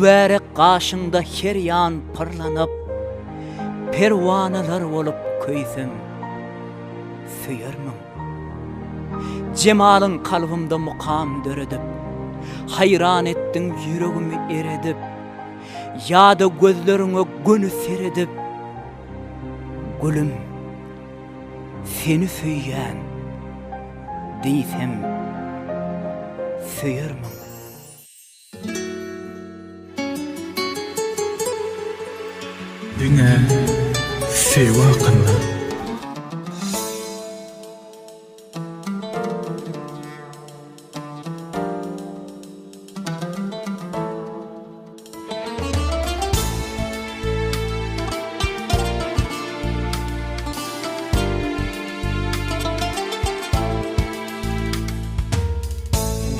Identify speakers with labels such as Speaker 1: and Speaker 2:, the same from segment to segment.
Speaker 1: Mübärek gaşyňda her ýan pyrlanyp, Perwanalar bolup köýsem, söýermiň? Jemalyň kalbymda mukam döredip, Haýran etdiň ýüregimi eredip, Ýa-da gözleriňe göni seredip, Gülüm, seni söýýän diýsem, söýermiň?
Speaker 2: Diňe söýgi hakynda.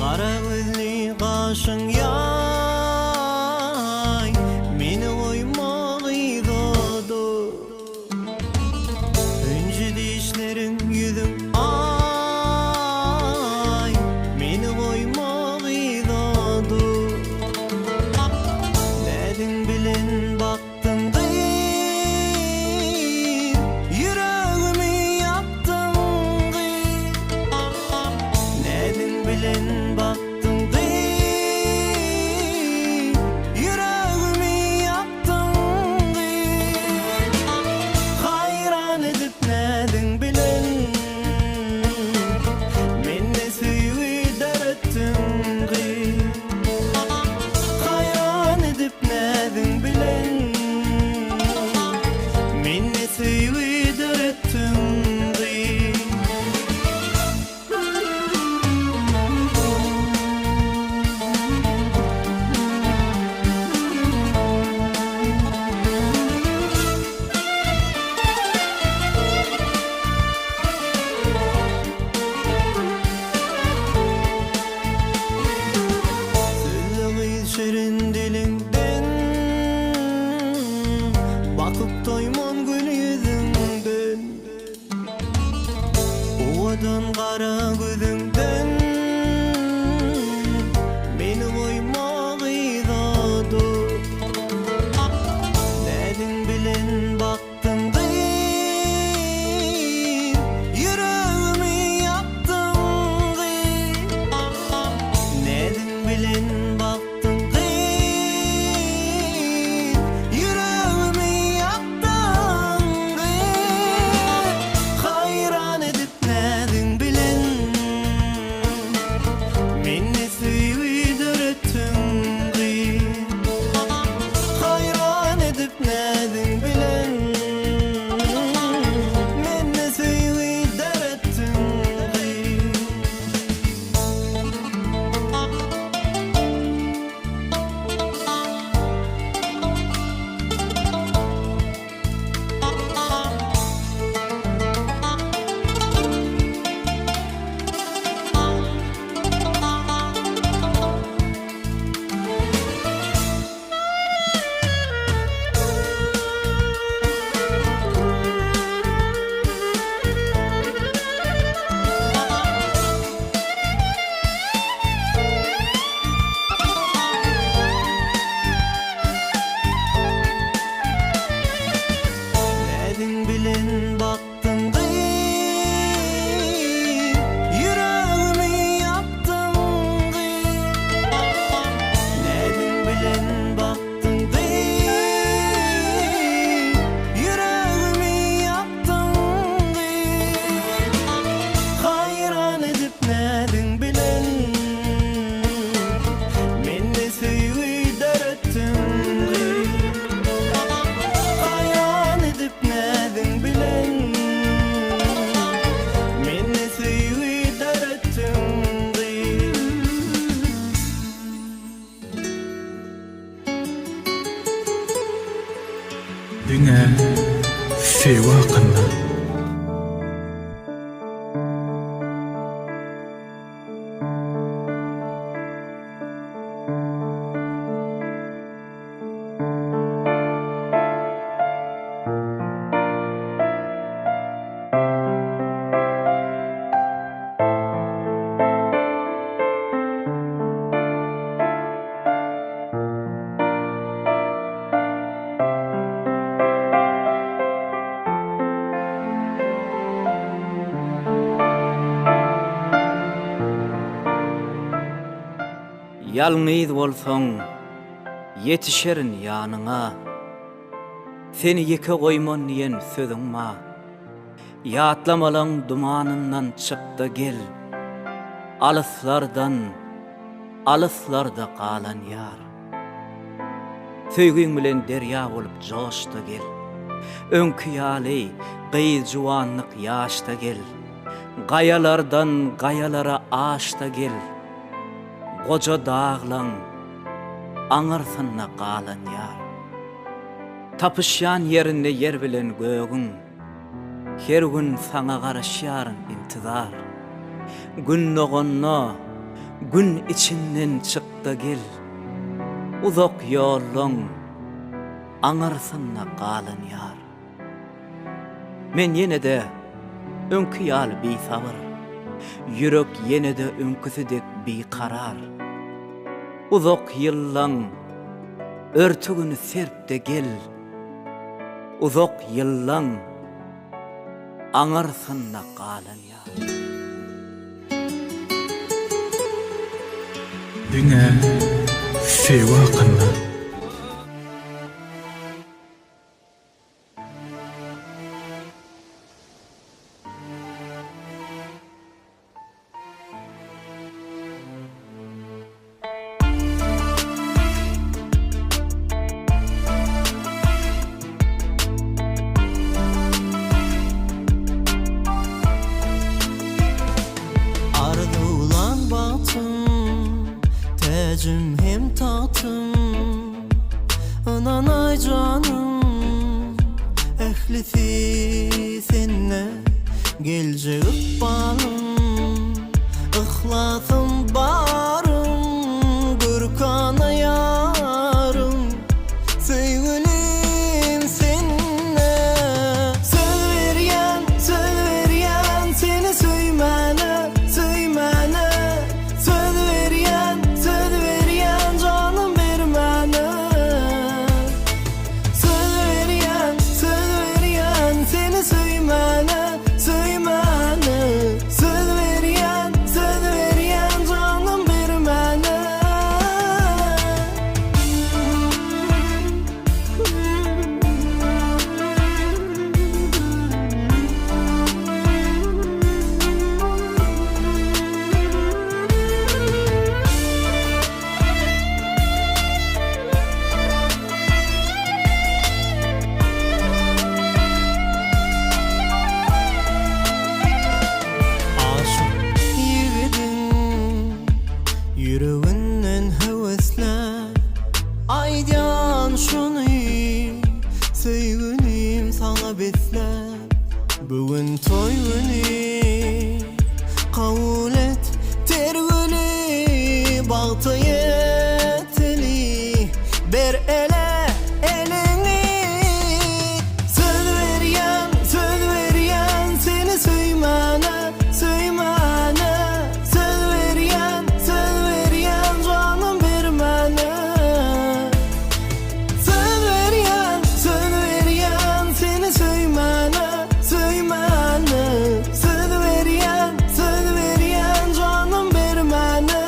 Speaker 3: Gara gözli gaşyň ýaý, Meni goýma gyza dur. Hünji dişleriň ýüzüň aý, Meni goýma gyza dur. Näziň bilen bak Ýakdyň gyz, ýüregimi ýakdyň gyz. Näziň bilen bakdyň gyz, ýüregimi ýakdyň gyz. Haýran edip näziň bilen, mende söýgi döretdiň gyz. Haýran edip näziň bilen Mende söýgi döretdiň gyz. Sözle gyz şirin diliňden, Bakyp doýman gül ýüzüňden. Owadan gara gözüňden, Meni goýma gyza dur. Näziň bilen bak. Ýakdyň gyz, ýüregimi ýakdyň gyz. Näziň bilen bakdyň gyz, ýüregimi ýakdyň gyz. Haýran edip näziň bilen, mende söýgi döretdiň gyz. Haýran edip näziň bilen Mende söýgi döretdiň gyz. Näziň bilen bakdyň gyz, Ýüregimi ýakdyň gyz. Näziň bilen bakdyň gyz, Ýüregimi ýakdyň gyz. Haýran edip näziň bilen, Mende söýgi döretdiň gyz. Haýran edip näziň bilen, Mende söýgi döretdiň gyz.
Speaker 2: Diňe söýgi hakynda.
Speaker 1: Ýalňyz bolsaň, ýetişerin ýanyňa. Seni ýeke goýman diýen sözüň ba. Ýatlamalaň dumanyndan çyk-da gel. Alyslardan, alyslarda galan ýar. Söýgiň bilen derýa bolup joş-da gel. Öňki ýaly gyz juwanlyk ýaşda gel. Gaýalardan gaýalara aş-da gel. Goja daglaň aňyrsynda galan ýar. Tapyşýan ýerinde ýer bilen gögüň, Her gün saňa garaşýaryn intizar. Gün doganda Gün içinden çyk-da gel, Uzak ýollaň aňyrsynda galan ýar. Men ýene-de öňki ýaly bisabyr, Ýürek ýene-de öňküsi dek bikarar. Uzak ýyllaň örtügini serp-de gel, Uzak ýyllaň aňyrsynda galan ýar.
Speaker 2: Diňe söýgi hakynda.
Speaker 3: Arzuwlan bagtym, täjim hem tagtym. Ynanaý janym, ählisi sende Geljek ykbalym, yhlasym barym Görkana ýarym, söýgülim sende Söz berýän, söz berýän seni söýmäne, söýmäne Söz berýän, söz berýän janym bermäne Söz berýän, söz berýän seni söýmäne, söýmäne Söz berýän, söz berýän janym bermäne. Aşyk ýigidiň ýüreginden höwesläp Aýdýan şuny söýgülim saňa besläp. Bu gün toý güni, kabul et ter güli, Bagta ýeteli, ber ele eliňi. Söz berýän, söz berýän seni söýmäne, söýmäne. Söz berýän, söz berýän janym bermäne. Söz berýän, söz berýän seni söýmäne, söýmäne Söz berýän, söz berýän janym bermäne.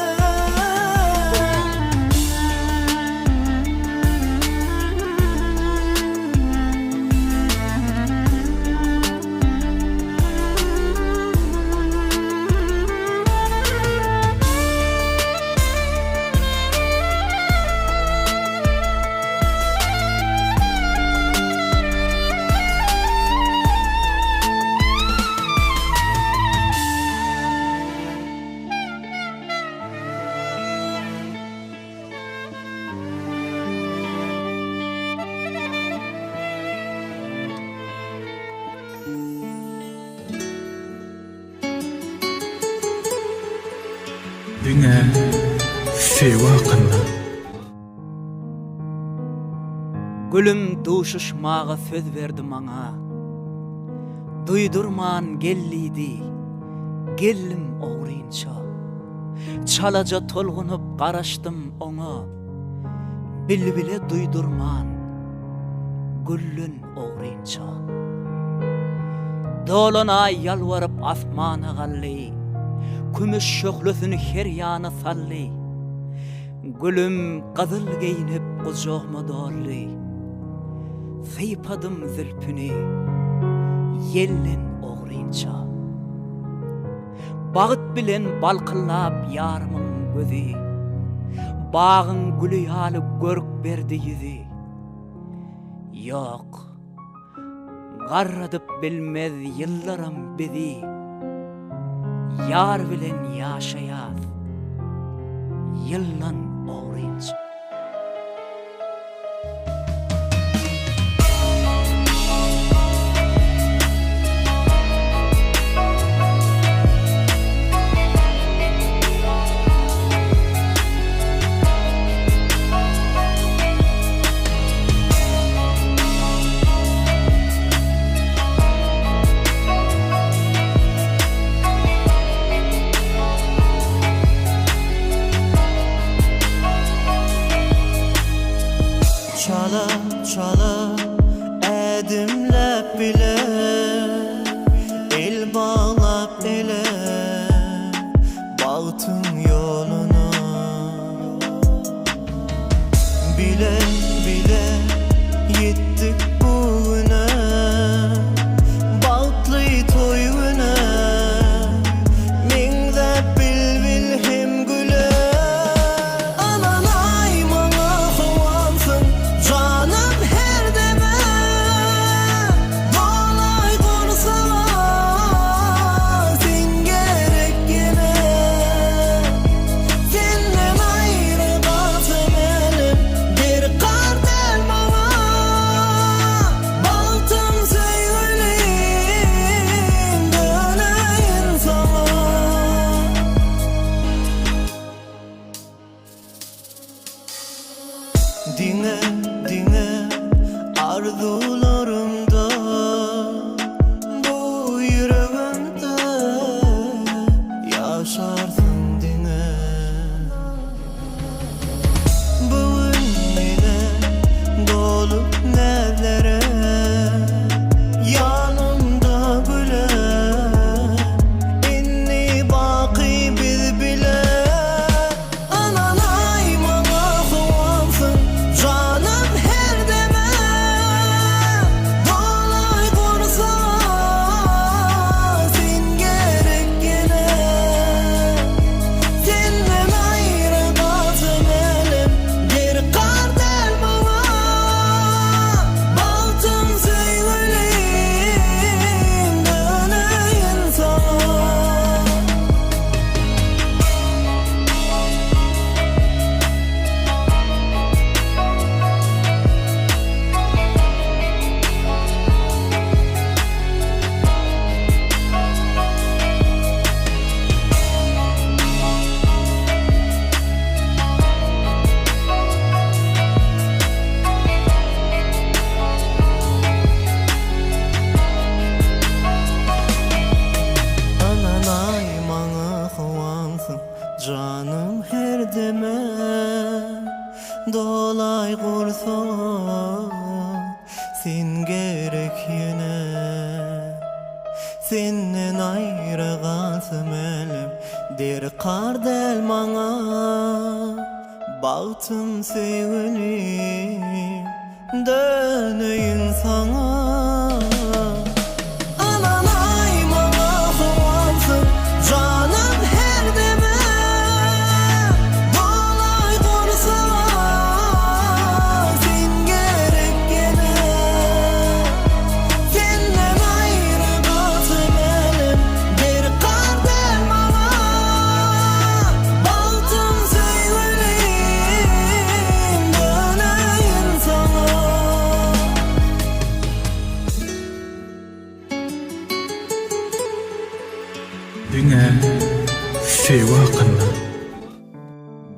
Speaker 2: Diňe söýgi hakynda.
Speaker 1: Gülüm duşuşmaga söz berdi maňa. Duýdurman gel diýdi, geldim ogrynça. Çalaja tolgunyp garaşdym oňa. Bilbile duýdurman gülden ogrynça. Dolan aý ýalbaryp asmana galdy. Kümüş şöhlesini her ýana saldy. Gülüm gyzyl geýnip gujagma doldy. Sypadym zülpüni ýelden ogrynça. Bagt bilen balkyldap ýarymyň gözi, Bagyň güli ýaly görk berdi ýüzi. Ýok, garradyp bilmez ýyllaram bizi, Ýar bilen ýaşaýas ýyldan ogrynça.
Speaker 3: Çala çala ädimläp bile El baglap ele Bagtyň ýoluna Bile bile ýetdik bu güne Bagtly toý güne Meňzäp bilbil hem güle Ynanaý maňa howansyň janym her deme Dolaý gursaga sen gerek ýene Senden aýry galsam älem derkar däl maňa Bagtym söýgülim döneýin saňa. Diňe, diňe arzuwlarymda Bu ýüregimde ýaşarsyň diňe. Bu gün ýene dolup näzlere Ýanymda güle Indi baky biz bile Ynanaý maňa howansyň janym her deme Dolaý gursaga sen gerek ýene Senden aýry galsam älem derkar däl maňa Bagtym söýgülim döneýin saňa. Ynanaý maňa howansyň janym her deme Dolaý gursaga sen gerek ýene Senden aýra galsam älem derkar däl maňa Bagtym söýgülim Döneýin saňa. Ynanaý maňa howansyň janym her deme Dolaý gursaga sen gerek ýene Senden aýry galsam älem derkar däl maňa Bagtym söýgülim döneýin saňa.
Speaker 2: Diňe söýgi hakynda.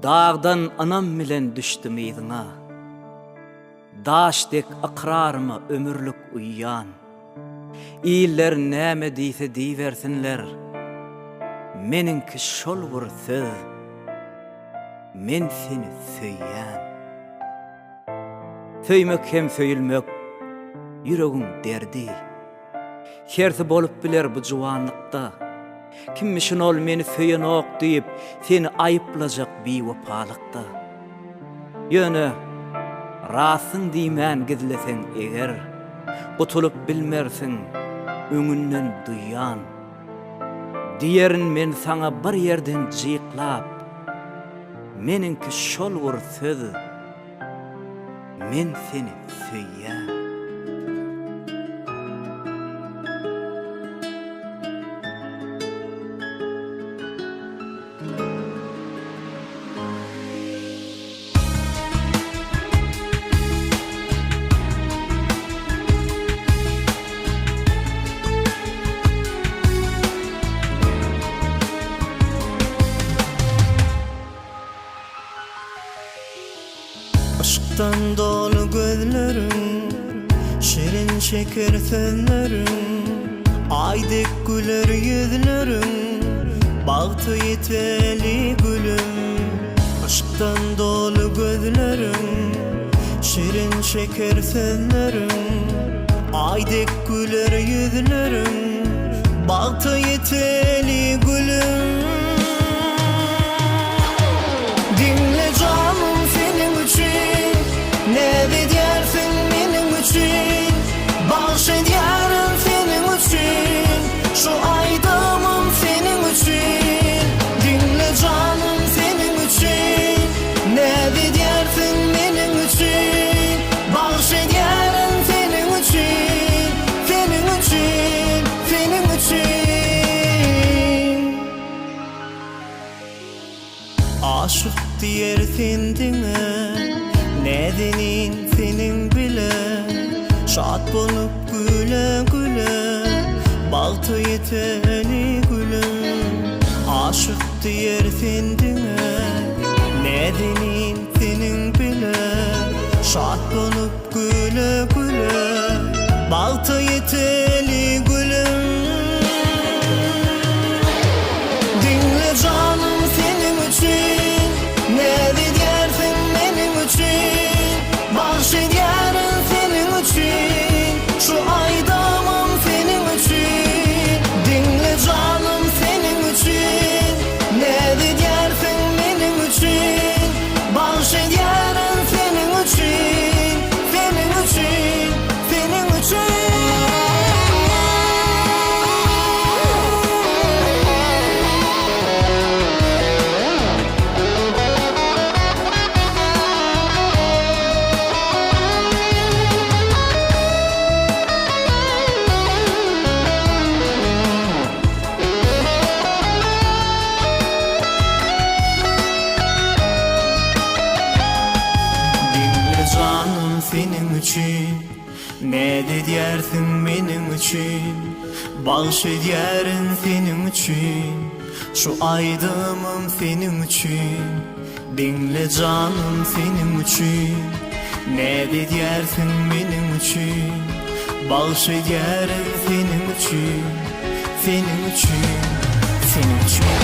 Speaker 1: Dagdan ynam bilen düşdüm yzyňa. Daş dek ykraryma ömürlik uýýan. Iller näme diýse diýibersinler, meniňki şol bir söz, men seni söýýän. Söýmek hem söýülmek ýüregiň derdi. Hersi bolup biler bu juwanlykda. Kimmişin ol meni söýenok diýip, seni aýyplajak biwepalykda. Ýöne, rastyň diýmän gizleseň eger, Gutulyp bilmersiň, öňünden duýýan. Diýerin men saňa bir ýerden jyklap, Meniňki şol bir söz, Men seni söýýän.
Speaker 3: Yşkdan doly gözleriň, Şirin şeker sözleriň, Aý dek güler ýüzleriň, Bagta ýeteli gülüm. Yşkdan doly gözleriň, Şirin şeker sözleriň, Aý dek güler ýüzleriň, Bagta ýeteli gülüm. Diňle janym seniň üçin Näz edýärsiň meniň üçin Bagş edýärin seniň üçin Şu aýdymym seniň üçin Diňle janym seniň üçin Näz edýärsiň meniň üçin Bagş edýärin seniň üçin Seniň üçin Seniň üçin. Aşyk diýer sen diňe Näzenin seniň bile Şat bolup güle-güle Bagta ýeteli gülüm Aşyk diýer sen diňe Näzenin seniň bile Şat bolup güle-güle Bagta ýeteli gülüm Diňle janym seniň üçin Näz edýärsiň meniň üçin Bagş edýärin seniň üçin Şu aýdymym seniň üçin Diňle janym seniň üçin Näz edýärsiň meniň üçin Bagş edýärin seniň üçin Seniň üçin Seniň üçin. Diňle janym seniň üçin Näz edýärsiň meniň üçin Bagş edýärin seniň üçin Şu aýdymym seniň üçin Diňle janym seniň üçin Näz edýärsiň meniň üçin Bagş edýärin seniň üçin Seniň üçin Seniň üçin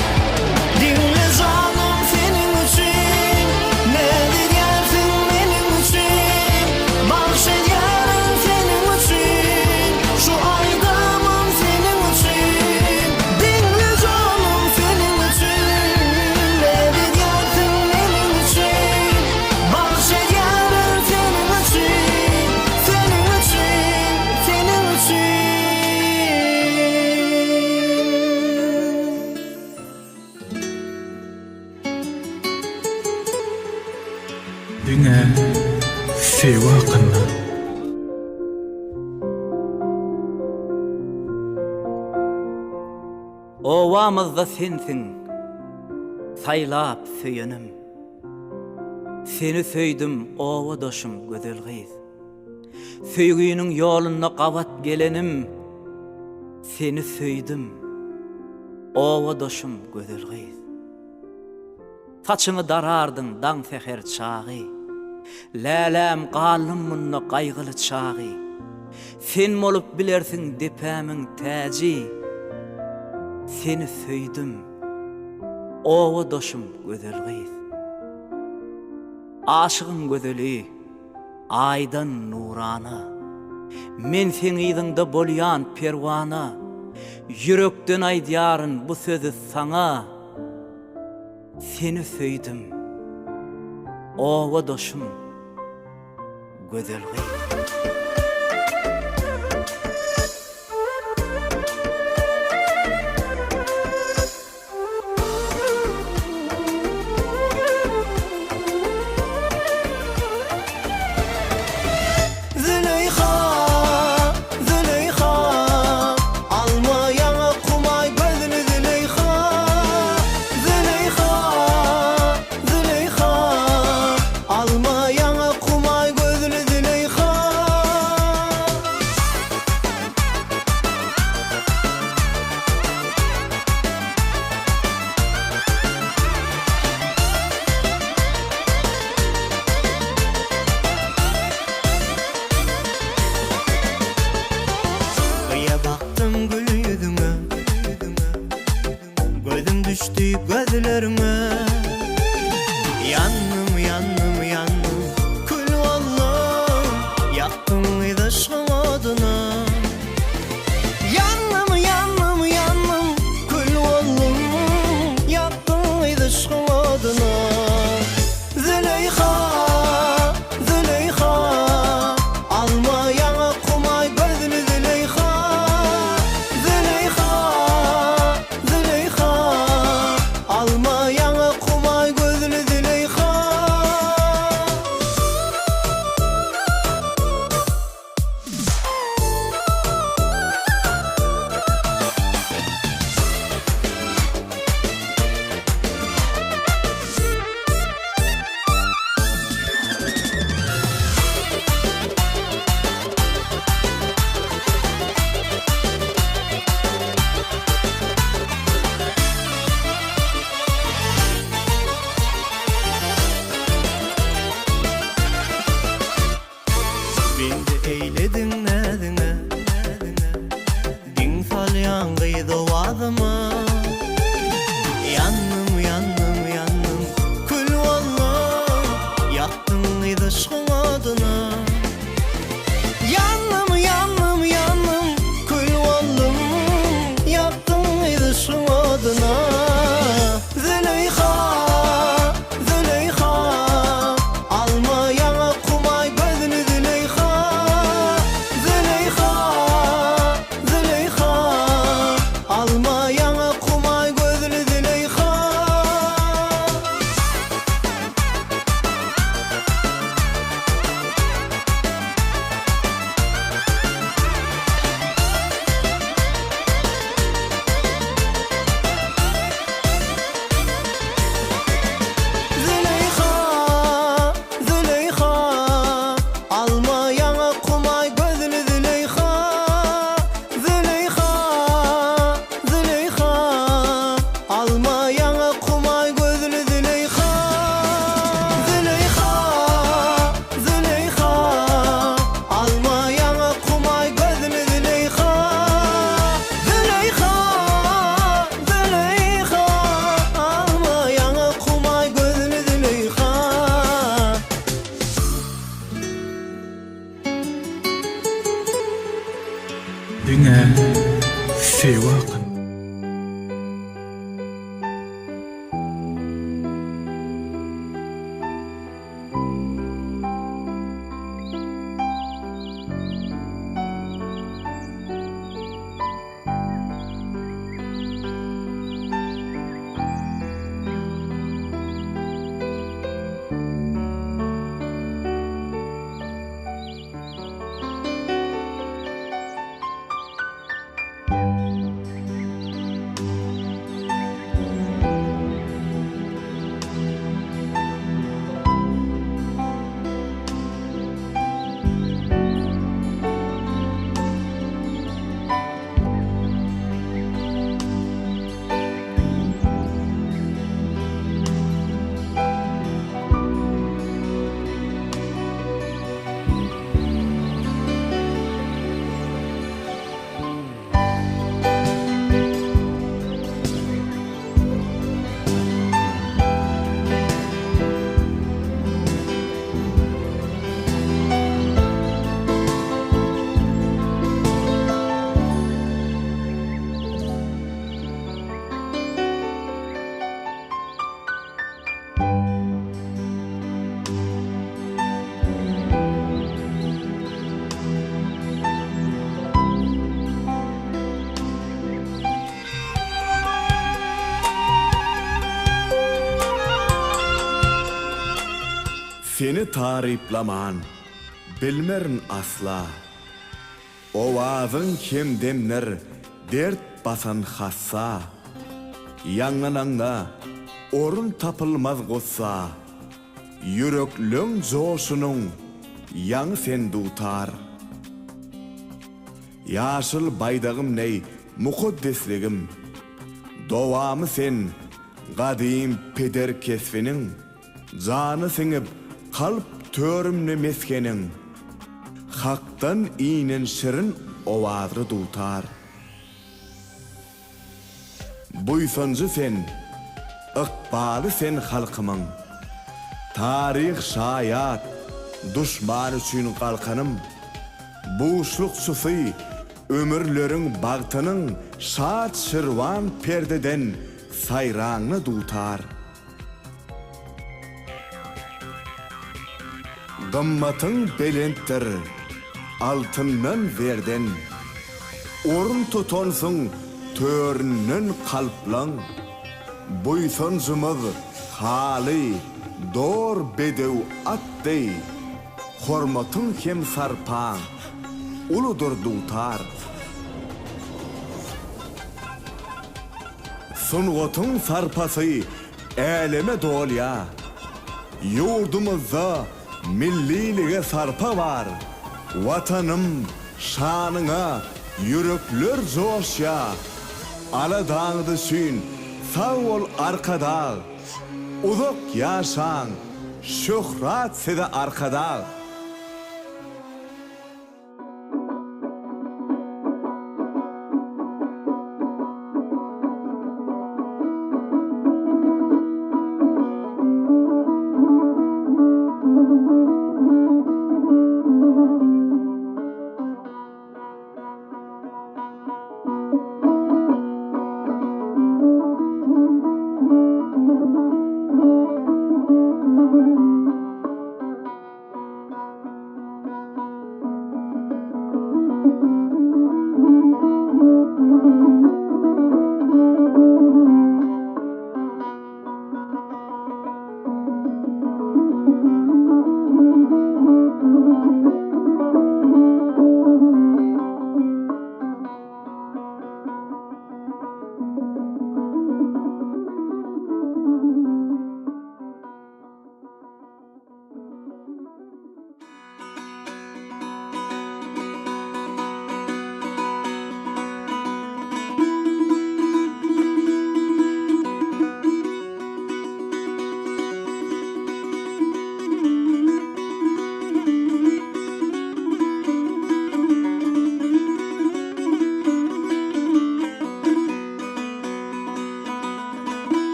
Speaker 3: Diňle janym seniň üçin Näz edýärsiň meniň üçin Bagş edýärin seniň üçin Şu aýdymym seniň üçin Diňle janym seniň üçin Näz edýärsiň meniň üçin Bagş edýärin seniň üçin Seniň üçin Seniň üçin.
Speaker 2: Diňe söýgi hakynda.
Speaker 1: Obamyzda sensiň saýlap söýenim. Seni söýdüm obadaşym gözel gyz. Söýginiň ýolunda gabat gelenim Seni söýdüm obadaşym gözel gyz. Saçyňy darardyň daň säher çagy Läläm galdym munda gaýgyly çagy Sen bolup bilersiň depämiň täji Seni söýdüm obadaşym gözel gyz. Aşygyň gözeli Aýdan nurana. Men seň yzyňda bolýan perwana, Ýürekden aýdýaryn bu sözi saňa, Seni söýdüm. Obadaşym, gözel gyz.
Speaker 3: Züleýha, Züleýha, Alma ýaňak humaý gözli Züleýha, Züleýha, Züleýha, Alma ýaňak humaý gözli Züleýha. Gyýa bakdym gül ýüzüňe, Gözüm düşdi gözleriňe. Ýandym, ýandym, ýandym, kül boldum, Ýakdyň gyz yşgyň oduna. Ýandym, ýandym, ýandym, kül boldum, Ýakdyň gyz yşgyň oduna. Züleýha, Züleýha, Alma ýaňak humaý gözli Züleýha, Züleýha, Züleýha, Alma ýaňak humaý gözli Züleýha. Bendi eýlediň näziňe, Diň salýaň gyz owazyma. Ýandym, ýandym, ýandym, kül boldum, Ýakdyň gyz yşgyň oduna. Ýandym, ýandym, ýandym, kül boldum, Ýakdyň gyz yşgyň oduna. Züleýha, Züleýha, Alma ýaňak humaý gözli Züleýha, Züleýha, Züleýha, Alma ýaňak humaý gözli Züleýha. Züleýha, Züleýha, Alma ýaňak humaý gözli Züleýha, Züleýha, Züleýha, Alma ýaňak humaý gözli Züleýha, Züleýha, Züleýha, Alma ýaňak humaý gözli Züleýha, Züleýha, Züleýha, Alma ýaňak humaý gözli Züleýha.
Speaker 2: Diňe söýgi hakynda.
Speaker 4: Seni taryplaman bilmerin asla. Owazyň hemdemdir dert basan hassa. Ýaňlanaňda orun tapylmaz gussa. Ýürekleň joşunyň ýaňy sen dutar. Ýaşyl baýdagym neý mukaddesligim. Dowamy sen gadym peder kesbiniň. Jany siňip kalp törümde mesgeniň, Hakdan inen şirin owazly dutar. Buýsanjy sen, ykbaly sen halkymyň, Taryh şaýat, duşman üçin galkanym, Buşlukçysy ömürleriň bagtynyň Şat şirwan perdeden saýraňly dutar. Gymmatyň belentdir altyndan zerden, Orun tutansyň töründen kalplaň. Buýsanjymyz haly, dor bedew at deý, Hormatyň hem sarpaň uludyr dutar. Sungatyň sarpasy äleme dolýar. Ýurdumyzda millilige sarpa bar. Watanym, şanyňa ýürekler joşýar. Aladaňyz üçin sag bol Arkadag! Uzak ýaşaň, şöhrat size Arkadag!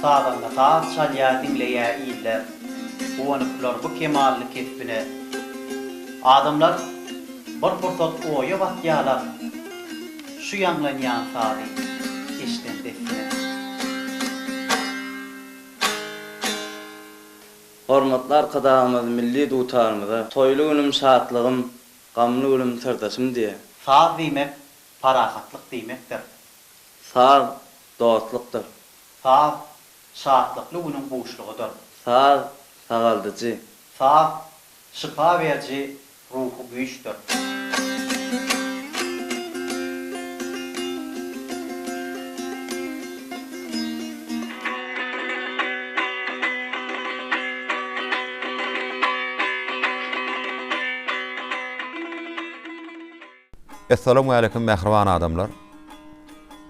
Speaker 5: Sazanda saz çalýar diňleýär iller, Guwanyplar bu kemally kesbine. Adamlar bir pursat oýa batýarlar, Şu ýaňlanýan sazy eşden dessine.
Speaker 6: Hormatly Arkadagymyz milli dutarymyza Toýly günüm şatlygym, gamly günüm syrdaşym diýýär.
Speaker 5: Saz diýmek parahatlyk diýmekdir.
Speaker 6: Saz dostlukdyr.
Speaker 5: Saz şatlykly günüň buşlugydyr.
Speaker 6: Saz sagaldyjy.
Speaker 5: Saz şypa beriji ruhy güýçdür.
Speaker 7: Essalamualeýkum mähriban adamlar!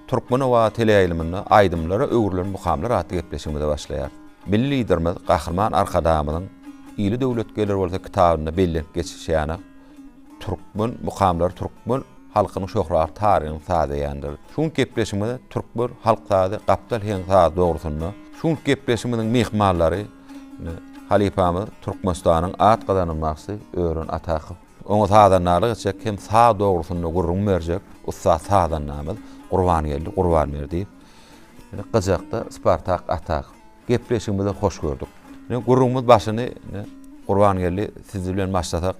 Speaker 7: Türkmen owazy teleýaýlymynda Aýdymlara öwrülen mukamlar atly gepleşigimize başlaýarys. Milli Liderimiz Gahryman Arkadagymyzyň Ili döwlet geler bolsa kitabynda bellenip geçişi ýaly, türkmen mukamlary türkmen halkynyň şöhratly taryhyny sazlaýandyr. Şu günki gepleşigimizde türkmen halk sazy gapdal heň sazy dogrusynda şu günki gepleşigimiziň myhmanlary halypamyz Türkmenistanyň at gazanan bagşysy Ören Atakow. Oňa sazandarlyk etjek hem saz dogrusynda gürrüň berjek ussat sazandamyz Gurbangeldi Gurbanberdiýew. Ine, gyjakda Spartak Atakow. Gepleşigimizi hoş gördük. Ine, gürrüňimiz başyny ine, Gurbangeldi siz bilen başlasak,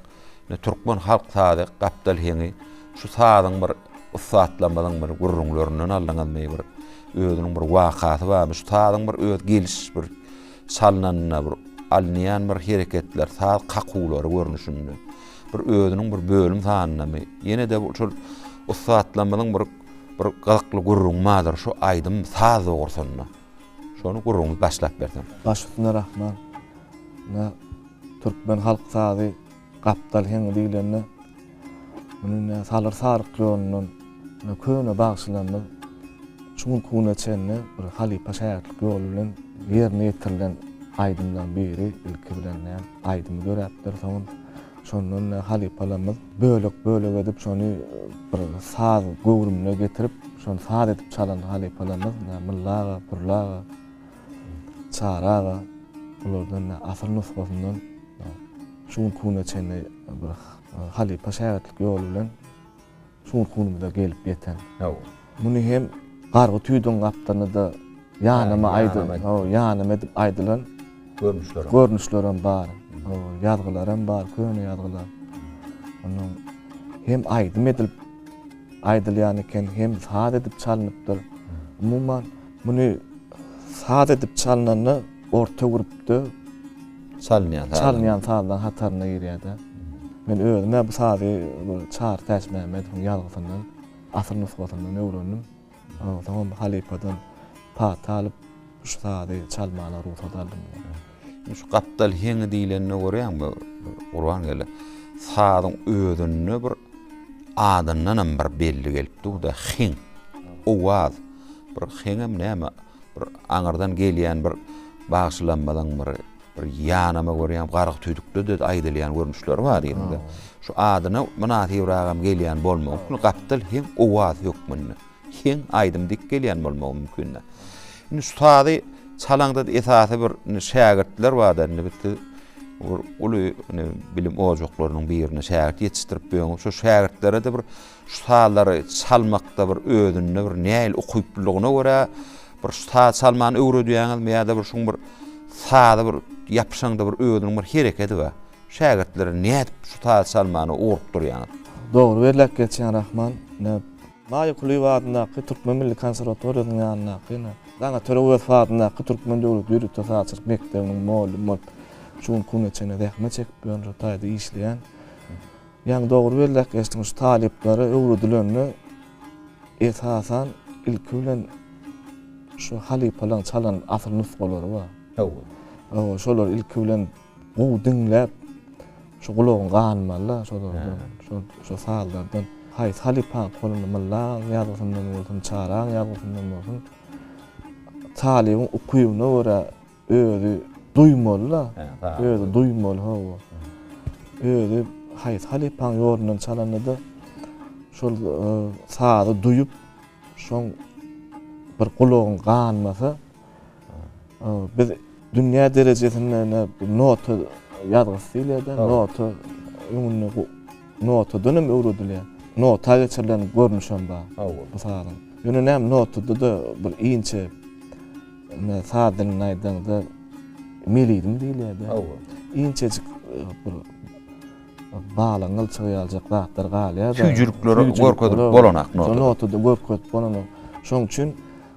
Speaker 7: ine, türkmen halk sazy gapdal heňi şu sazyň bir ussatlarymyzyň bir gürrüňlerinden aldyňyzmy bir özüniň bir wakasy barmy? Şu sazyň bir öz geliş bir Çalnanda bir alynýan bir hereketler saz kakuwlary görnüşinde, bir özüniň bir bölüm sanyndamy, ýene-de şol ussatlarymyzyň bir bir gyzykly gürrüňi bardyr şu aýdym saz dogrusynda. Şony gürrüňimizi başlap berseň.
Speaker 8: Baş üstüne Rahman. Ine türkmen halk sazy gapdal heňi diýlende muny ine Salyr Saryk ýolundan ine köne bagşylarymyz şu günki güne çenli bir halypa şägirtlik ýoly bilen ýerine ýetirilen aýdymlaryň biri ilki bilen näme aýdymy döräpdir soňam şondan ine halypalarymyz bölek bölek edip şony bir saz göwrümine getirip şony saz edip çalan halypalarymyz ine Mylly aga Pürli aga Çary aga bulardan ine asyl nusgasyndan Şu günki güne çenli bir halypa şägirtlik ýoly bilen şu günki günümize gelip ýeten. Muny hem gargy tüýdügiň gapdalynda-da ýanama aýdym, ýanama edip aýdylan
Speaker 7: görnüşlerem
Speaker 8: görnüşlerem bar. Ýazgylaram bar, köne ýazgylar. Onuň hem aýdym edilip aýdylýan eken, hem saz edip çalnypdyr. Umuman, muny saz edip çalnanda orta gürpde
Speaker 7: çalynýan saz.
Speaker 8: Çalynýan sazlaryň hataryna girýär-de. Men özüm-ä bu sazy Çary Täçmämmedowyň ýazgysyndan, asyl nusgasyndan öwrendim. Soňam halypadan pata alyp, şu sazy çalmana rugsat aldym.
Speaker 7: Şu gapdal heňi diýlende görýäňmi, Gurbangeldi, sazyň özünde bir adyndanam bir belli gelip dur-da, heň, owaz. Bir heňem näme, Bir aňyrdan gelýän bir bagşylanmadan bir bir ýanama görýän gargy tüýdükde-de aýdylýan görnüşleri bar diýende. Şu adyna mynasybragam gelýän bolmagy mümkin. Gapdal heň owaz hökmünde. Heň aýdym dik gelýän bolmagy mümkin. Indi şu sazy çalaňda esasy bir indi şägirtler bar-da indi biz siz bir uly indi bilim ojaklarynyň birine şägirt ýetişdirip ýöňüz. Şu şägirtlere-de bir Şu sazlary çalmakda bir özünde bir nähili ukyplylygyna görä bir şu saz çalmany öwredýäňizmi ýa-da bir şuň bir saza bir ýapyşaňda bir özüniň bir herekedi bar. Şägirtlere nädip şu sazy çalmany ugrukdyrýaňyz?
Speaker 8: Dogry belläp geçýäň Rahman. Ine. Maýa Kulyýewa adyndaky Türkmen milli konserwatoriýasynyň ýanyndaky ine, Daňatar Öwezow adyndaky Türkmen döwlet ýörite sazçylyk mekdebiniň mugallymy bolup şu günki güne çenli zähmet çekip ýörün, şo taýda işleýän. Ýaňy dogry belläp geçdiň, şu talyplara öwredilende esasan ilki bilen şu halypalaryň çalan asyl nusgalary bar.
Speaker 7: Hawa.
Speaker 8: Hawa, şolar ilki bilen gowy diňläp, şu gulagyň ganmaly-da şolardan, şol şo sazlardan. Haýsy halypaň golunda Myllaň ýazgysyndan bolsun, Çaraň ýazgysyndan bolsun, talybyň ukybyna görä özi duýmaly-da, özi duýmaly, hawa. Özi haýsy halypaň ýolundan çalanda-da şol sazy duýup, şoň bir gulagyň ganmasa, Biz dünýä derejesinde nota ýazgysy diýilýär-de, nota öňünde notadan hem öwredilýär. Nota geçirilen görnüşi hem bar bu sazyň. Ýöne näme notada-da bir inçe saz dilinde aýdaňda melizm diýilýär-de. Inçejik bir balygyň gylçygy ýaljak zatlar galýar-da.
Speaker 7: Süýjülikleri görkezip bolanok notada.
Speaker 8: Notada görkezip bolanok. Şonuň üçin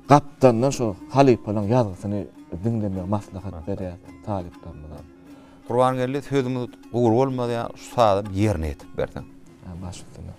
Speaker 8: Gapdalyndan şo halypalaryň ýazgysyny diňlemegi maslahat berýär talyplarymyza.
Speaker 7: Gurbangeldi sözümiz gury bolmaz ýa şu sazam ýerine ýetirip berseň.
Speaker 8: Baş üstüne.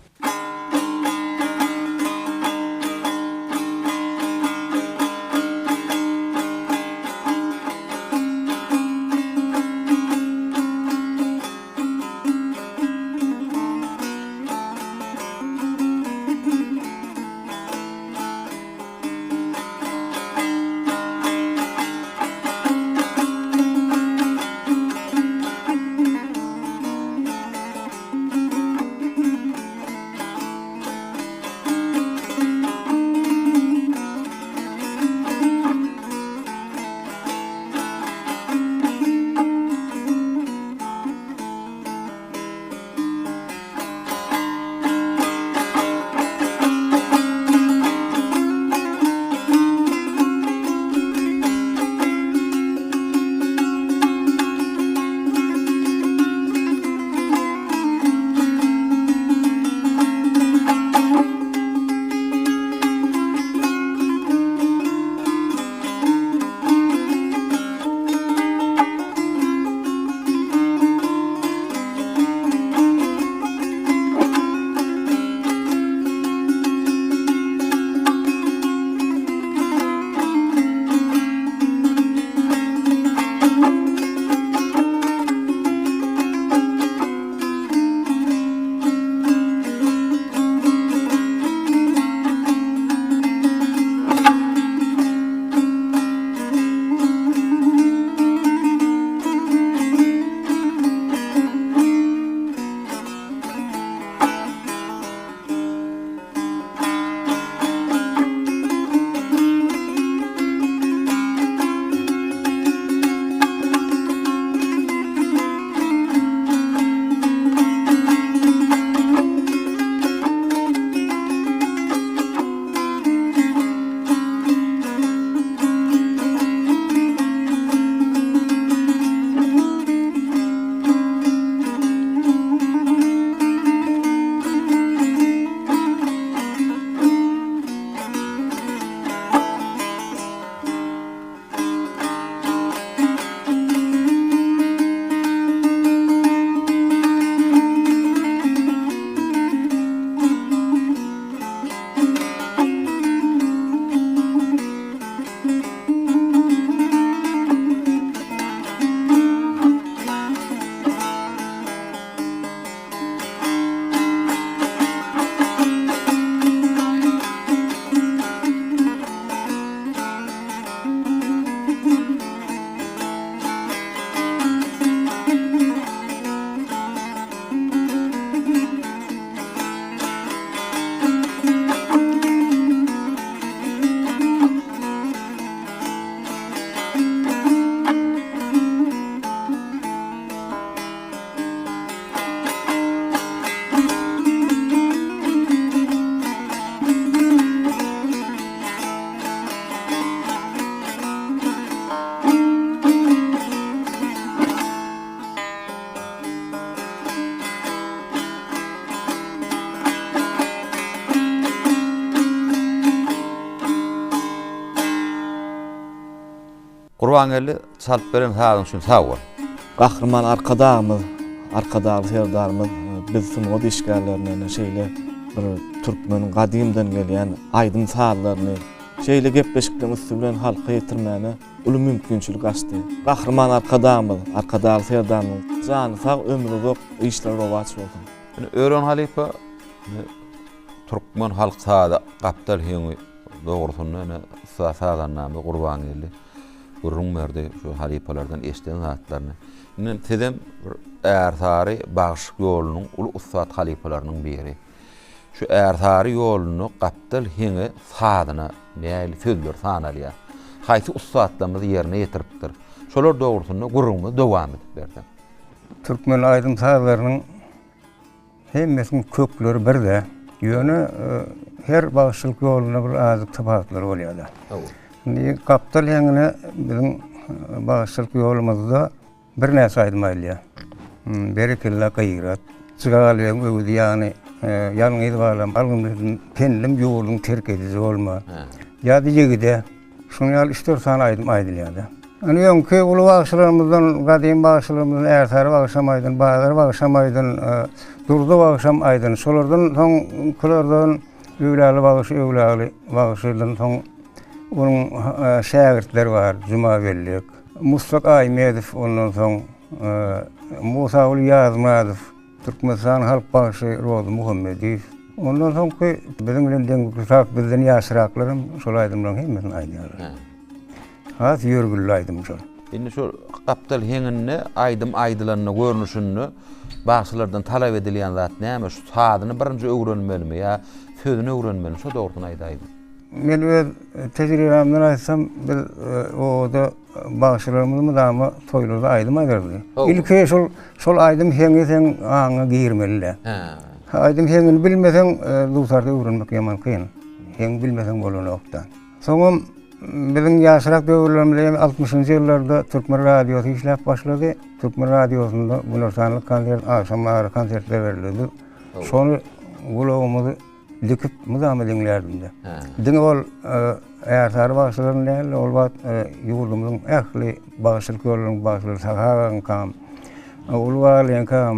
Speaker 7: Gurbangeldi çalyp beren sazyň üçin sag bol.
Speaker 8: Gahryman Arkadagymyz, Arkadagly Serdarymyz biz sungat işgärlerine ine şeýle bir türkmeniň gadymdan gelýän aýdym-sazlaryny şeýle gepleşikleriň üsti bilen halka ýetirmäne uly mümkinçilik açdy. Gahryman Arkadagymyz, Arkadagly Serdarymyzyň jany sag, ömri uzak, işleri rowaç bolsun!
Speaker 7: Ine Ören halypa ine türkmen halk sazy gapdal heňi dogrusynda ine ussat sazandamyz Gurbangeldi gürrüň berdi şu halypalardan eşiden zatlaryny. Indi sizem bir Ärsary bagşyk ýolunyň uly ussat halypalarynyň biri. Şu Ärsary ýolunda gapdal heňi sazyna nähili sözler sanalýar? Haýsy ussatlarymyz ýerine ýetiripdir? Şolar dogrusynda gürrüňimizi dowam edip berseň.
Speaker 9: Türkmen aýdym-sazlarynyň hemmesiniň kökleri bir-de. Ýöne her bagşylyk ýolunda bir azajyk tapawutlary bolýar-da. Indi gapdal heňine biziň bagşylyk ýolumyzda Birnäçe aýdym aýdylýar. Berekella Gyrat, Jygalybegiň öwüdi ýagny Ýalňyz balam, algym pendim ýurduň terk ediji bolma. Ýa-da Ýigide. Şunuň ýaly üç-dört sany aýdym aýdylýar-da. Indi öňki uly bagşylarymyzdan, gadymy bagşylarymyzdan Ärsary bagşam aýdan, Bazar bagşam aýdan, Durdy bagşam aýdan. Şolardan soňkulardan Öwlaly bagşy, Öwlaly bagşydan soň onuň şägirtleri bar, Jumabellek. Mustak Aýmedow, ondan soň Musaguly Ýazmyradow, Türkmenistanyň halk bagşy Rozy Muhammediýew. Ondan soňky biziň bilen deň has bizden ýaşraklar hem şol aýdymlaryň hemmesini aýdýarlar. Has ýörgünli aýdym şol.
Speaker 7: Indi şu gapdal heňinde aýdym aýdylanda görnüşinde bagşylardan talap edilýän zat näme? Şu sazyny birinji öwrenmelimi ýa sözüni öwrenmelimi? Şo dogrusyny aýdaýyň.
Speaker 9: Men öz tejribämden aýtsam, biz obada bagşylarymyz mydama toýlarda aýdym aýdardy. Ilki şol şol aýdym heňi seň aňyňa girmeli-dä. Aýdym heňini bilmeseň, dutarda öwrenmek ýaman kyn. Heňi bilmeseň bolanok-da. Soňam biziň ýaşrak döwürlerimizde, ýagny altmyşynjy ýyllarda Türkmen radiosy işläp başlady. Türkmen radiosynda günortanlyk konsert, agşam ara konsertler berildi. Biz şony gulagymyzy Dikip mydama diňlärdim-de. Diňe ol Ärsary bagşylaryny däl-de, ol wagt ýurdumyzyň ähli bagşylyk ýollarynyň bagşylary Sahy agaňkam, Uly Baglyňkam,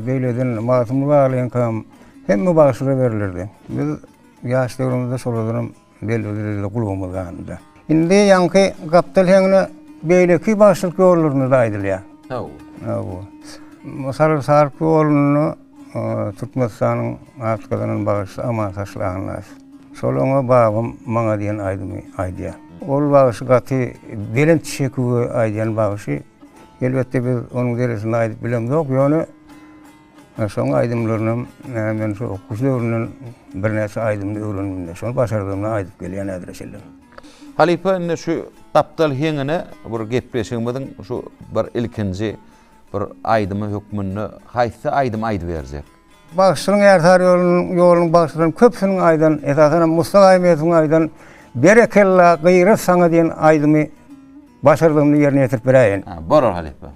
Speaker 9: beýleden Magtymguly Baglyňkam hemme bagşylara berilerdi. Biz ýaş döwrümizde şolardanam Belli bir derejede gulagymyz gandy. Indi ýaňky gapdal heňine beýleki bagşylyk ýollarynda-da aýdylýar. Hawa. Mysal Saryk ýolunda Türkmenistanyň at gazanan bagşysy Aman Saçly Annaýew. Şol oňa Babam maňa diýen aýdymy aýdýar. Ol bagşy gaty belent çeküwe aýdýan bagşy. Elbetde biz onuň derejesinde aýdyp bilemzok, ýöne Şoň aýdymlarynam men şu okuwçy döwründen birnäçe aýdymyny öwrendim-de, şony başardygymdan aýdyp gelýän häzire çenli.
Speaker 7: Halypa indi şu gapdal heňine bir gepleşigimiziň şu bir ilkinji bir aýdymy hökmünde haýsy aýdymy aýdyberjek?
Speaker 9: Bagşynyň Ärsary ýolunyň ýolunyň bagşylarynyň köpüsiniň aýdan, esasanam Musa Gaýmedowyň aýdan Berekella, gyrat saňa diýen aýdymy başardygymda ýerine ýetirip beräýin.
Speaker 7: Bolar halypa.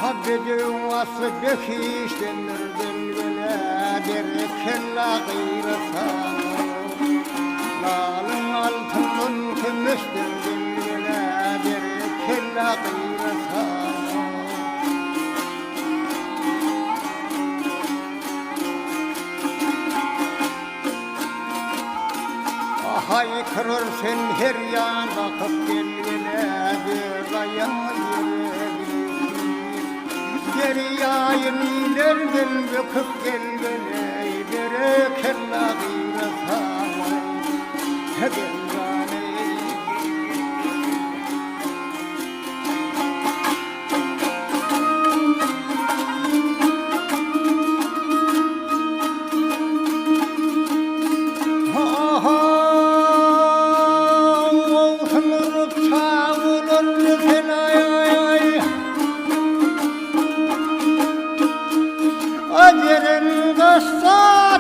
Speaker 10: Ha bedewiň asly behişdendir belgele berekella gyra saňa. Lalyň altyndan kümüşden belgele berekella gyra saňa. Haýkyrar sen her ýan bakyp gel-gele, Dört aýagyňy ýere bildir. Derýaýy Nilerden böküp gel-gele, Berekella gyra salaý, Gel-gale.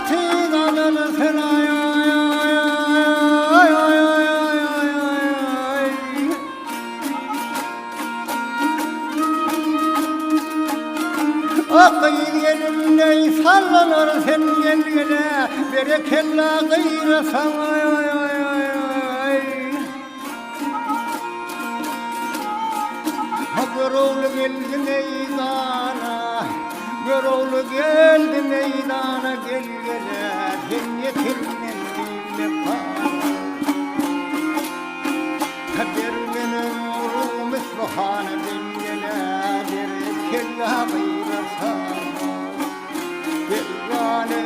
Speaker 10: Tiz alar sen aý aý aý aý aý aý aý aý aý. Ak gyz gelindeý sallanar sen gel gele berekella gyra saňa aý aý aý aý aý. Görogly geldi meýdana, Görogly geldi meýdana, gel gele, sen ýetir menzil-mekana. Ber meniň Rum Isfahana, gel gele, berekella gyra saňa. Gel gale.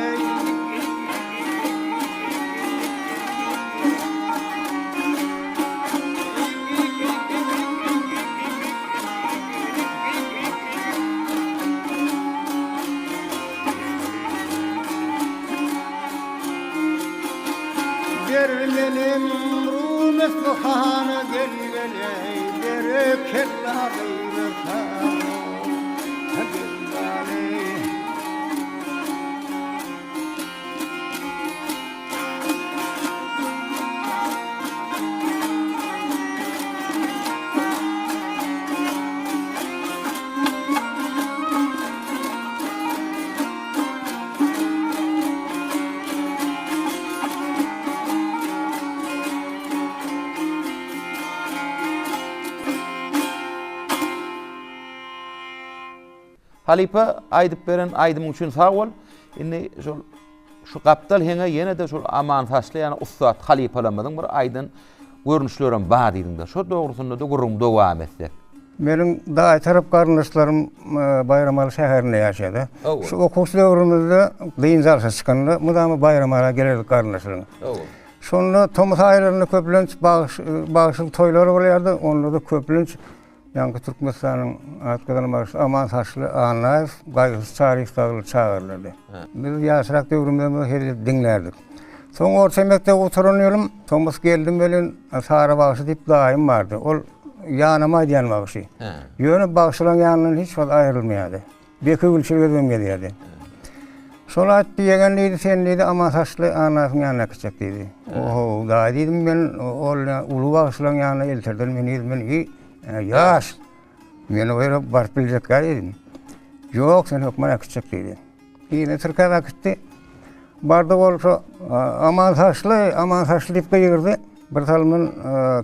Speaker 10: Ber menem Rum Isfahana gel geleý berekella gyra saňa.
Speaker 7: Halypa aýdyp beren aýdymyň üçin sag bol. Indi şol şu gapdal heňe ýene-de şol Aman saçly ýany ussat halypalarymyzyň bir aýdan görnüşlerem bar diýdiňde. Şo dogrusynda-da gürrüň dowam etsek.
Speaker 9: Meniň daýy tarap garyndaşlarym Baýramaly şäherinde ýaşaýardy. Şu okuwçy döwrümizde dynç alşa çykanda mydama Baýramala gelerdik garyndaşlaryň. Şonda tomus aýlarynda köplenç bagşyly toýlar bolýardy. Onda-da köplenç Ýaňky Türkmenistanyň at gazanan bagşysy Aman Saçly Annaýew, Gaýgysyz Çaryýew dagylar çagyrylardy. Biz ýaşrak döwrümizde muny hezil edip diňlärdik. Soň orta mekdebi gutaran ýylym tomus geldim welin Sary bagşy diýip daýym bardy. Ol ýanama aýdýan bagşy. Ýöne bagşylaryň ýanyndan hiç wagt aýrylmaýardy. Beki gülçülik edibem gezýärdi. Şol aýtdy, ýegen diýdi, sen diýdi, Aman saçly Annaýewiň ýanyna äkitjek diýdi. Oho, daýy diýdim men, ol uly bagşylaryň ýanyna elterden heniz men ýaş. Men o ýere baryp biljekkä diýdim. Ýok, sen hökman äkitjek diýdi. Yzyna tirkäp äkitdi. Bardy bolsa, Aman saçly, Aman saçly diýip gygyrdy. Bir salymdan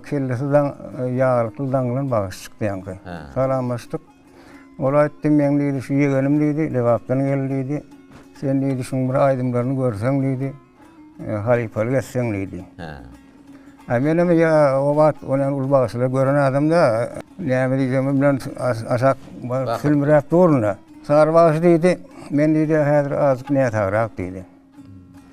Speaker 9: kellesi daň, ýaglykly daňylan bagşy çykdy ýaňky. Salamlaşdyk. Ol aýtdy, meň diýdi, şu ýegenim diýdi, Lebapdan geldi diýdi. Sen diýdi, şuň bir aýdymlaryny görseň diýdi, e, halypalyk etseň diýdi. Hä. A menem ýa o wagt onan uly bagşylar gören adam da näme diýjegimi bilen aşak sülmüräp durun-da. Sary bagşy diýdi, men diýdi, häzir azajyk näsagrak diýdi.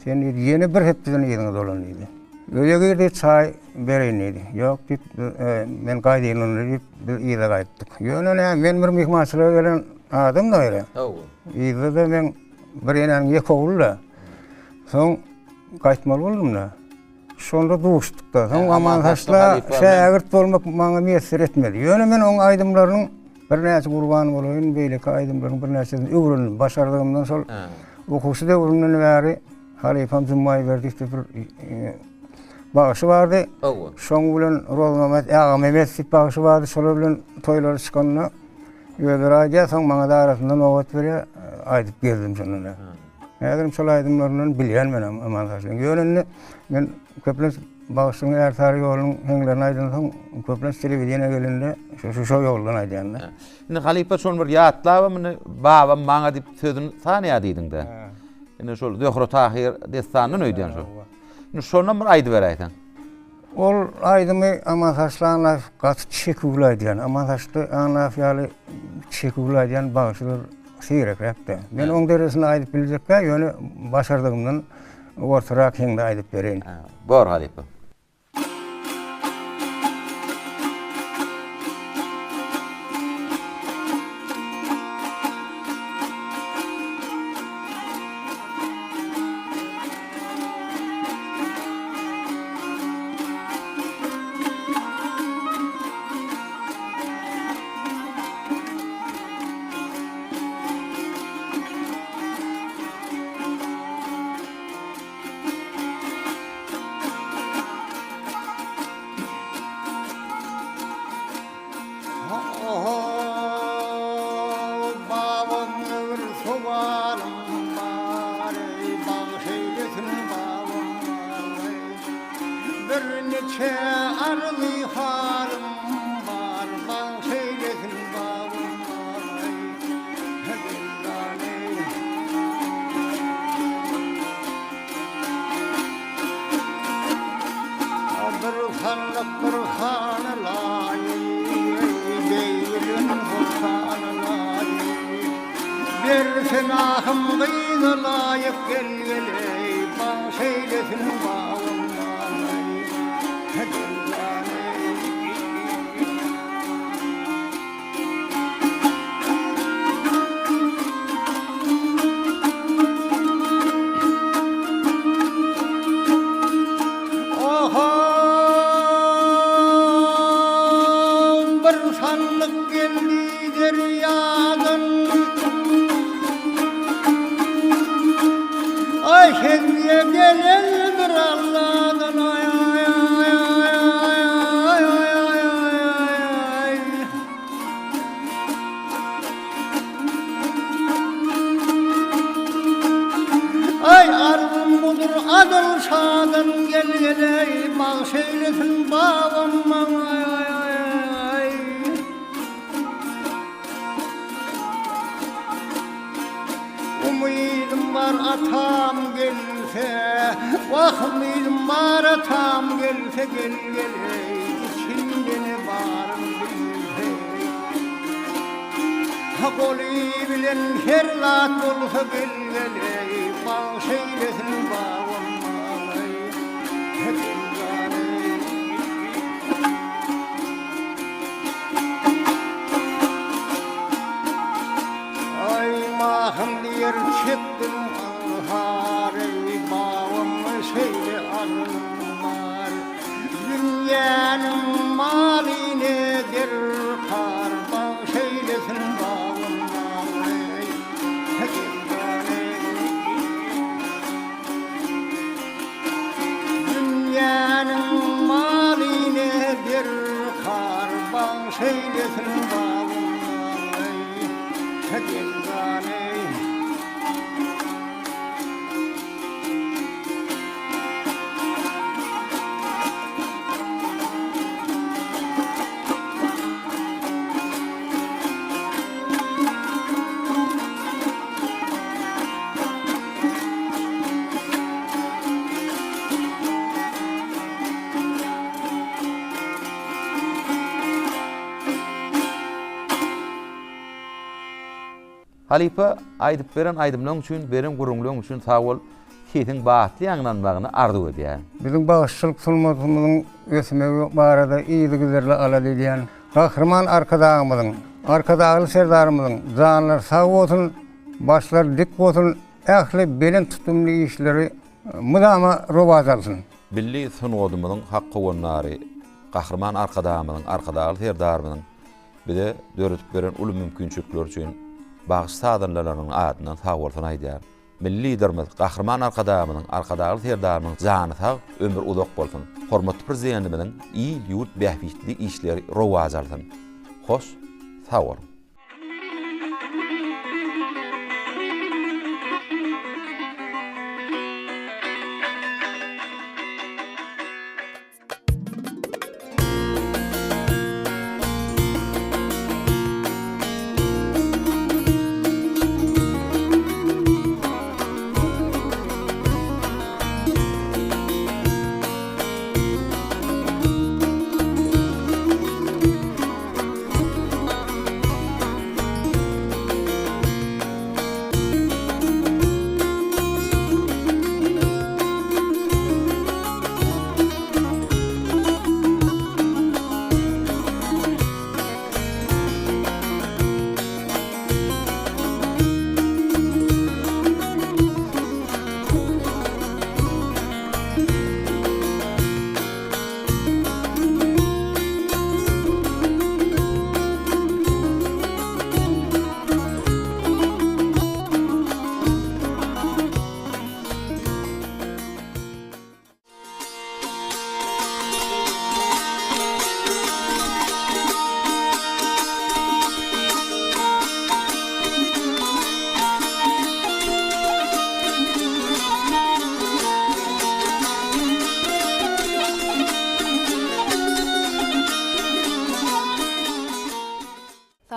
Speaker 9: Sen diýdi, ýene bir hepdeden yzyňa dolan diýdi. Öýe girdi, çaý bereýin diýdi. Ýok diýip, e, men gaýdaýyn onda diýip, biz yza gaýtdyk. Ýöne näme, men bir myhmançylyga gelen adam da ýere. Yzda-da men bir enäniň ýeke ogly-da. Soň gaýtmaly boldum-da. Şonda duşduk-da. Soň Aman Saçla şägirt bolmak maňa miýesser etmedi. Ýöne men oň aýdymlarynyň birnäçe Gurban bolaýyn, beýleki aýdymlaryň birnäçesini öwrendim. Başardygymdan şol okuwçy döwrümden bäri halypam Jumaýberdiýew diýip bir e, bagşy bardy. Şoň bilen Rozmamet Agamemet diýip bagşy bardy. Şolar bilen toýlara çykanda özleri aýdýar, soň maňa-da arasynda nobat berýär, aýdyp gezdim şonda. Häzirem şol aýdymlaryndan bilýän menem Aman Saçlyň. Ýöne indi men köplenç bagşyň Ärsary ýolunyň heňlerini aýdansoň, köplenç telewideniýä gelende şu şu şo ýoldan aýdýan-da.
Speaker 7: Indi halypa şony bir ýatlabam indi babam maňa diýip sözüni sanaýar diýdiň-de. Indi şol Zöhre-Tahyr dessanyndan öýdýän şol. Indi şondan bir aýdyberäýseň.
Speaker 9: Ol aýdymy Aman Saçly Annaýew gaty çeküwli aýdýan. Aman Saçly Annaýew ýaly çeküwli aýdýan bagşylar seýrekräk-de. Men oň derejesinde aýdyp biljek däl, ýöne başardygymdan ortarak heňde aýdyp bereýin.
Speaker 7: Bor halypa.
Speaker 10: Birniçe arzy halym bar, Bagş eýlesin babam aý, Gel-gany. Bir sandyk bir hana laýyk, Beýilen soltana laýyk. Bersin ahym gyza laýyk gel-geleý, Bagş eýlesin babam aý, Gel-gany. Ohow, bir sandyk geldi derýadan. Aý, hediýe gelen bir Alladan, aý, aý, aý, aý, aý, aý, aý, aý, aý. Aý arzym budur adyl şadan gel geleý bagş eýlesin babam maňa aý aý aý. Umydym bar atam gelse wah umydym bar atam gelse gel geleý içinde ne baryn bilse. Goly bilen her zat bolsa gel geleý bagş eýlesin babam aý gel geleý. Aý mahym diýer çekdim ahary babam şeýle arzym bar. Dünýäniň maly ne derkar bagş eýlesin babam aý Dünýäniň maly ne derkar bagş eýlesin babam aý.
Speaker 7: Halypa aýdyp beren aýdymlaň üçin beren gürrüňleň üçin sag bol sesiň batly ýaňlanmagyny arzuw edýän.
Speaker 9: Biziň bagşyçylyk sungatymyzyň ösmegi barada yzygiderli alada edýän Gahryman Arkadagymyzyň, Arkadagly Serdarymyzyň janlary sag bolsun, başlary dik bolsun, ähli belent tutumly işleri mydama rowaç alsyn!
Speaker 7: Milli sungatymyzyň hak howandary Gahryman Arkadagymyzyň, Arkadagly Serdarymyzyň bize döredip beren uly mümkinçilikleri üçin bagşy-sazandalarynyň adyndan sagbolsun aýdýaryn. Milli Liderimiz Gahryman Arkadagymyzyň, Arkadagly Serdarymyzyň jany sag, ömri uzak bolsun! Hormatly Prezidentimiziň il-ýurt bähbitli işleri rowaç alsyn! Hoş, sag boluň!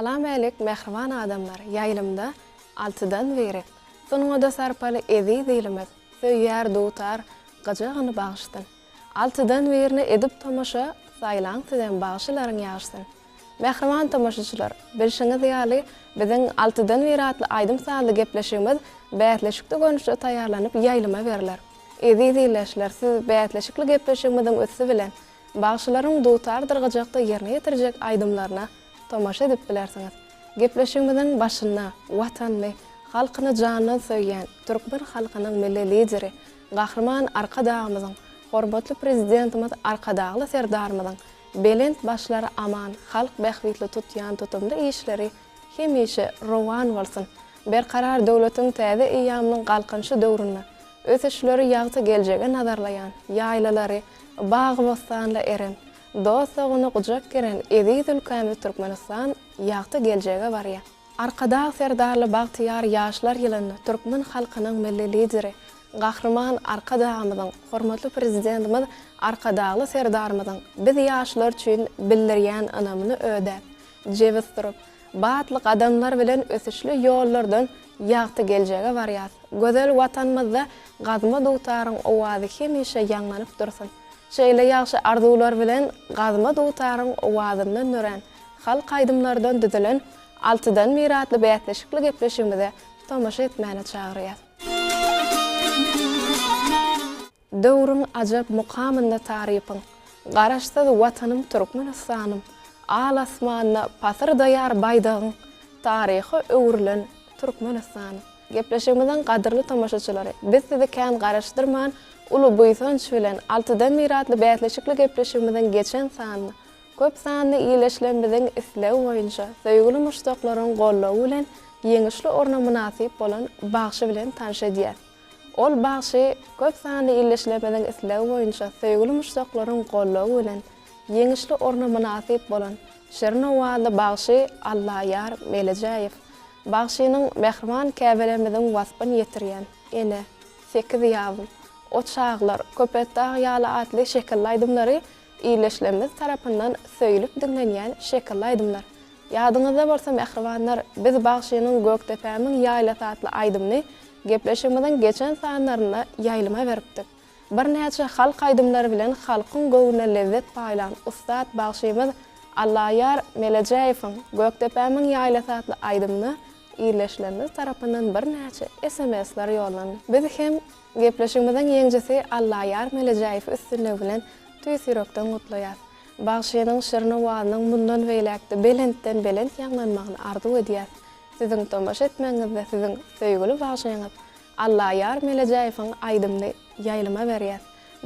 Speaker 11: Salam älik mähriban adamlar ýaýlymda altydan biri sungada sarpaly eziz ilimiz söýýär dutar gyjagyny bagyşsyn altydan birine edip tomaşa saýlaň sizem bagşylaryň ýagşysyn Mähriban tomaşaçylar bilşiňiz ýaly biziň altydan biri atly aýdym-sazly gepleşigimiz bäsleşikli görnüşde taýýarlanyp ýaýlyma berler Eziz ildeşler siz bäsleşikli gepleşigimiziň üsti bilen Bagşylaryň dutardyr gyjakda ýerine ýetirjek aýdymlaryna tomaşa edip bilersiňiz. Gepleşigimiziň başynda Watanyny, halkyny jandan söýýän türkmen halkynyň Milli Lideri Gahryman Arkadagymyzyň, hormatly Prezidentimiz Arkadagly Serdarymyzyň belent başlary aman, halk bähbitli tutýan tutumly işleri hemişe rowan bolsun! Berkarar döwletiň täze eýýamynyň Galkynyşy döwründe ösüşleri ýagty geljege nazarlaýan ýaýlalary bagy-bossanly Erem, dost-dogana gujak geren eziz ülkämiz Türkmenistan ýagty geljege barýar. Arkadag Serdarly bagtyýar ýaşlar ýylynda türkmen halkynyň Milli Lideri Gahryman Arkadagymyzyň, hormatly Prezidentimiz Arkadagly Serdarymyzyň biz ýaşlar üçin bildirýän ynamyny ödäp, jebis durup, batly gadamlar bilen ösüşli ýollardan ýagty geljege barýas. Gözel Watanymyzda gazma dutaryň owazy hemişe ýaňlanyp dursun! Şeýle ýagşy arzuwlar bilen gazma dutaryň owazyndan dörän halk aýdymlardan düzülen Altydan biri atly bäsleşikli gepleşigimize tomaşa etmäne çagyrýas. Döwrüň ajap mukamynda tarypyň, Garaşsyz Watanym Türkmenistanym, Al asmanda pasyrdaýar baýdagyň, Taryha öwrülen Türkmenistanym. Gepleşigimiziň gadyrly tomaşaçylary, biz sizi kän garaşdyrman, uly buýsanç bilen Altydan biri atly bäsleşikli gepleşigimiziň geçen sanyny, köp sanly ildeşlerimiziň islegi boýunça, söýgüli muşdaklaryň goldawy bilen ýeňişli orna mynasyp bolan bagşy bilen tanyş edýäs. Ol bagşy köp sanly ildeşlerimiziň islegi boýunça söýgüli muşdaklaryň goldawy bilen ýeňişli orna mynasyp bolan şirin owazly bagşy Allaýar Melejäýew. Bagşynyň mähriban käbelerimiziň waspyny ýetirýän Ene, Sekiz ýabym, O çaglar, Köpetdag ýaly atly şekilli aýdymlary ildeşlerimiz tarapyndan söýlüp diňlenýän şekilli aýdymlar. Ýadyňyzda bolsa mähribanlar, biz bagşynyň Gökdepämiň ýaýlasy atly aýdymyny gepleşigimiziň geçen sanlarynda ýaýlyma beripdik. Birnäçe halk aýdymlary bilen halkyň göwnüne lezzet paýlan ussat bagşymyz Allaýar Melejäýewiň Gökdepämiň ýaýlasy atly aýdymyna ildeşlerimiz tarapyndan birnäçe sms-ler ýollandy. Biz hem gepleşigimiziň ýeňjisi Allaýar Melejäýewi üstünligi bilen tüýs ýürekden gutlaýas. Bagşynyň şirin owazynyň mundan beýläk-de belentden-belent ýaňlanmagyny arzuw edýäs. Siziň tomaşa etmegiňizde siziň söýgüli bagşyňyz Allaýar Melejäýewiň aýdymyny ýaýlyma berýäs.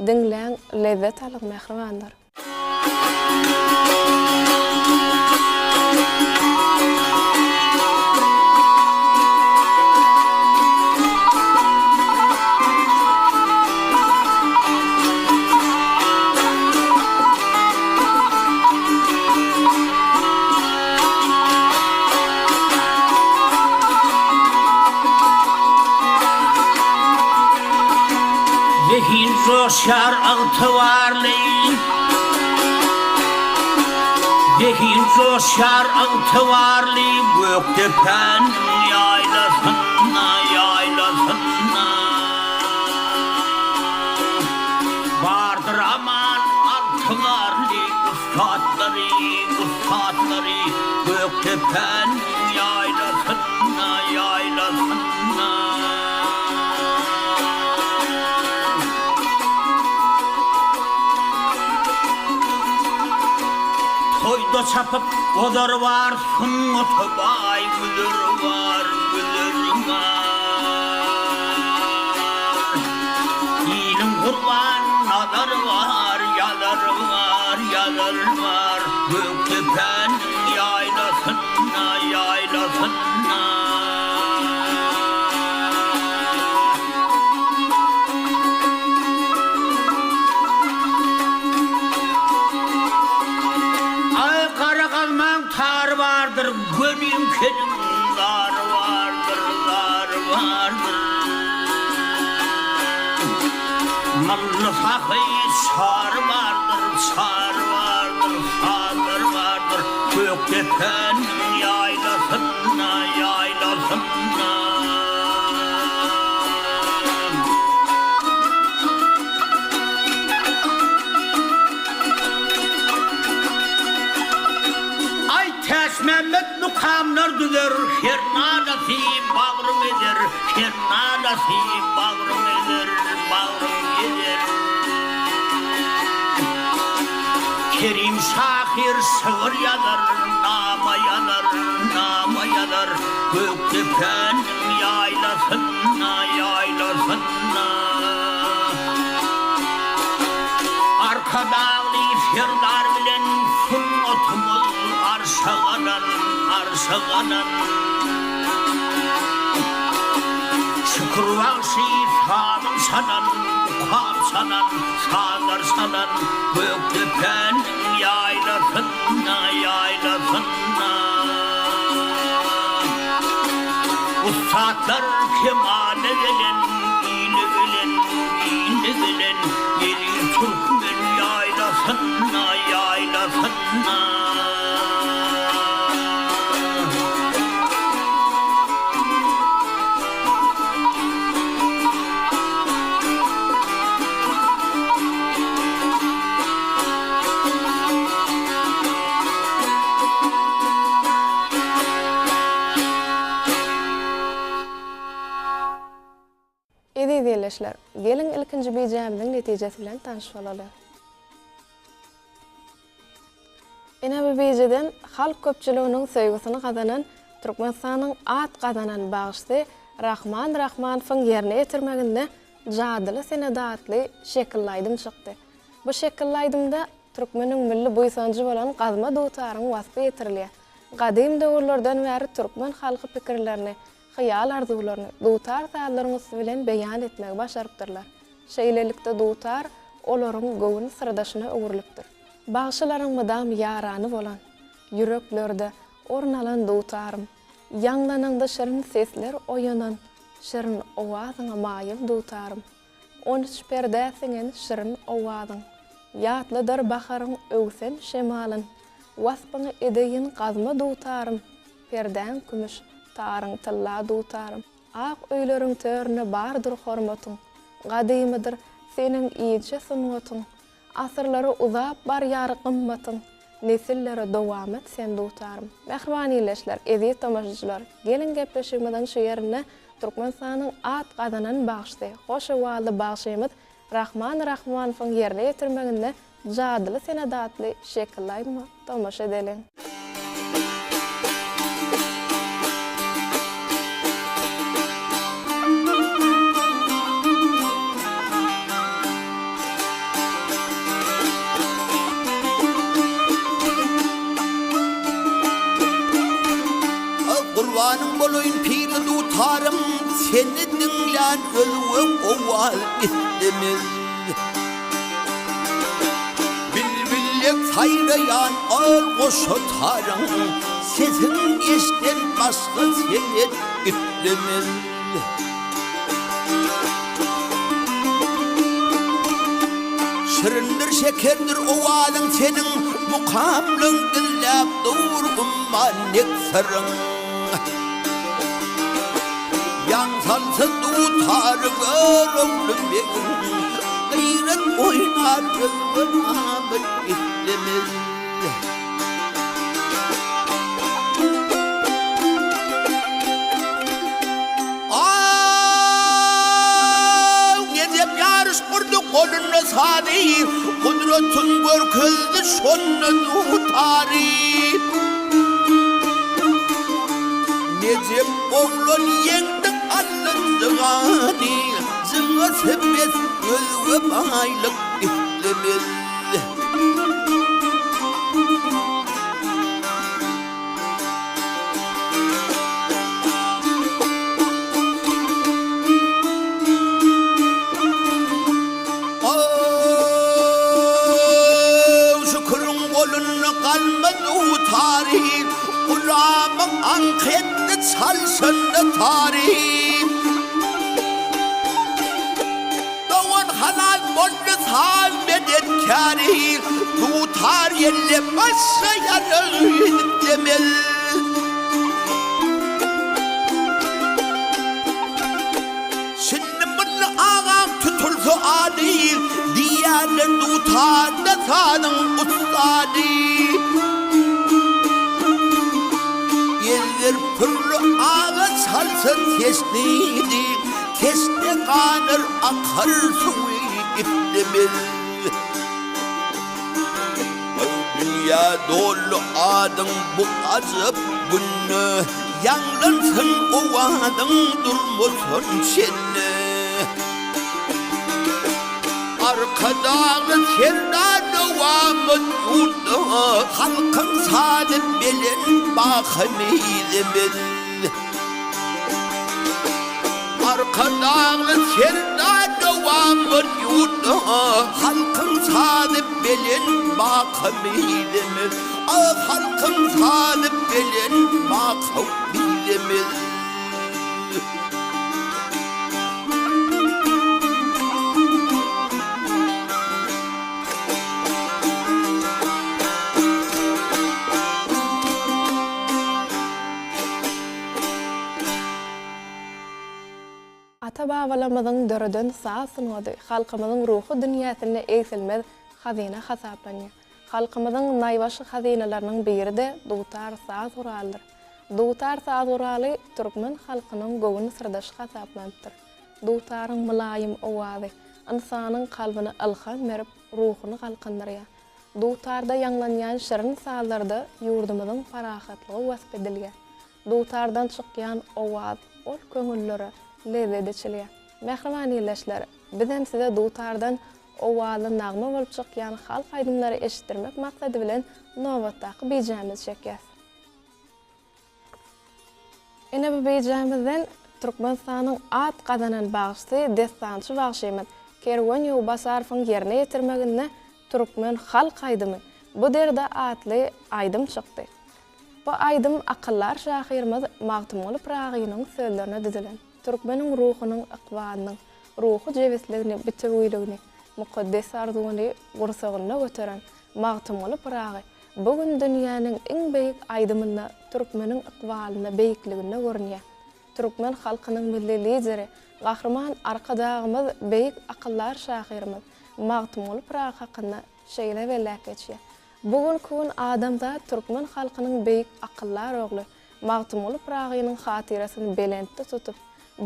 Speaker 11: Diňläň, lezzet alyň mähribanlar!
Speaker 12: Zehin joşýar ygtybarly Zehin joşýar ygtybarly Gökdepäniň ýaýlasynda ýaýlasynda. Bardyr aman altygarly ussatlary, ussatlary Gökdepäniň ýaýlasynda, ýaýlasynda. Toýda çapyp ozar bar, sungata baý güzer bar, güzer bar. Iliň gurban nazary bar, ýazary bar, ýazary bar, Gökdepäniň ýaýlasynda, ýaýlasynda. Aý, gara gazmaň tary bardyr, Göniň keliň zary bardyr, zary bardyr. Mylly sahy çary bardyr, çary bardyr, sazlary bardyr, Gökdepäniň ýaýlasynda. Her nalasy bagrym ezer, Her nalasy bagrym ezer, bagrym ezer. Kerim şahyr şygyr ýazar, nama ýazar, nama ýazar, Gökdepäniň ýaýlasynda, ýaýlasynda. Arkadagly Serdar bilen sungatymyz arşa galan, arşa galan. Şükür bagşy sazyn çalan, ukap çalan, sazlar çalan, Gökdepäniň ýaýlasynda, ýaýlasynda. Ussatlar kemala gelen, ile gelen, ile gelen, Eziz türkmen ýaýlasynda, ýaýlasynda.
Speaker 11: Eziz ildeşler, geliň ilkinji bijämiziň netijesi bilen tanyş bolaly. Ine bu bijeden halk köpçüliginiň söýgüsini gazanan Türkmenistanyň at gazanan bagşysy Rahman Rahmanowyň ýerine ýetirmeginde Jadyly senet atly şekilli aýdym çykdy. Bu şekilli aýdymda türkmeniň milli buýsanjy bolan gazma dutaryň waspy ýetirilýär. Gadym döwürlerden bäri türkmen halky pikirlerini, hyýal-arzuwlaryny dutar sazlaryň üsti bilen beýan etmegi başarypdyrlar. Şeýlelikde dutar olaryň göwün syrdaşyna öwrülipdir. Bagşylaryň mydam ýarany bolan, ýüreklerde orun alan dutarym, ýaňlanaňda şirin sesler oýanan, şirin owazyňa maýyl dutarym. On üç perdä siňen şirin owazyň, Ýatladar baharyň öwsen şemalyn. Waspyňy edeýin gazma dutarym, Perdäň kümüş, taryň tylla dutarym. Ak öýleriň töründe bardyr hormatyň, Gadymydyr seniň inçe sungatyň. Asyrlara uzap barýar gymmatyň, Nesillere dowamat sen dutarym. Mähriban ildeşler, eziz tomaşaçylar, geliň gepleşigimiziň şu ýerinde Türkmenistanyň at gazanan bagşysy, hoş owazly bagşymyz Rahman Rahmanowyň ýerine ýetirmeginde Jadyly senet atly şekilli aýdyma tomaşa edeliň.
Speaker 13: Gurbanyň bolaýyn pirli dutarym, Seni diňlän özge owaz istemez. Bilbillek saýraýan al goşa taryň, Sesin eşden başga senet istemez. Şirindir, şekerdir owazyň seniň, Mukamlyň gizläp dur umman dek syryň. Ýaň salsa dutary Görogly begiň, Gyrat oýnar özge abyl istemez. Aw, Nejep ýaryş gurdy golunda sazy, Gudratyn görkezdi şonda dutary. Nejep oglan ýeňdi aldy jygany, Jygasy bes özge baýlyk istemez. Aw, şüküriň golunda galmaz dutary, Gulamyň aňk etdi çalşanda tary. Dogan halal boldy saz medetkäri, Dutar ýelle başga ýarag istemez. Şindi Mylly agaň tutulsa ady, Diýerler dutarda sazyň ussady. Ezber pürli. çalsa teşnedi, Teşne ganar akar suwy istemez. Dünýä doly adyň bu ajap günde, Ýaňlansyn owazyň durmasyn çende. Arkadagly Serdar dowamat ýurtda, Halkyň sazy belent baky mizemez. Arkadagly Serdar dowamat ýurtda, Halkyň sazy belent baky mizemez. Ah, halkyň sazy belent baky mizemez.
Speaker 11: Ata-babalarymyzyň döreden saz sungaty halkymyzyň ruhy dünýäsinde egsilmez hazyna hasaplanýar. Halkymyzyň naýbaşy hazynalarynyň biri-de dutar saz guralydyr. Dutar saz guraly türkmen halkynyň göwün syrdaşy hasaplanypdyr. Dutaryň mylaýym owazy ynsanyň kalbyna ylham berip, ruhuny galkyndyrýar. Dutarda ýaňlanýan şirin sazlarda ýurdumyzyň parahatlygy wasp edilýär. Dutardan çykýan owaz ol köňüllere lezzet eçilýär. Mähriban ildeşler, bizem size dutardan owazly nagma bolup çykýan halk aýdymlary eşitdirmek maksady bilen nobatdaky bijämizi çekýäs. Ine bu bijämizden Türkmenistanyň at gazanan bagşysy, dessançy bagşymyz Kerwen Ýowbasarowyň ýerine ýetirmeginde Türkmen halk aýdymy Bu derde atly aýdym çykdy. Bu aýdym akyldar şahyrymyz Magtymguly Pyragynyň sözlerine düzülen. Türkmeniň ruhunyň ykbalynyň, ruhy jebisligini, bitewiligini, mukaddes arzuwyny gursagynda göteren Magtymguly Pyragy bu gün dünýäniň iň beýik aýdymynda türkmeniň ykbalynda beýikliginde görünýär. Türkmen halkynyň Milli Lideri Gahryman Arkadagymyz beýik akyldar şahyrymyz Magtymguly Pyragy hakynda şeýle belläp geçýär, Bu günki gün adamzat türkmen halkynyň beýik akyldar ogly Magtymguly Pyragynyň hatyrasyny belentde tutup,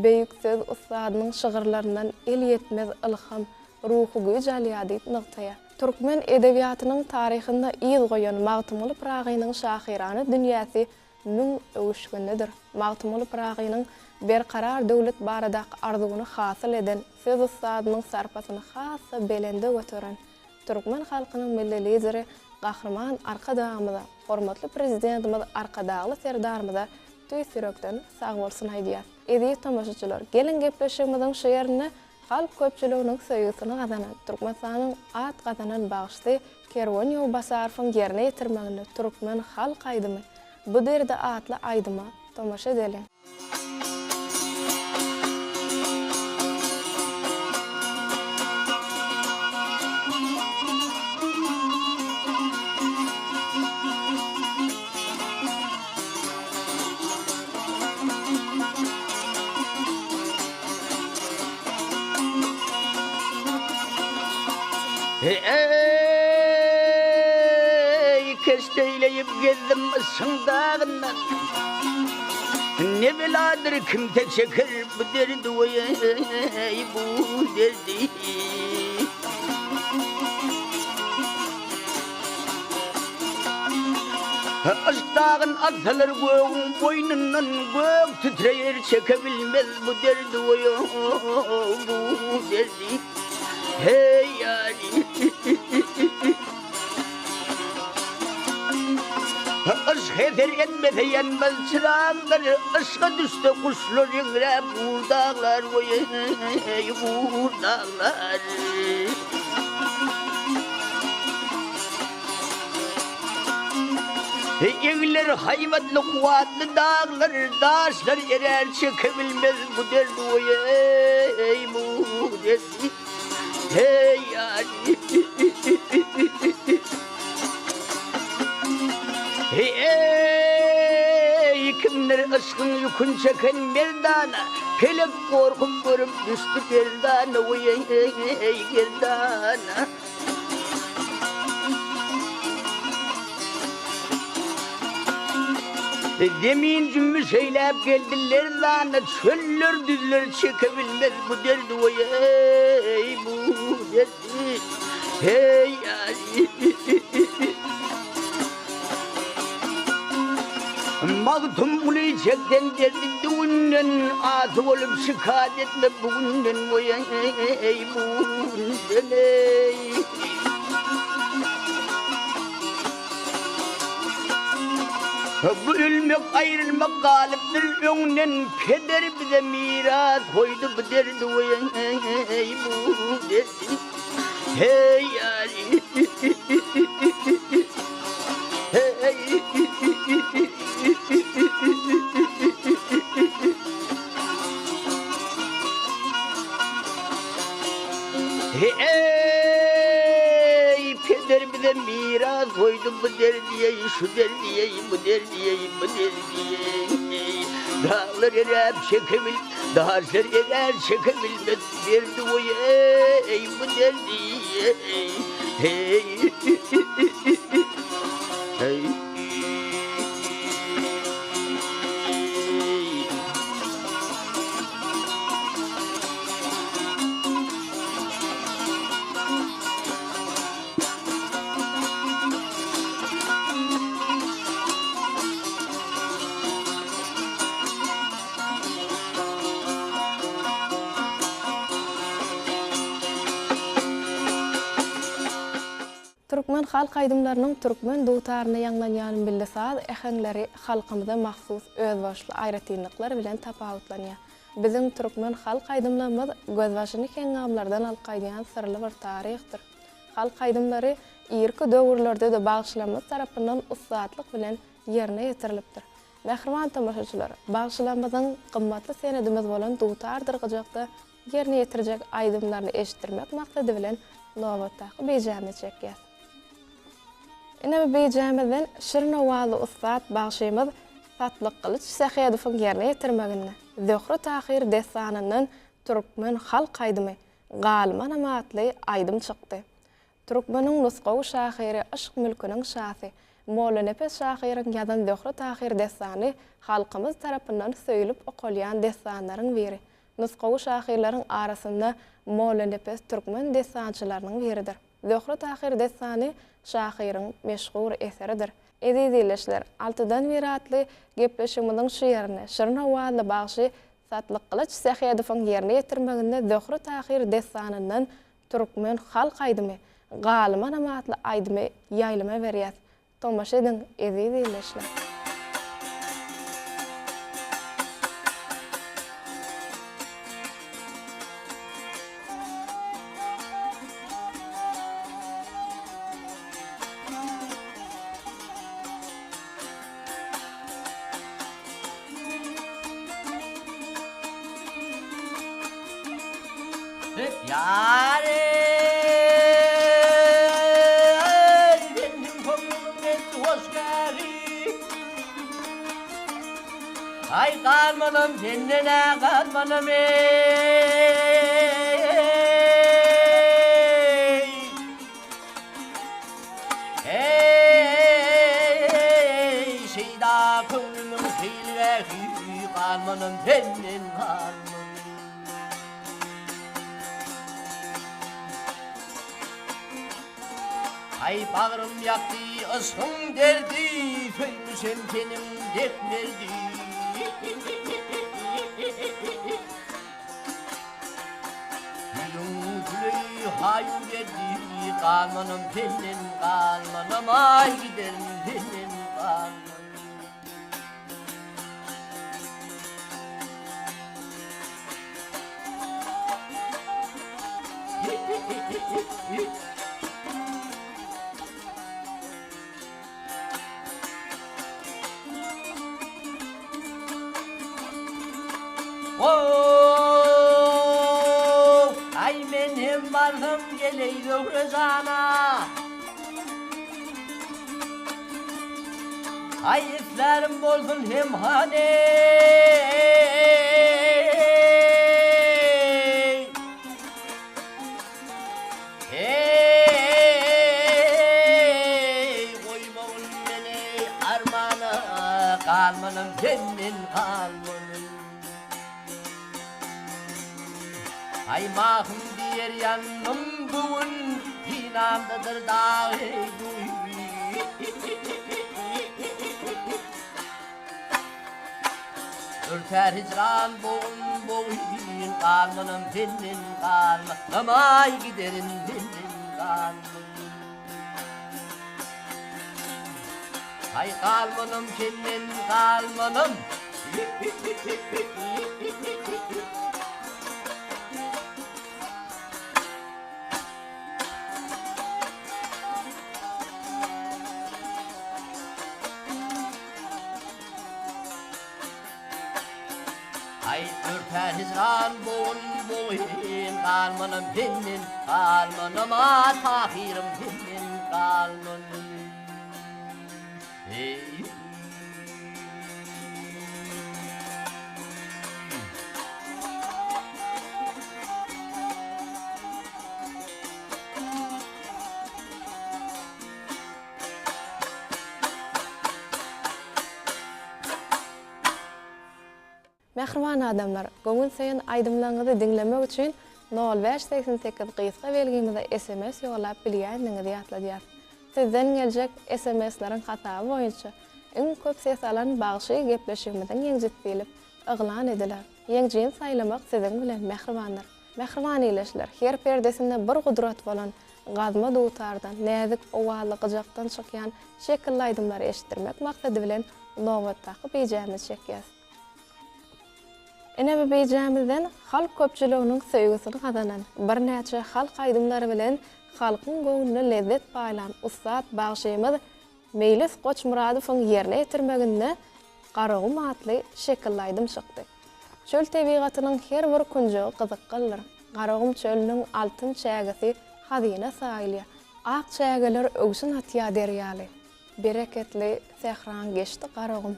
Speaker 11: beýik söz ussadynyň şygyrlaryndan elýetmez ylham, ruhy güýç alýar diýip nygtaýar. Türkmen edebiýatynyň taryhynda yz goýan Magtymguly Pyragynyň şahyrana dünýäsi müň öwüşginlidir. Magtymguly Pyragynyň berkarar döwlet baradaky arzuwyny hasyl eden, söz ussadynyň sarpasyny has-da belende göteren türkmen halkynyň Milli Lideri Gahryman Arkadagymyza, hormatly Prezidentimiz Arkadagly Serdarymyza tüýs ýürekden sagbolsun aýdýas. Eziz tomaşaçylar, geliň gepleşigimiziň şu ýerinde halk köpçüliginiň söýgüsini gazanan, Türkmenistanyň at gazanan bagşysy Kerwen Ýowbasarowyň ýerine ýetirmeginde türkmen halk aýdymy Bu derdi atly aýdyma tomaşa edeliň.
Speaker 12: Eý, keşt eýleýip gezdim yşgyň dagyndan. Ne beladyr kimse çeker bu derdi weý, bu derdi. Yşk dagyn atsalar gögüň boýnundan, Gök titreýär çekebilmez bu derdi weý, bu derdi. Heý ýary. Yşk heser etmese ýanmaz çyraglar, Yşga düşse guşlar eňräp gur daglar, weý, gur daglar. Egler haýbatly kuwwatly daglar, Daşlar erär çekebilmez bu derdi, weý, bu derdi. Heý ýar. Eý, kimdir yşkyň ýükün çeken merdana, Pelek gorkup görüp düşdi gerdana, weý, gerdana. Zemin jümmüş eýläp geldi lerzana, Çöller, düzler çekebilmez bu derdi oý-eý, bu derdi, heý-aý. Magtymguly çekseň derdi düwünden, Asy bolup şikat etme bu günden oý-eý, bu günden-eý. Bu ölmek aýrylmak galypdyr öňden Peder bize miras goýdy bu derdi Eý bu derdi Heý Heý Eý, peder bize miras goýdy bu derdi-eý, şu derdi-eý, bu derdi-eý, bu derdi-eý. Daglar eräp çekebil, daşlar erär çekebilmez derdi oý-eý, bu derdi-eý. Heý. Heý.
Speaker 11: Türkmen halk aýdymlarynyň türkmen dutarynda ýaňlanýan milli saz äheňleri halkymyza mahsus özboluşly aýratynlyklar bilen tapawutlanýar. Biziň türkmen halk aýdymlarymyz gözbaşyny heňňamlardan alyp gaýdýan syrly bir taryhdyr. Halk aýdymlary irki döwürlerde-de bagşylarymyz tarapyndan ussatlyk bilen ýerine ýetirilipdir. Mähriban tomaşaçylar, bagşylarymyzyň gymmatly senedimiz bolan dutardyr gyjakda ýerine ýetirjek aýdymlaryny eşitdirmek maksady bilen nobatdaky bijämizi çekýäs. Ine bu bijämizden şirin owazly ussat bagşymyz Satlykgylyç Sähedowyň ýerine ýetirmeginde Zöhre-Tahyr dessanyndan türkmen halk aýdymy Galmanam atly aýdym çykdy. Türkmeniň nusgawy şahyry yşk mülküniň şasy Mollanepes şahyryň ýazan Zöhre-Tahyr dessany halkymyz tarapyndan söýlüp okalýan dessanlaryň biri. Nusgawy şahyrlaryň arasynda Mollanepes türkmen dessançylarynyň biridir. Zöhre-Tahyr dessany şahyryň meşhur eseridir. Eziz ildeşler, Altydan biri atly gepleşigimiziň şu ýerinde şirin owazly bagşy Satlykgylyç Sähedowyň ýerine ýetirmeginde Zöhre-Tahyr dessanyndan türkmen halk aýdymy Galymanam atly aýdymy ýaýlyma berýäs. Tomaşa ediň eziz ildeşler.
Speaker 12: Ýar sensiň köňlümiň messi hoşgähi. Aý galmanam senden-ä galmanam eý. Eý şeýda köňlümiň seýilgähi galmanam senden galmanam. Aý bagrym ýakdy yşgyň derdi, Söýmüşem seniň dek merdi. Ýüzüň güleý haýu berdi, Galmanam senden galmanam, Aý giderin senden galmanam. Ay men hem barsam geley Zöhre jana. Aý islärim bolsun hem hany. Heý, goýmagyn meni armana, galmanam. Galmanam senden galmanam. Aý mahym diýer ýandym bu gün Synamdadyr dag eý duý. Örtär hijran bogun bogun Galmanam senden galmanam Aý giderin senden galmanam. Aý galmanam senden galmanam. Aý örtär hijran bogun bogun galmanam senden galmanam a Tahyrym senden galmanam. Eý.
Speaker 11: Mähriban adamlar, göwün söýen aýdymlaryňyzy diňlemek üçin nol bäş 88 gysga belgimize sms ýollap bilýändigiňizi ýatladýas. Sizden geljek sms-leriň hasaby boýunça iň köp ses alan bagşy gepleşigimiziň ýeňjisi diýlip yglan ediler. Ýeňjini saýlamak siziň bilen mähribanlar. Mähriban ildeşler, her perdesinde bir gudrat bolan gazma dutardan, näzik owazly gyjakdan çykýan şekilli aýdymlary eşitdirmek maksady bilen nobatdaky bijämizi çekýäs. Ine bu bijämizden halk köpçüliginiň söýgüsini gazanan, birnäçe halk aýdymlary bilen halkyň göwnüne lezzet paýlan ussat bagşymyz Meýlis Goçmyradowyň ýerine ýetirmeginde Garagum atly şekilli aýdym çykdy. Çöl tebigatynyň her bir künjegi gyzyklydyr. Garagum çölüniň altyn çägesi hazyna saýylýar. Ak çägeler öwşün atýar derýaly. Bereketli sähraň geçdi Garagum.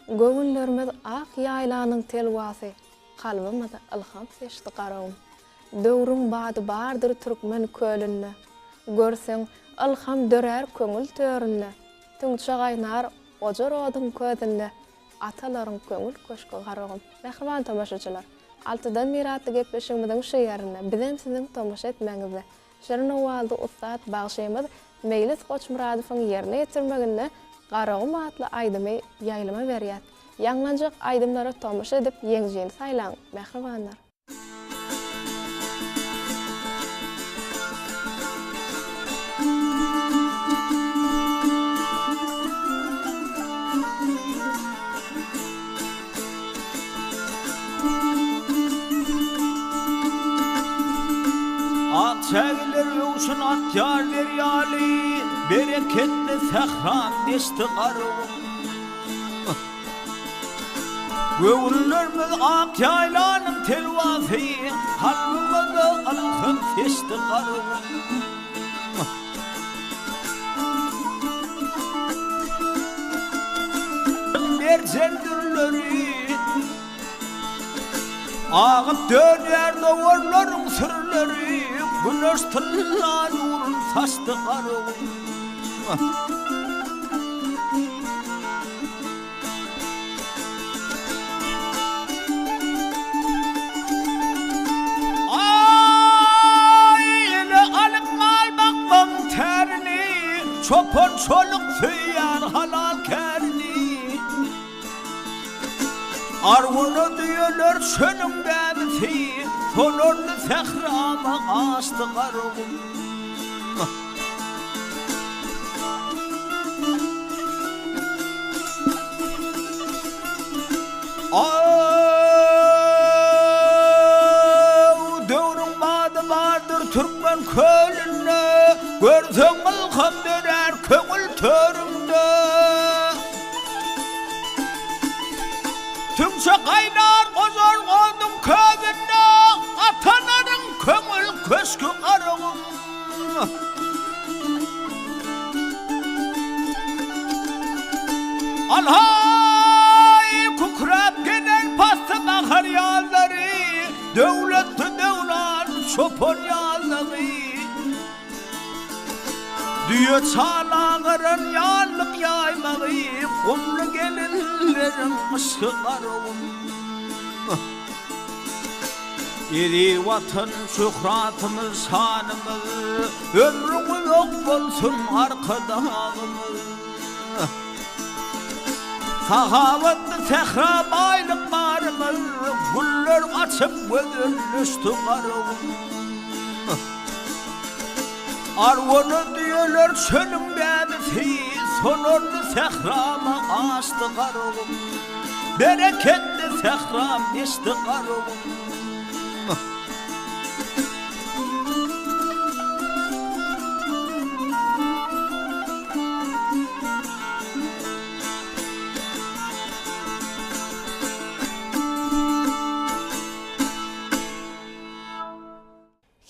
Speaker 11: Göwünlerimiz ak ýaýlanyň telwasy, Kalbymyza ylham seçdi Garagum. Döwrüň bady bardyr türkmen kölünde, Görseň, ylham dörär köňül töründe. Tüňçe gaýnar ojar oduň közünde, Atalaryň köňül köşgi Garagum. Mähriban tomaşaçylar! Altydan bir atly gepleşigimiziň şu ýerinde bizem siziň tomaşa etmegiňizde Şirin owazly ussat bagşymyz Meýlis Goçmyradowyň ýerine ýetirmeginde Garagum atly aýdymy ýaýlyma berýäs. Ýaňlanjak aýdymlara tomaşa edip ýeňijini saýlaň, mähribanlar!
Speaker 13: Ak çägeler öwşün atýar derýaly, Bereketli sähraň deşdi Garagum. Göwünlerimiz ak ýaýlanyň telwasy, Kalbymyza ylham seçdi Garagum. Merjen dürleri Agyp dönýär dowarlaryň sürüleri, Güneş tylla nurun saçdy Garagum. Aý, ele alyp mal bakmagyň tärini, Çopan-çoluk söýýär halal kärini. Arwana düýeler çölüň bäbisi, Sonarly sährama gaçdy Garagum. Aw, döwrüň bady bardyr türkmen kölünde, Görseň ylham dörär köňül törüňde. Tüňçe gaýnar gojar oduň közünde, Atalaryň köňül köşgi Garagum. Al-haý, kükräp gelen pasly bahar ýazlary, Döwletli döwran çopan ýazlagy.
Speaker 12: Düýe çal agaran ýarlyk ýaýmagy, Gumly gelinleriň yşky Garagum. Eziz Watan şöhratymyz, şanymyz, Ömrüň uzak bolsun Arkadagymyz. Sahawatly sähra baýlyk barymyz, Güller açyp gözelleşdi Garagum. Arwana düýeler çölüň bäbisi, Sonarly sährama aşdy Garagum. Bereketli sähram deşdi Garagum.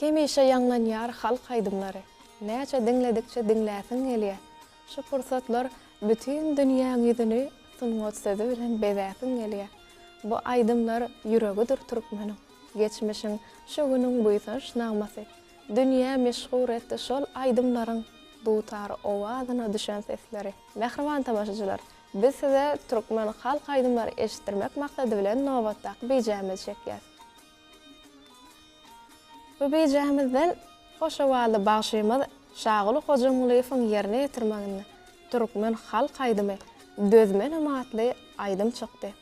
Speaker 11: Hemişe ýaňlanýar halk aýdymlary. Näçe diňledikçe diňläsiň gelýär. Şu pursatlar bütin dünýäň ýüzüni sungat sözi bilen bezäsiň gelýär. Bu aýdymlar ýüregidir türkmeniň. Geçmişiň, şu günüň buýsanç nagmasy. Dünýä meşhur etdi şol aýdymlaryň dutar owazyna düşen sesleri. Mähriban tomaşaçylar, biz size türkmen halk aýdymlary eşitdirmek maksady bilen nobatdaky bijämizi çekýäs. Bu bijämizden hoş owazly bagşymyz Şaguly Hojamgulyýewiň ýerine ýetirmeginde türkmen halk aýdymy Dözmenem atly aýdym çykdy.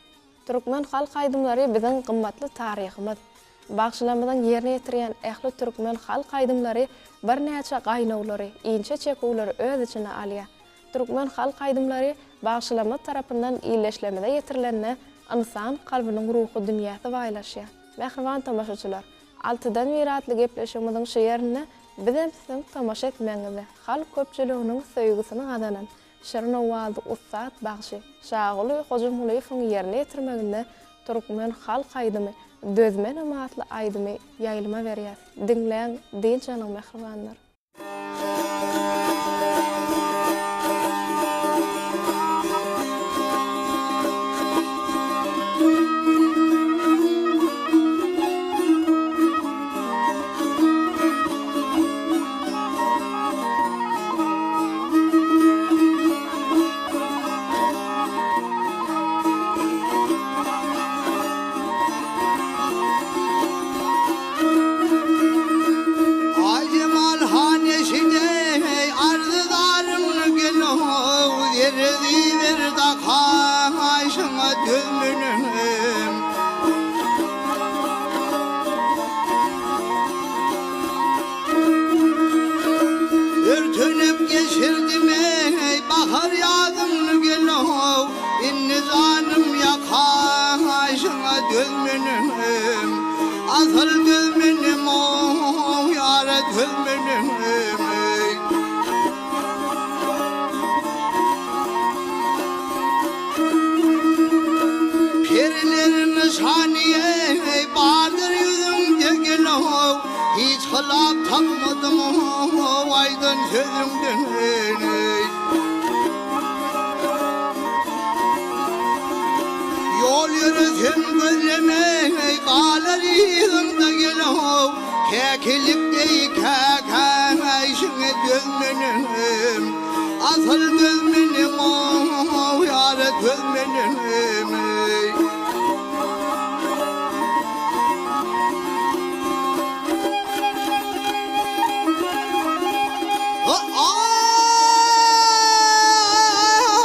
Speaker 11: Türkmen halk aýdymlary biziň gymmatly taryhymyz. Bagşylarymyzyň ýerine ýetirýän ähli türkmen halk aýdymlary birnäçe gaýnawlary, inçe çeküwleri öz içine alýar. Türkmen halk aýdymlary bagşylarymyz tarapyndan ildeşlerimize ýetirilende ynsan kalbynyň ruhy dünýäsi baýlaşýar. Mähriban tomaşaçylar, Altydan biri atly gepleşigimiziň şu ýerinde bizem siziň tomaşa etmegiňizi, halk köpçüliginiň söýgüsini gazanan şirin owazly ussat bagşy Şaguly Hojamgulyýewiň ýerine ýetirmeginde türkmen halk aýdymy Dözmenem atly aýdymy ýaýlyma berýäs. Diňläň, dynç alyň mähribanlar!
Speaker 13: Aýjemal han eşideý arzy-zarymny gel-ow, Zerre ziber dakaýşyňa dözmenem. Örtenip geçirdim-eý bahar ýazymny gel-ow, Indi janym ýakaýşyňa dözmenem. Asyl dözmenem-ow, ýara dözmenem-eý. Periler nyşany-eý, bardyr ýüzüňde gel-ow, Hiç hylap tapmadym-ow, aýdan sözüňden-eý. Ýol ýöresem gözlemeý, galar yzyňda gel-ow, Käkilik deý käkäýşiňe dözmenem, Asyl dözmenem-ow, ýara dözmenem-eý.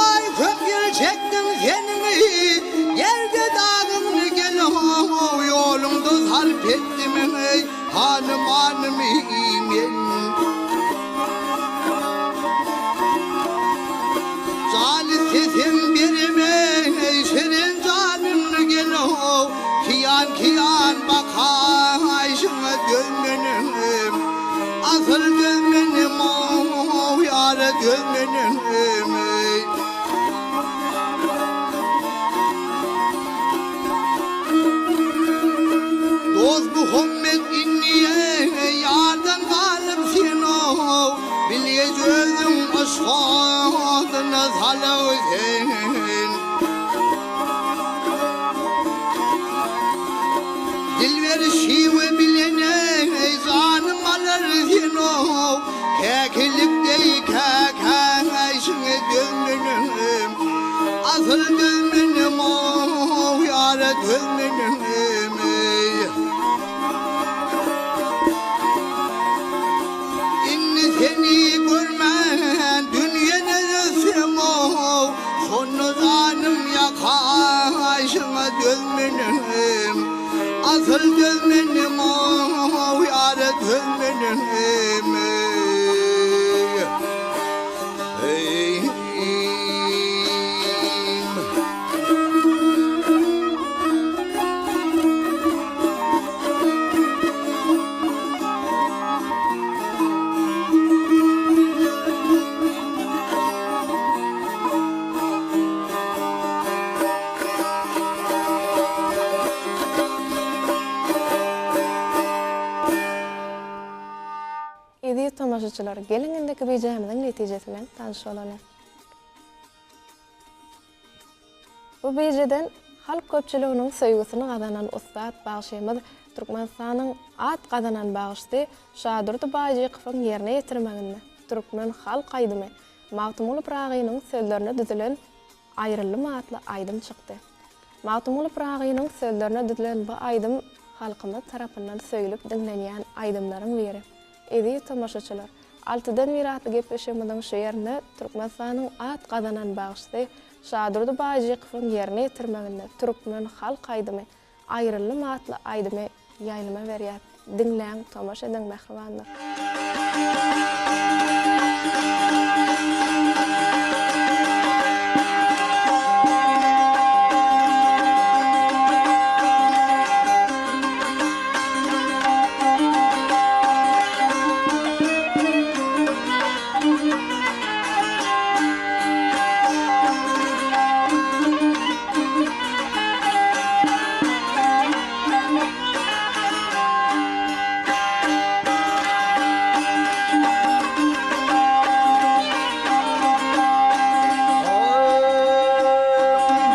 Speaker 13: Aý, köp ýyl çekdim seniňi, Gel-de dagyňny gel-ow, Ýoluňda sarp etdim-eý, Hany-manymy men. Jan istesem beremen-eý, Şirin janymny gel-ow, Kiýan-kiýan bakaýşyňa dözmenem, Asyl dözmenem-ow, ýara dözmenem-eý. Dost Muhammet indi ýardan galyp sen-ow, Bilgeç özüň yşk oduna salyp sen. Dilber şiwe bilen-eý, janym alar sen-ow, Käkilik deý kä. Asyl dözmenem-ow, ýara dözmenem-eý. Indi seni görmän dünýede ýörsem-ow, Şonda janym ýakaýşyňa dözmenem. Asyl dözmenem-ow, ýara dözmenem-eý.
Speaker 11: Eziz tomaşaçylar, geliň indiki bijämiziň netijesi bilen tanyş bolalyň. Bu bijeden halk köpçüliginiň söýgüsini gazanan ussat bagşymyz Türkmenistanyň at gazanan bagşysy Şadurdy Baýjykowyň ýerine ýetirmeginde türkmen halk aýdymy Magtymguly Pyragynyň sözlerine düzülen Aýryldym atly aýdym çykdy. Magtymguly Pyragynyň sözlerine düzülen bu aýdym halkymyz tarapyndan söýlüp diňlenýän aýdymlaryň biri. Eziz tomaşaçylar, Altydan bir atly gepleşigimiziň şu ýerinde Türkmenistanyň at gazanan bagşysy Şadurdy Baýjykowyň ýerine ýetirmeginde türkmen halk aýdymy Aýryldym atly aýdymy ýaýlyma berýäs. Diňläň, tomaşa ediň mähribanlar.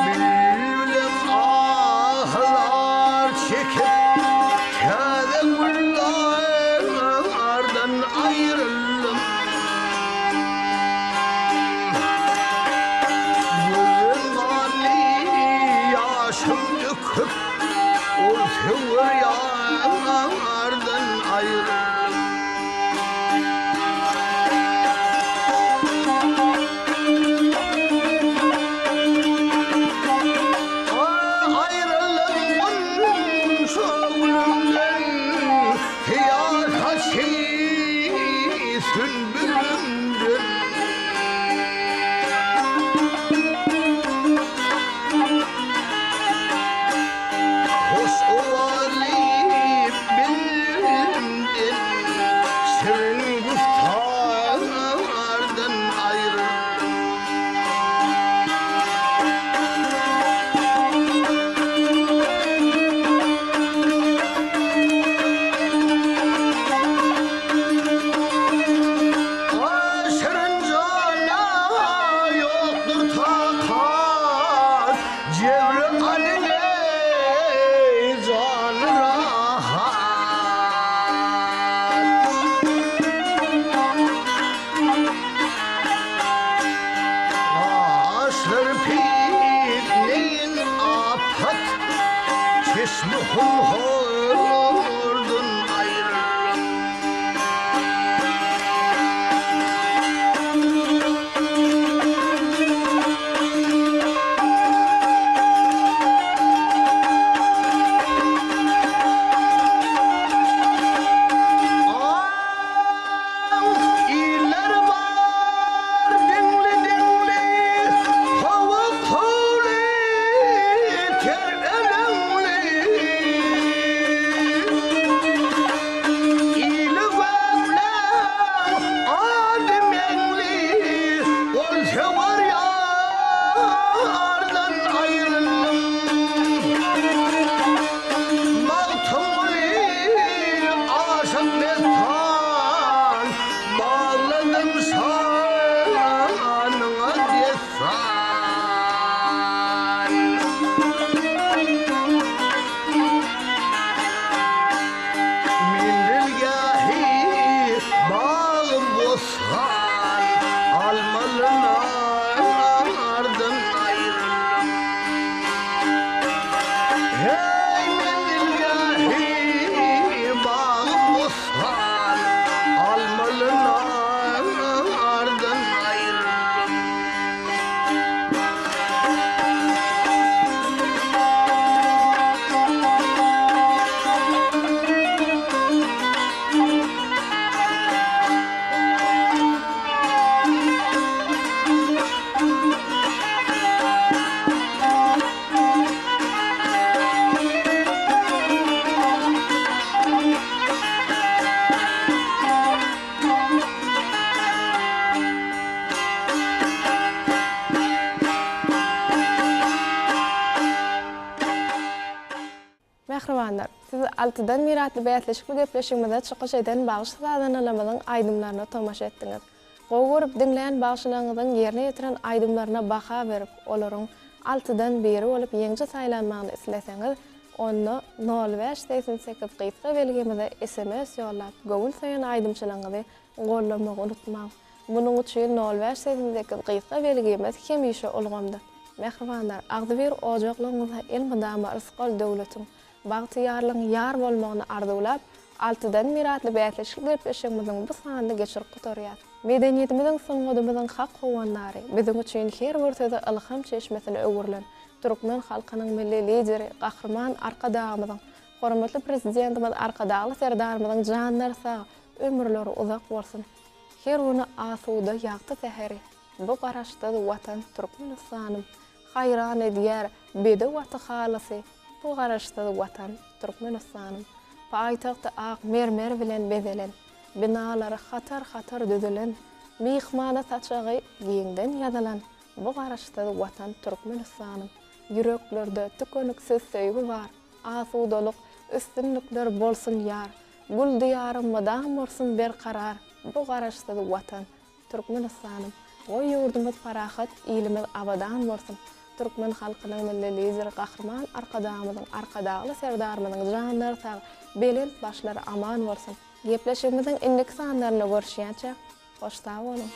Speaker 13: Bilbilem ahlar çekip, täze güllardan aýryldym. Gözüm ganly ýaşym döküp, ol söwer ýardan aýryldym. Aýryldym gunça gülümden, Syýasatçy.
Speaker 11: Altydan bir atly bäsleşikli gepleşigimizde çykyş eden bagşy-sazandalarymyzyň aýdymlaryna tomaşa etdiňiz. Gowy görüp diňlän bagşylaryňyzyň ýerine ýetiren aýdymlaryna baha berip, olaryň altydan biri bolup ýeňiji saýlanmagyny isleseňiz, onda nol bäş 88 gysga belgimize sms ýollap, göwün söýen aýdymçylaryňyzy goldamagy unutmaň. Munuň üçin nol bäş 88 gysga belgimiz hemişe ulgamda. Mähribanlar, agzybir ojaklygyňyza elmydama rysgal-döwletiň, Bagtyýarlygyň ýar bolmagyny arzuwlap, Altydan bir atly bäsleşikli gepleşigimiziň bu sanyny geçirip gutarýas. Medeniýetimiziň, sungatymyzyň hak howandary, biziň üçin her bir sözi ylham çeşmesine öwrülen türkmen halkynyň Milli Lideri Gahryman Arkadagymyzyň, hormatly Prezidentimiz Arkadagly Serdarymyzyň janlary sag, ömürleri uzak bolsun! Her güni asuda ýagty säheri, bu Garaşsyz Watan Türkmenistanym haýran edýär bedew aty halysy, Bu Garaşsyz Watan, Türkmenistanym. Paýtagty ak mermer bilen bezelen, Binalary hatar-hatar düzülen, Myhmana saçagy giňden ýazylan, Bu Garaşsyz Watan, Türkmenistanym. Ýüreklerde tükeniksiz söýgi bar, Asudalyk, üstünlikler bolsun ýar. Gül Diýarym mydam bolsun berkarar, Bu Garaşsyz Watan, Türkmenistanym, goý ýurdumyz parahat, ilimiz abadan bolsun! Türkmen halkynyň Milli Lideri Gahryman Arkadagymyzyň, Arkadagly Serdarymyzyň janlary sag, belent başlary aman bolsun! Gepleşigimiziň indiki sanlarynda görüşýänçäk, hoş sag boluň!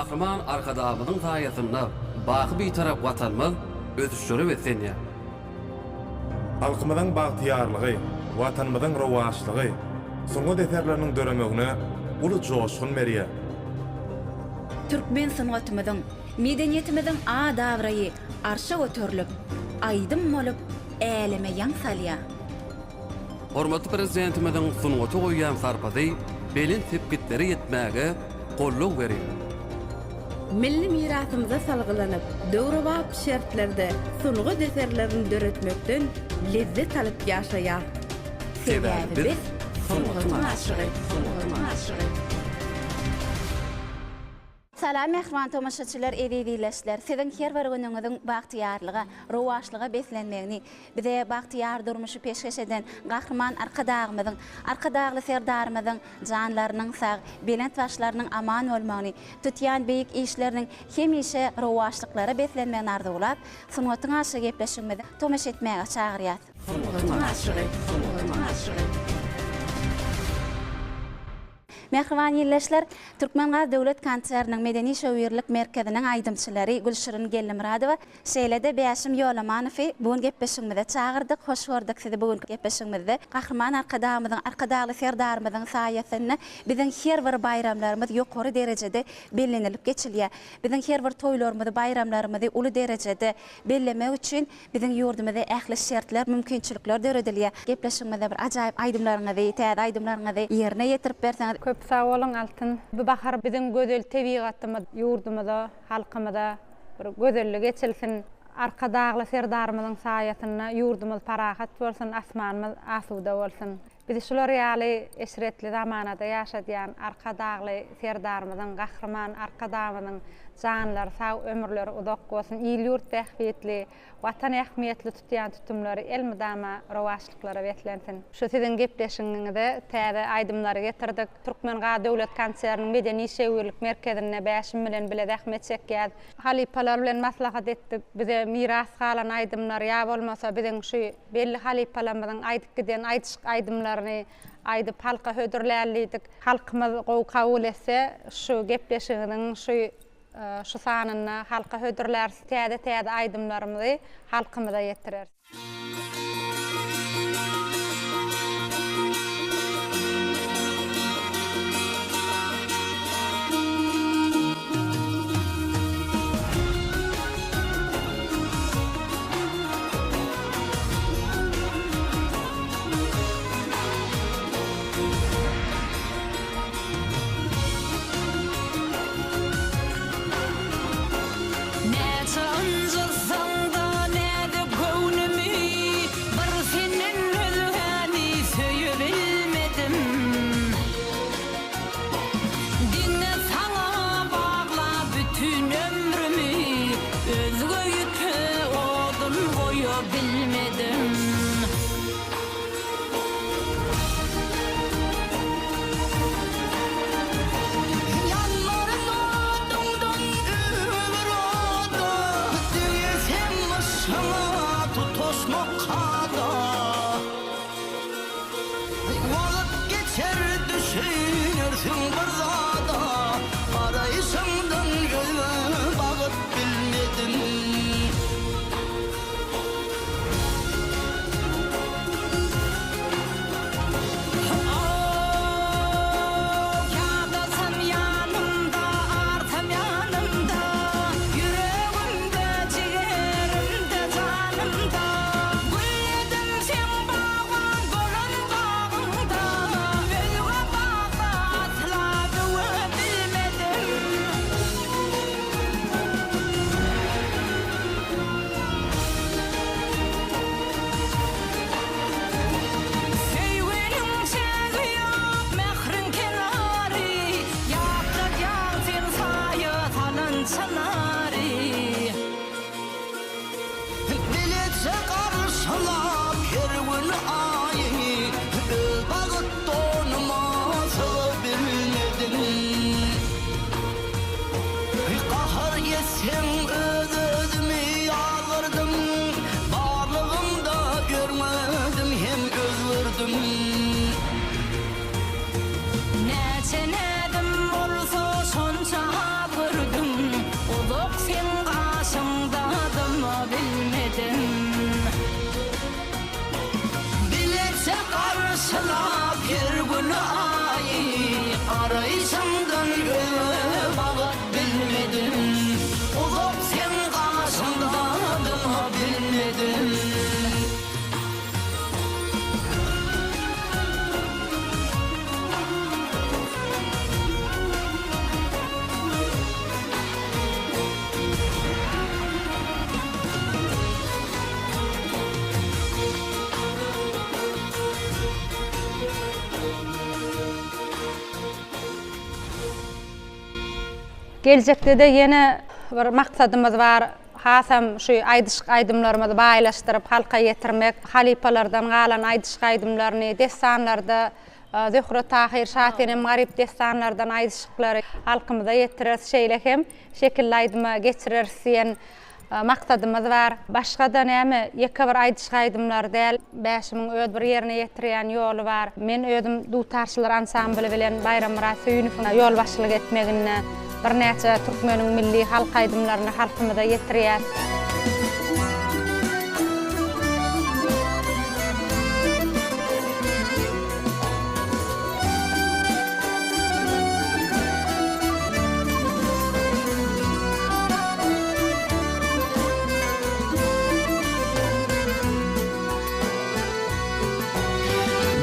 Speaker 14: Gahryman Arkadagymyzyň saýasynda baky Bitarap Watanymyz ösüşlere beslenýär.
Speaker 15: Halkymyzyň bagtyýarlygy, Watanymyzyň rowaçlygy sungat eserleriniň döremegine. uly joşgun berýär.
Speaker 16: Türkmen sungatymyzyň, medeniýetimiziň at-abraýy arşa göterilip, aýdym bolup äleme ýaň salýar.
Speaker 14: Hormatly Prezidentimiziň sungata goýýan sarpasy belent sepgitlere ýetmäge goldaw berýär.
Speaker 17: Milli mirasymyza salgylanyp, döwrebap şertlerde sungat eserlerini döretmekden lezzet alyp ýaşaýar.
Speaker 16: Sebäbi biz sungatyň aşygy, sungatyň aşygy. Salam mähriban tomaşaçylar eziz ildeşler siziň her bir günüňiziň bagtyýarlyga rowaçlyga beslenmegini bize bagtyýar durmuşy peşgeş eden Gahryman Arkadagymyzyň Arkadagly Serdarymyzyň janlarynyň sag belent başlarynyň aman bolmagyny tutýan beýik işleriniň hemişe rowaçlyklara beslenmegini arzuwlap sungatyň aşygy gepleşigimize tomaşa etmäge çagyrýas.
Speaker 18: Sungatyň aşygy, sungatyň aşygy.
Speaker 16: Mähriban ildeşler, Türkmengaz döwlet konserniniň Medeni-şöwürlik merkeziniň aýdymçylary Gülşirin Geldimyradowa, şeýle-de Bäşim Ýolamanowy bu gün gepleşigimize çagyrdyk. Hoş gördük sizi bu günki gepleşigimizde. Gahryman Arkadagymyzyň, Arkadagly Serdarymyzyň saýasynda biziň her bir baýramlarymyz ýokary derejede bellenilip geçilýär. Biziň her bir toýlarymyzy, baýramlarymyzy uly derejede bellemek üçin Biziň ýurdumyzda ähli şertler, mümkinçilikler döredilýär. Gepleşigimizde bir ajaýyp aýdymlaryňyzy, täze aýdymlaryňyzy ýerine ýetirip berseňiz.
Speaker 19: Köp sag boluň Altyn. Bu bahar biziň gözel tebigatymyz, ýurdumyza, halkymyza bir gözellik eçilsin. Arkadagly Serdarymyzyň saýasynda ýurdumyz parahat bolsun, asmanymyz asuda bolsun. Bizi şular ýaly eşretli zamanada ýaşadýan Arkadagly Serdarymyzyň, Gahryman Arkadagymyzyň janlary sag, ömürleri uzak bolsun, il-ýurt bähbitli, Watan ähmiýetli tutýan tutumlary elmydama rowaçlyklara beslensin! Şu siziň gepleşigiňize täze aýdymlary getirdik. Türkmengaz döwlet konserniniň medeni-işewürlik merkezinde Bäşim bilen bile zähmet çekýäs. Halypalar bilen maslahat etdik. Bize miras galan aýdymlar ýa bolmasa biziň şu Belli halypalarymyzyň aýdyp giden aýdyşyk aýdymlaryny aýdyp halka hödürläli diýdik. Halkymyz gowy kabul etse şu gepleşiginiň şu şu sanynda halka hödürläris täze täze aýdymlarymyzy halkymyza ýetireris.
Speaker 18: Näçe ynjytsaň-da näzik göwnümi, Bir senden özgäni söýebilmedim. Diňe saňa baglap bütin ömrümi, Özge ýüpe odun goýa bilmedim.
Speaker 3: Ýanmaryn oduňdan ömür oda, Diňe sen yşgyňa tutaşmak kada. Wagt geçer düşünersiň bir zada, Garaýşyňdan özge bagyp bilmedim.
Speaker 18: Ýadasam ýanymda, arsam ýanymda, Ýüregimde, jigerimde, janymda. Gülledim seň bagban bolan bagyňda, Özge bagda asla böwür.
Speaker 19: Geljekde-de ýene bir maksadymyz bar, hasam şu aýdyşyk aýdymlarymyzy baýlaşdyryp halka ýetirmek, halypalardan galan aýdyşyk aýdymlaryny, dessanlarda Zöhre-Tahyr, Şasenem-Garyp dessanlardan aýdyşyklary halkymyza ýetireris, şeýle hem şekilli aýdyma geçireris diýen maksadymyz bar. Başga-da näme, ýeke bir aýdyşyk aýdymlary däl, Bäşimiň öz bir ýerine ýetirýän ýoly bar. Men özüm dutarçylar ansambly bilen Baýrammyrat Söýünowyň ýolbaşçylyk etmeginde birnäçe türkmeniň milli halk aýdymlaryny halkymyza ýetirýäs.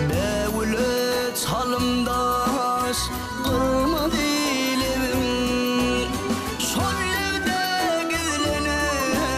Speaker 3: Bägüle çalymdaş gyrmyzy lebiň, Şol lebde gizlenen.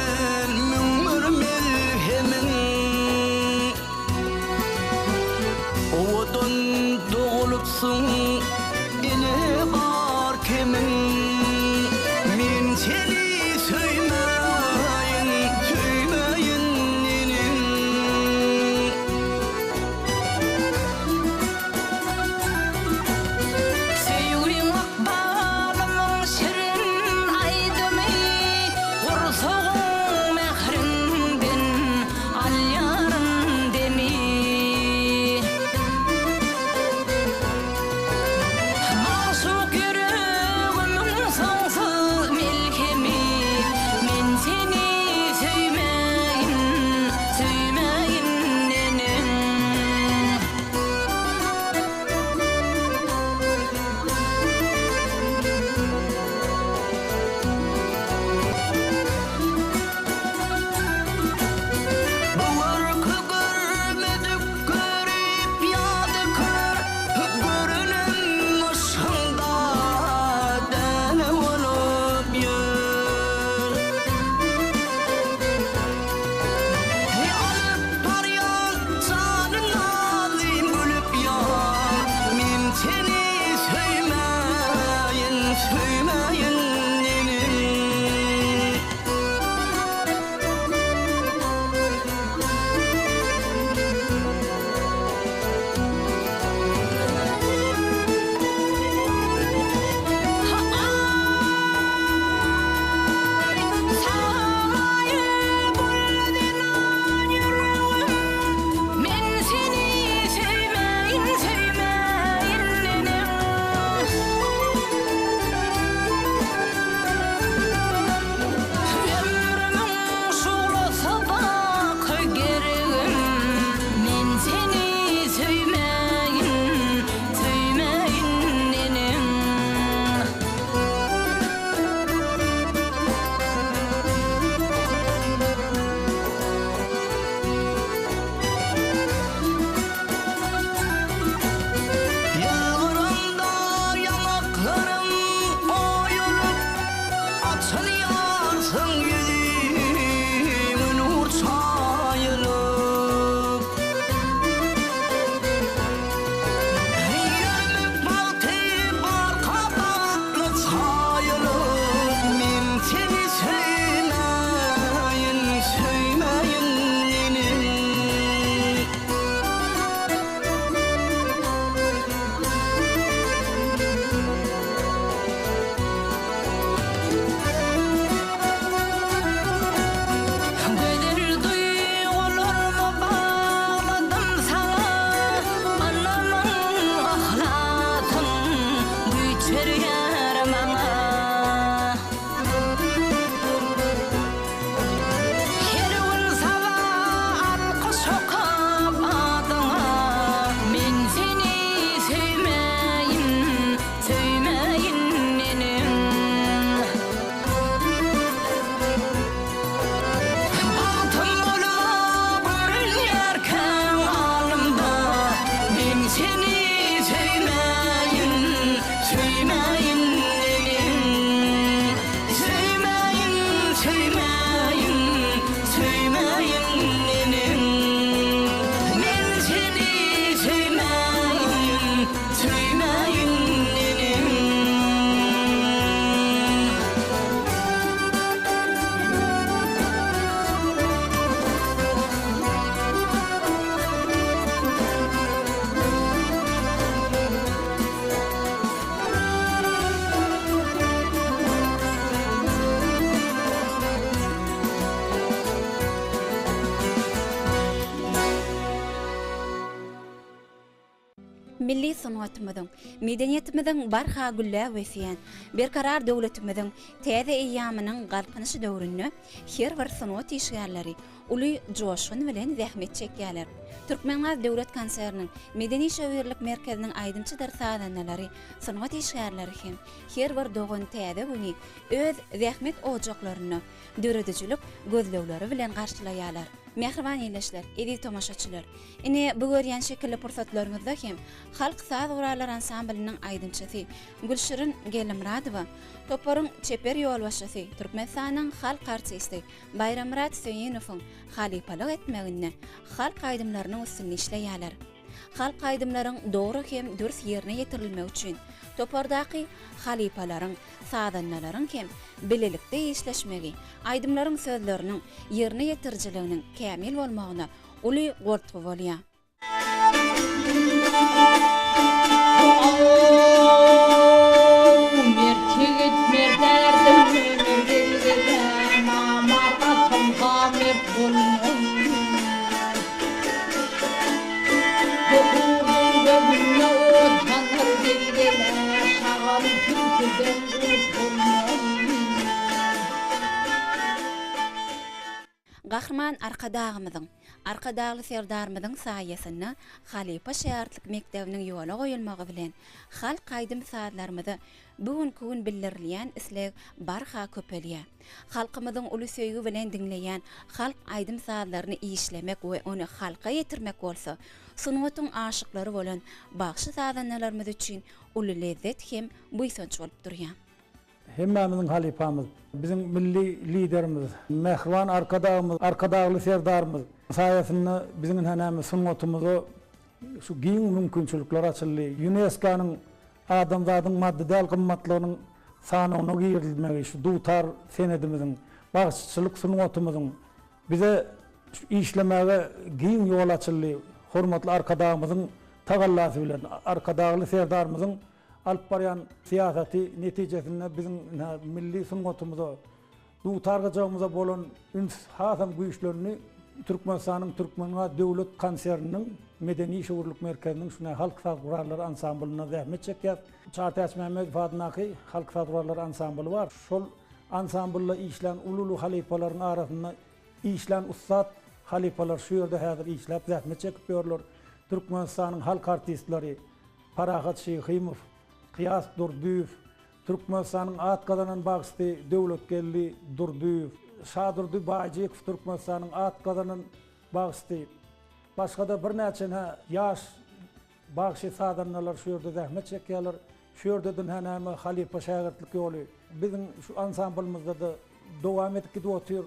Speaker 16: Milli sungatymyzyň, medeniýetimiziň barha gülläp ösýän Berkarar döwletimiziň täze eýýamynyň Galkynyşy döwründe her bir sungat işgärleri uly joşgun bilen zähmet çekýärler. Türkmengaz döwlet konserniniň Medeni-şöwürlik merkeziniň aýdymçydyr sazandalary, sungat işgärleri hem her bir dogan täze güni öz zähmet ojaklarynda döredijilik gözlegleri bilen garşylaýarlar. Mähriban ildeşler, eziz tomaşaçylar! Ine, bu görýän şekilli pursatlaryňyzda hem halk saz gurallar ansamblynyň aýdymçysy Gülşirin Geldimyradowa, toparyň çeper ýolbaşçysy, Türkmenistanyň halk artisti Baýrammyrat Söýünowyň halypalyk etmeginde halk aýdymlarynyň üstünde işleýärler. Halk aýdymlaryň dogry hem dürs ýerine ýetirilmegi üçin topardaky halypalaryň, sazandalaryň hem bilelikde işleşmegi aýdymlaryň sözleriniň ýerine ýetirijiliginiň kämil bolmagyna uly goltgy bolýar. Gahryman Arkadagymyzyň, Arkadagly Serdarymyzyň saýasynda halypa-şägirtlik mekdebiniň ýola goýulmagy bilen, halk aýdym-sazlarymyza bu günki gün bildirilýän isleg barha köpelýär. Halkymyzyň uly söýgi bilen diňleýän halk aýdym-sazlaryny işlemek we ony halka ýetirmek bolsa, sungatyň aşyklary bolan bagşy-sazandalarymyz üçin uly lezzet hem buýsanç bolup durýar.
Speaker 15: Hemmämiziň halypamyz, biziň milli Liderimiz, mähriban Arkadagymyz, Arkadagly Serdarymyz saýasynda biziň ynha näme sungatymyza şu giň mümkinçilikler açyldy. ÝUNESKO-nyň adamzadyň maddy däl gymmatlygynyň sanawyna girizilmegi şu dutar senedimiziň, bagşyçylyk sungatymyzyň bize şu işlemäge giň ýol açyldy. Hormatly Arkadagymyzyň tagallasy bilen, Arkadagly Serdarymyzyň Alyp barýan syýasaty netijesinde biziň ynha milli sungatymyza, dutar gyjagymyza bolan üns hasam güýçlendi. Türkmenistanyň Türkmengaz döwlet konserniniň Medeni-işewürlik merkeziniň şuna halk saz gurallary ansamblynda zähmet çekýäs. Çary Täçmämmedow adyndaky halk saz gurallary ansambly bar. Şol ansamblda işlän uly-uly halypalaryň arasynda işlän ussat halypalar şu ýerde häzir işläp zähmet çekip ýörler. Türkmenistanyň halk artistleri Parahat Şyhymow, Kyýas Durdyýew, Türkmenistanyň at gazanan bagşysy Döwletgeldi Durdyýew, Şadurdy Baýjykow Türkmenistanyň at gazanan bagşysy, başga-da birnäçe ýaş bagşy-sazandalar şu ýerde zähmet çekýärler. Şu ýerde-de näme halypa-şägirtlik ýoly biziň şu ansamblymyzda-da dowam edip gidip otyr.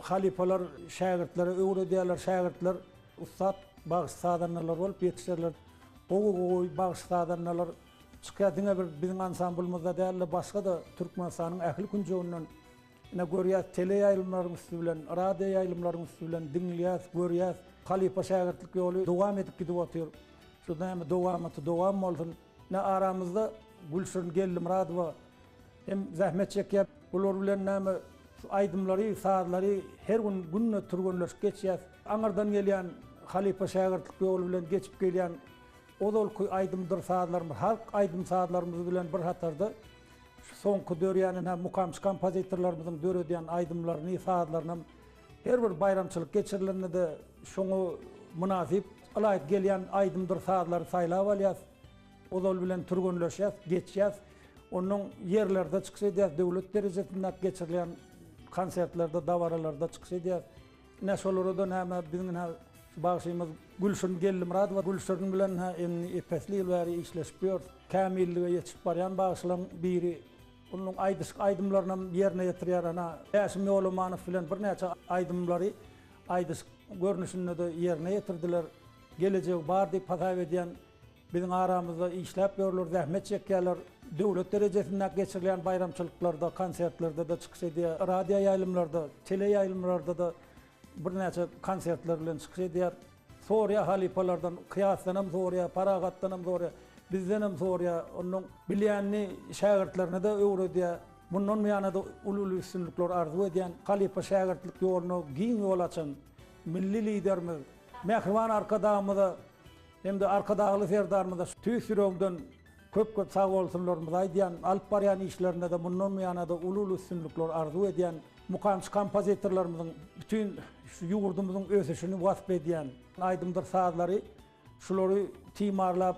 Speaker 15: Halypalar şägirtlere öwredýärler, şägirtler ussat bagşy-sazandalar bolup ýetişerler. Gowy-gowy bagşy-sazandalar çykýar. Diňe bir biziň ansamblymyzda däl-de, başga-da Türkmenistanyň ähli künjeginden ine görýäs, teleýaýlymlaryň üsti bilen, radioýaýlymlaryň üsti bilen diňleýäs, görýäs. Halypa-şägirtlik ýoly dowam edip gidip otyr. Şu näme dowamaty dowam bolsun. Ine aramyzda Gülşirin Geldimyradowa hem zähmet çekýär. Bular bilen näme şu aýdymlary, sazlary her gün günde türgenleşik geçýäs. Aňyrdan gelýän halypa-şägirtlik ýoly bilen geçip gelýän ozalky aýdymdyr sazlarymyz, halk aýdym-sazlarymyz bilen bir hatarda şu soňky dörýän ynha mukamçy kompozitorlarymyzyň döredýän aýdymlaryny, sazlarynam her bir baýramçylyk geçirilende-de şoňa mynasyp, ylaýyk gelýän aýdymdyr sazlary saýlap alýas. Ozal bilen türgenleşýäs, geçýäs. Onnoň ýerlerde çykyş edýäs, döwlet derejesindäki geçirilýän konsertlerde, dabaralarda çykyş edýäs. Ine şolara-da näme biziň ine şu bagşymyz Gülşirin Geldimyradowa Gülşirin bilen hä indi epesli ýyl bäri işleşip ýörüs. Kämillige ýetişip barýan bagşylaryň biri. Onuň aýdyşyk aýdymlarynam ýerine ýetirýär. Ana Bäşim Ýolamanow bilen birnäçe aýdymlary aýdyşyk görnüşinde-de ýerine ýetirdiler. Gelejegi bar diýip hasap edýän Biziň aramyzda işläp ýörler, zähmet çekýärler. Döwlet derejesinde geçirilýän baýramçylyklarda, konsertlerde-de çykyş edýär. Radioýaýlymlarda, teleýaýlymlarda-da birnäçe konsertler bilen çykyş edýär. Soraýar halypalardan, Kyýasdanam soraýar, Parahatdanam soraýar, bizdenem soraýar. Onnoň bilýänini şägirtlerine-de öwredýär. Mundan buýana-da uly-uly üstünlikler arzuw edýän, halypa-şägirtlik ýoluna giň ýol açan milli Liderimiz, mähriban Arkadagymyza. Hem-de Arkadagly Serdarymyza tüýs ýüregimden köp-köp sag bolsunlarymyzy aýdýan, alyp barýan işlerinde-de mundan buýana-da uly-uly üstünlikler arzuw edýän, mukamçy kompozitorlarymyzyň bütin şu ýurdumyzyň ösüşini wasp edýän aýdymdyr sazlary şulary timarlap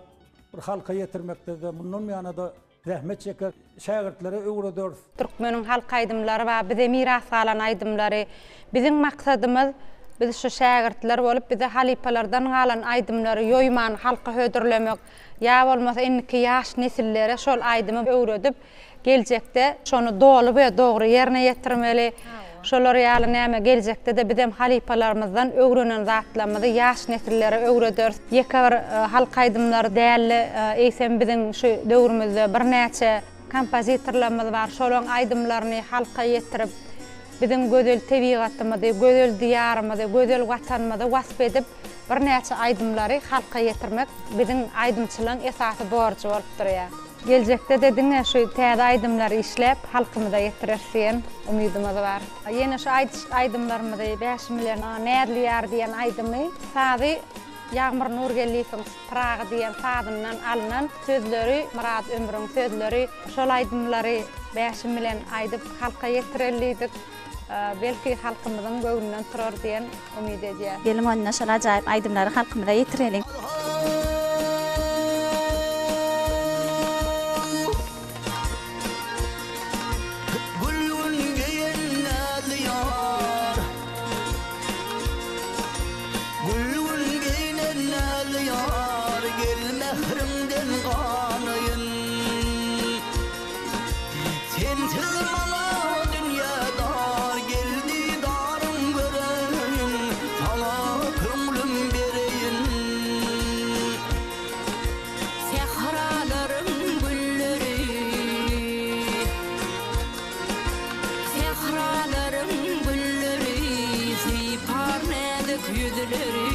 Speaker 15: bir halka ýetirmekde-de mundan buýana-da Zähmet çeker şägirtlere öwrederis.
Speaker 19: Türkmeniň halk aýdymlary bar, bize miras galan aýdymlary. Biziň maksadymyz, biz şu şägirtler bolup, bize halypalardan galan aýdymlary ýoýman halka hödürlemek, ýa bolmasa indiki ýaş nesillere şol aýdymy öwredip, geljekde şony doly we dogry ýerine ýetirmeli. Şolar ýaly näme geljekde-de bizem halypalarymyzdan öwrenen zatlarymyzy ýaş nesillere öwrederis. Ýeke bir halk aýdymlary däl-de, eýsem biziň şu döwrümizde birnäçe kompozitorlarymyz bar. Şolaryň aýdymlaryny halka ýetirip, biziň gözel tebigatymyzy, gözel Diýarymyzy, gözel Watanymyzy wasp edip, birnäçe aýdymlary halka ýetirmek biziň aýdymçylaryň esasy borjy bolup durýar. Geljekde-de diňe şu täze aýdymlary işläp, halkymyza ýetireris diýen umydymyz bar. Ýene şu aýdyşyk aýdymlarymyzy Bäşim bilen Näzli ýar diýen aýdymy, sazy Ýagmyr Nurgeldiýewiň Pyragy diýen sazyndan alnan sözleri Myrat Ömrüň sözleri şol aýdymlary Bäşim bilen aýdyp halka ýetireli diýdik. Belki halkymyzyň göwnünden turar diýen umyt edýäs.
Speaker 16: Geliň onda şol ajaýyp aýdymlary halkymyza ýetireliň.
Speaker 13: Gülgün geýen näzli ýar. Gülgün geýnen näzli ýar, gel mähriňden ganaýyn. Sensiz maňa dünýä dar, gel didaryň göreýin, saňa köňlüm bereýin.
Speaker 18: Sähralaryň gülleri, Sähralaryň gülleri, Sypar näzik ýüzleri.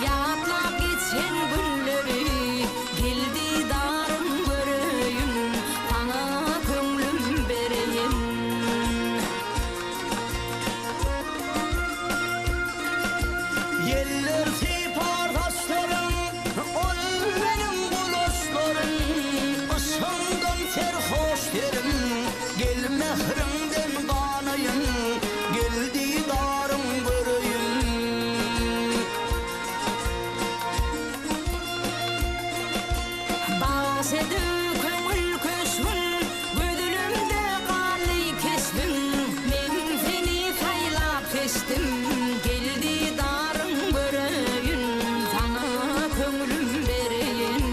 Speaker 18: Ýatlap geçen günleri, Gel didaryň göreýin, Saňa köňlüm bereýin.
Speaker 13: Ýeller sypar saçlaryň, Ol meniň gulaçlarym, Yşgyňdan serhoş serim, Gel mähriňden ganaýyn, Gel didaryň göreýin.
Speaker 18: Bagş edip köňül köşgün, Gözelimde galdy keşbiň, Men seni saýlap seçdim, Gel didaryň göreýin, Saňa köňlüm bereýin.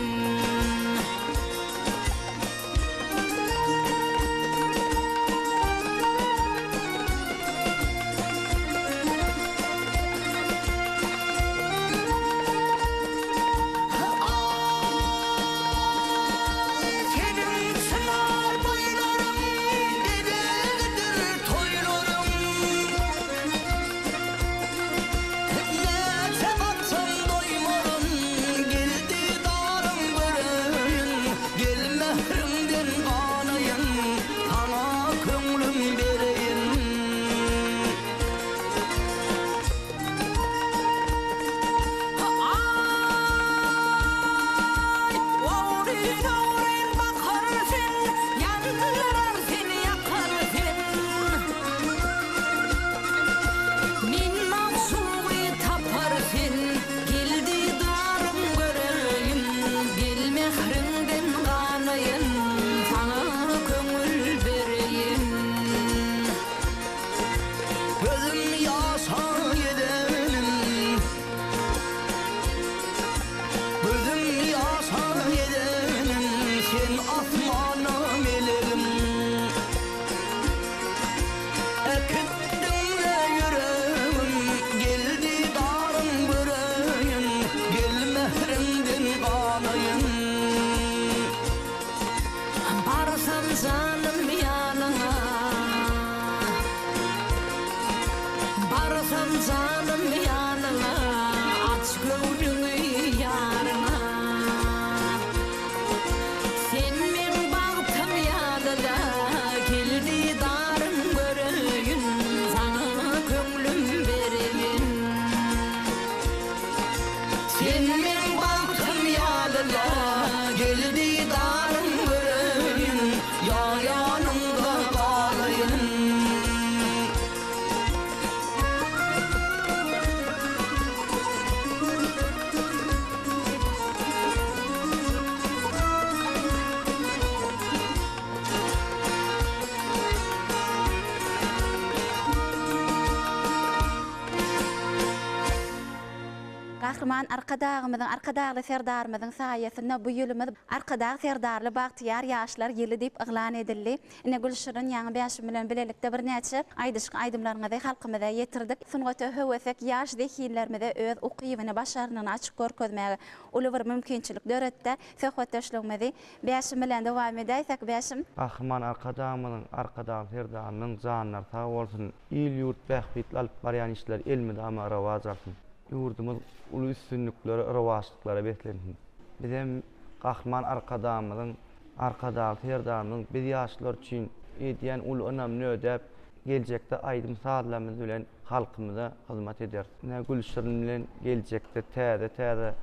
Speaker 16: Gahryman Arkadagymyzyň, Arkadagly Serdarymyzyň saýasynda bu ýylymyz Arkadag Serdarly bagtyýar ýaşlar ýyly diýip yglan edildi. Ine, Gülşirin ýaňy Bäşim bilen bilelikde birnäçe aýdyşyk aýdymlaryňyzy halkymyza ýetirdik. Sungata höwesek ýaş zehinlerimize öz ukybyny, başarnygyny açyp görkezmäge uly bir mümkinçilik döretdi. Söhbetdeşligimizi Bäşim bilen dowam edäýsek, Bäşim.
Speaker 6: Gahryman Arkadagymyzyň, Arkadagly Serdarymyzyň janlary sag bolsun! Il-ýurt bähbitli alyp barýan işleri elmydama rowaç alsyn! Ýurdumyz uly üstünliklere, rowaçlyklara beslensin! Bizem Gahryman Arkadagymyzyň, Arkadagly Serdarymyzyň biz ýaşlar üçin edýän uly ynamyny ödäp, geljekde aýdym-sazlarymyz bilen halkymyza hyzmat ederis. Ine, Gülşirin bilen geljekde täze-täze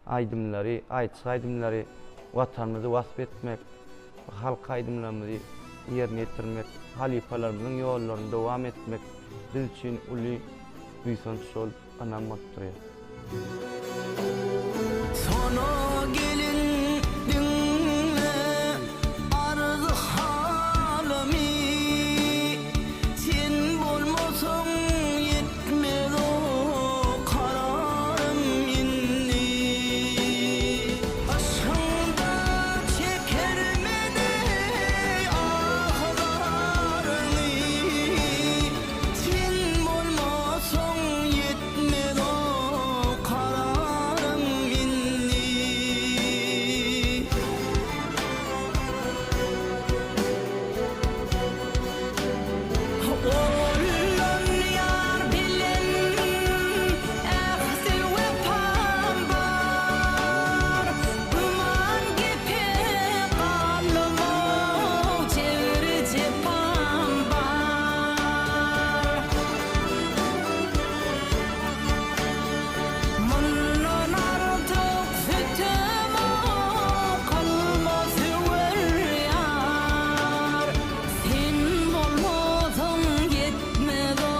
Speaker 6: aýdymlary, aýtjak aýdymlary Watanymyzy wasp etmek, halk aýdymlarymyzy ýerine ýetirmek, halypalarymyzyň ýollaryny dowam etmek biz üçin uly buýsanç bolup, ynam bolup durýar.
Speaker 13: Sona gelin diňle arzy-halymy, Sen bolmasaň ýetmez o kararym indi. Yşgyňda çekermen eý ah-zaryňy, Sen bolmasaň ýetmez o kararym indi. Oguldan ýar bilen ähdi wepam bar, Güman gepe galma jebri jepam bar. Mundan artyk sütem kylma söwer ýar. Sen bolmasaň ýetmez o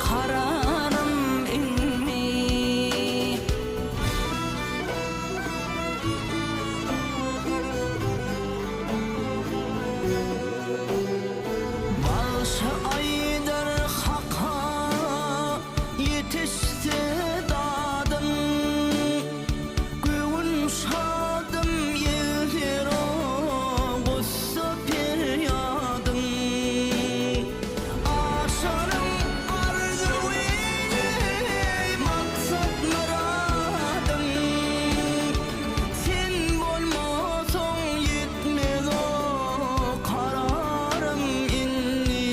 Speaker 13: kararym indi. Bagşy aýdar Haka ýetişse dadym. Göwün şadym ýegser o gussa perýadym. Aşaryň arzuwy maksat myradym. Sen bolmasaň ýetmez o kararym indi.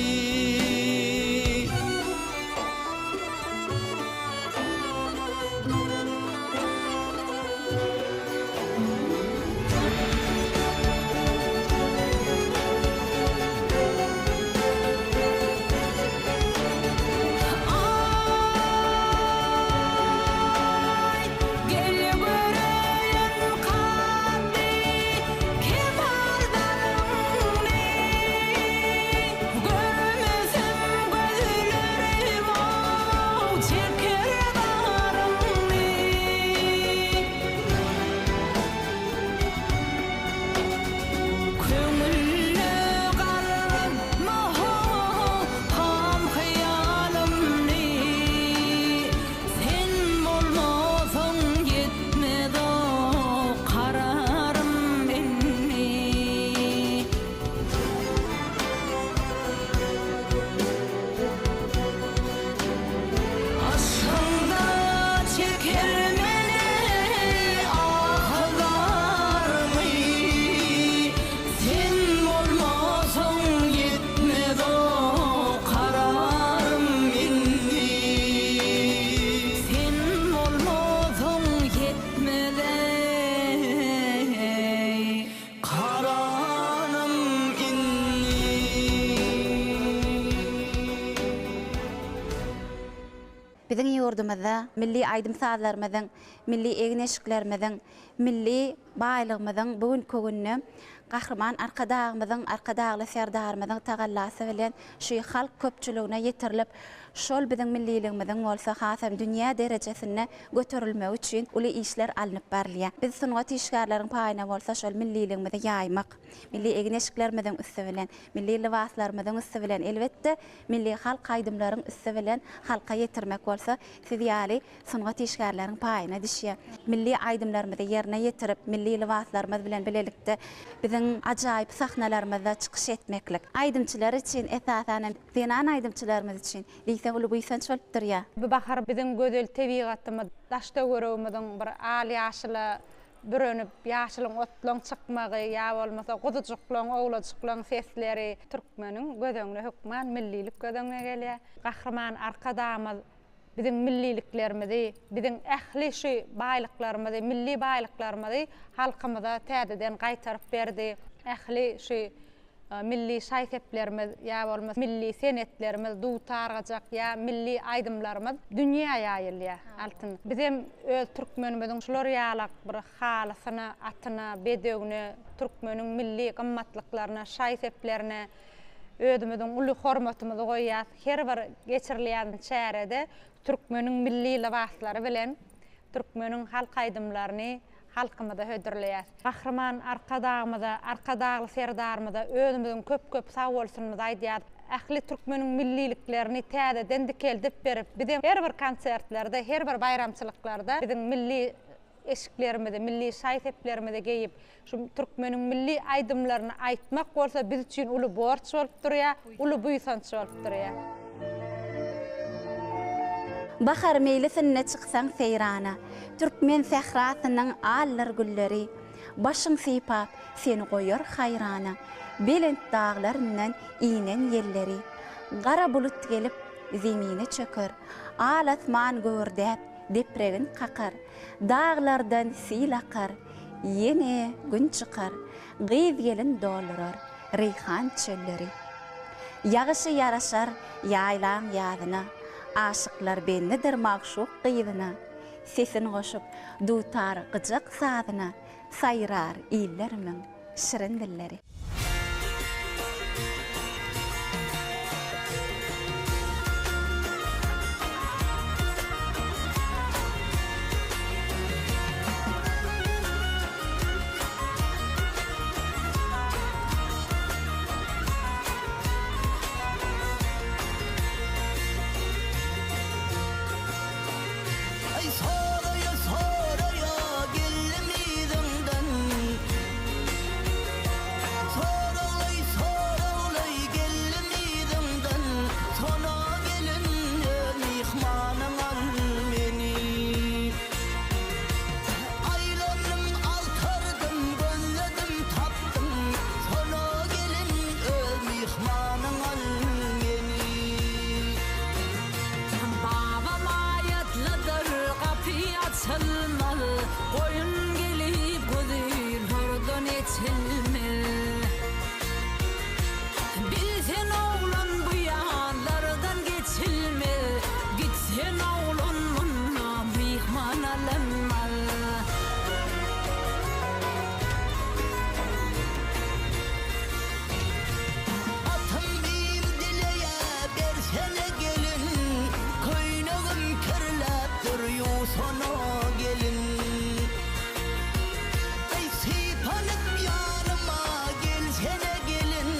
Speaker 13: Aý, gel göreýin kaddy kemal daryňny. Görmesem gözlerim ow çeker zaryňny. Köňülde galma ham hyýalymny. Sen bolmasaň ýetmez o kararym indi. Yşgyňda çekermen eý ah-zarymy, Sen bolmasaň ýetmez o kararym indi. Sen bolmasaň ýetmez eý. Karanym indi.
Speaker 16: Biziň ýurdumyzda milli aýdym-sazlarymyzyň, milli egin-eşiklerimiziň, milli baýlygymyzyň bu günki günde Gahryman Arkadagymyzyň, Arkadagly Serdarymyzyň tagallasy bilen şu halk köpçüligine ýetirilip, Şol biziň milliligimiziň bolsa hasam dünýä derejesinde göterilmegi üçin uly işler alnyp barylýar. Biz sungat işgärleriň paýyna bolsa şol milliligimizi ýaýmak, milli egin-eşiklerimiziň üsti bilen, milli lybaslarymyzyň üsti bilen, elbetde, milli halk aýdymlaryň üsti bilen halka ýetirmek bolsa siz ýaly sungat işgärleriň paýyna düşýär. Milli aýdymlarymyzy ýerine ýetirip, milli lybaslarymyz bilen bilelikde biziň ajaýyp sahnalarymyzda çykyş etmeklik aýdymçylar üçin, esasan hem zenan aýdymçylarymyz üçin diýseň uly buýsanç bolup durýar.
Speaker 19: Bu bahar biziň gözel tebigatymyz, daş-töweregimiziň bir al-ýaşyla bürenip, ýaşylyň otlaň çykmagy ýa bolmasa guzujyklaň, owlajyklaň sesleri türkmeniň göz öňüne hökman millilik göz öňüne gelýär. Gahryman Arkadagymyz biziň milliliklerimizi, biziň ähli şu baýlyklarymyzy, milli baýlyklarymyzy halkymyza täzeden gaýtaryp berdi. Ähli şu milli şaý-seplerimiz ýa bolmasa milli senetlerimiz, dutar-gyjak ýa milli aýdymlarymyz dünýä ýaýylýar, Altyn. Bizem öz türkmenimiziň şular ýalak bir halysyna, atyna, bedewine, türkmeniň milli gymmatlyklaryna, şaý-seplerine özümiziň uly hormatymyzy goýýas. Her bir geçirilýän çärede türkmeniň milli lybaslary bilen türkmeniň halk aýdymlaryny halkymyza hödürleýäs. Gahryman Arkadagymyza, Arkadagly Serdarymyza özümiziň köp-köp sagbolsunymyzy aýdýas. Ähli türkmeniň milliliklerini täzeden dikeldip berip, bizem her bir konsertlerde, her bir baýramçylyklarda biziň milli eşiklerimizi, milli şaý-seplerimizi geýip, şu türkmeniň milli aýdymlaryny aýtmak bolsa biz üçin uly borç bolup durýar, uly buýsanç bolup durýar.
Speaker 16: Bahar meýlisinde çyksaň seýrana, Türkmen sährasynyň aldyr gülleri, Başyň sypap, seni goýar haýrana, Belent daglaryndan inen ýelleri. Gara bulut gelip, zemine çöker, Al asman gübürdäp, depregin kakar, Daglardan sil akar, ýene Gün çykar, Gyz-gelin doldurar reýhan çölleri. Ýagyşy ýaraşar ýaýlaň ýazyna, Aşyklar bendidir magşuk gyzyna, Sesin goşup dutar, gyjak sazyna, Saýrar illerimiň şirin dilleri.
Speaker 13: Aý soraýa soraýa geldim yzyňdan Soraglaý soraglaý geldim yzyňdan Sona gelin öz myhmanyň al meni Aýlandym agtardym gözledim tapdym Sona gelin öz myhmanyň al meni.
Speaker 18: Babam aýatlydyr, gapy açylmaz, Goýun gelip guzylardan eçilmez. Bilsen oglan bu ýanlardan geçilmez, Gitsen oglan munda myhman alynmaz.
Speaker 13: Atam bir dileýä Bersene gelin, köýnegim kirläpdir ýuwsana gelin. Aý sypanyp ýanyma gelsene gelin,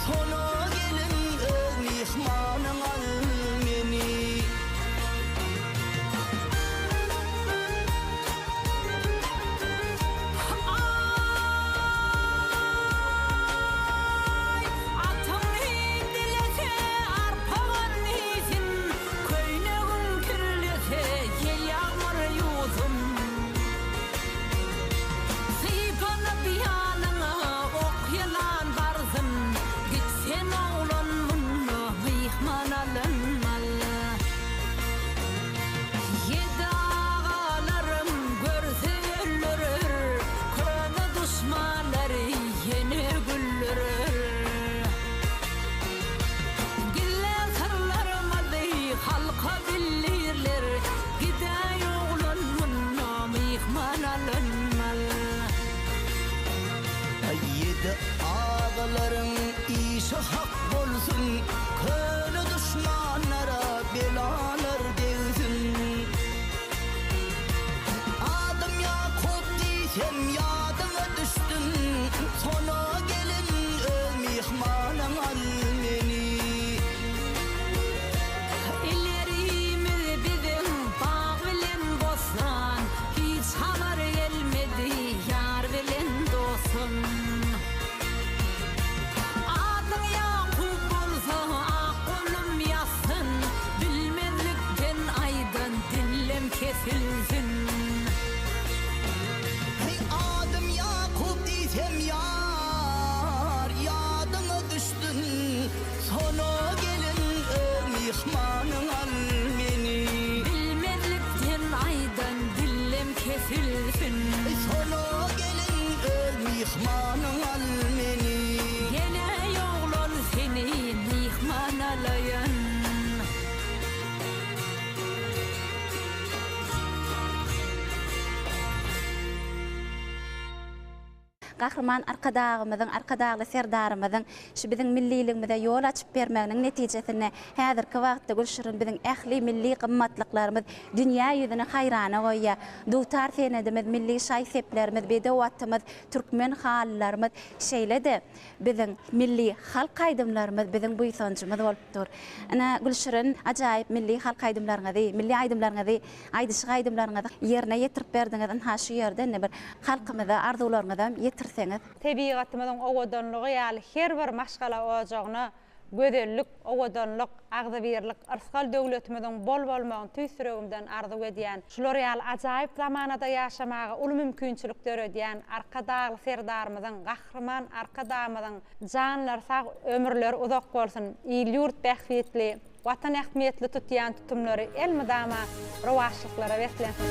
Speaker 13: sona gelin öz myhmanyň al meni.
Speaker 18: Aý, atyň dilese arpagan iýsin, Köýnegiň kirlese ýel-ýagmyr ýuwsun. Sypanyp ýanyňa ok ýylan barsyn, Git sen oglan munda myhman alynmaz. Ýedi agalarym görse öldürer, Köne duşmanlary ýene güldürer. Gizlän syrlarymyzy halka bildirler, Gidäý oglan munda myhman alynmaz.
Speaker 13: Ýedi agalaryň işi hak bolsun, Köne duşmanlara.
Speaker 16: Gahryman Arkadagymyzyň, Arkadagly Serdarymyzyň şu biziň milliligimize ýol açyp bermeginiň netijesinde häzirki wagtda Gülşirin biziň ähli milli gymmatlyklarymyz dünýä ýüzüni haýrana goýýar. Dutar senedimiz, milli şaý-seplerimiz, bedew atymyz, türkmen halylarymyz, şeýle-de biziň milli halk aýdymlarymyz biziň buýsanjymyz bolup dur. Ine, Gülşirin, ajaýyp milli halk aýdymlaryňyzy, milli aýdymlaryňyzy, aýdyşyk aýdymlaryňyzy ýerine ýetirip berdiňiz. Ynha, şu ýerde indi bir halkymyza arzuwlaryňyzam ýetirseňiz.
Speaker 19: Tebigatymyzyň owadanlygy ýaly her bir maşgala ojagyna gözellik, owadanlyk, agzybirlik, yrsgal-döwletimiziň bol bolmagyny tüýs ýüregimden arzuw edýän. Şular ýaly ajaýyp zamanada ýaşamaga uly mümkinçilik döredýän Arkadagly Serdarymyzyň, Gahryman Arkadagymyzyň janlary sag, ömürleri uzak bolsun, il-ýurt bähbitli, Watan ähmiýetli tutýan tutumlary elmydama rowaçlyklara beslensin!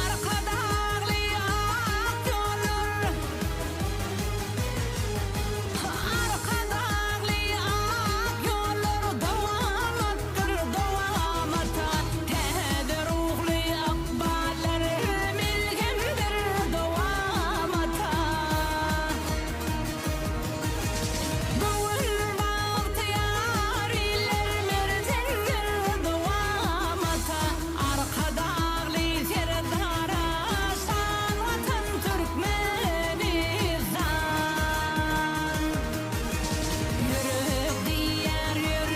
Speaker 18: Arkadagly ak ýollar Arkadagly ak ýollar Dowamatdyr dowamata Täze ruhly ykballar Melhemdir dowamata Göwün bagtyýar iller Merjendir dowamata Arkadagly Serdara şan Watan Türkmenistan. Ýürek diýýär ýör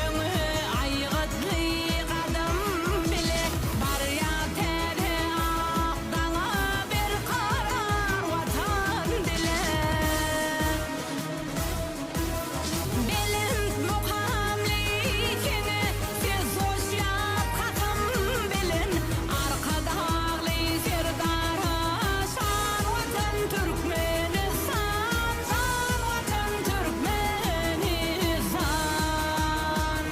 Speaker 18: öňe aýgytly gadam bile barýar täze ak daňa berkarar Watan dile. Belent mukamly heňe ses goşýar kasam bilen Arkadagly Serdara şan Watan Türkmenistan jan Watan Türkmenistan.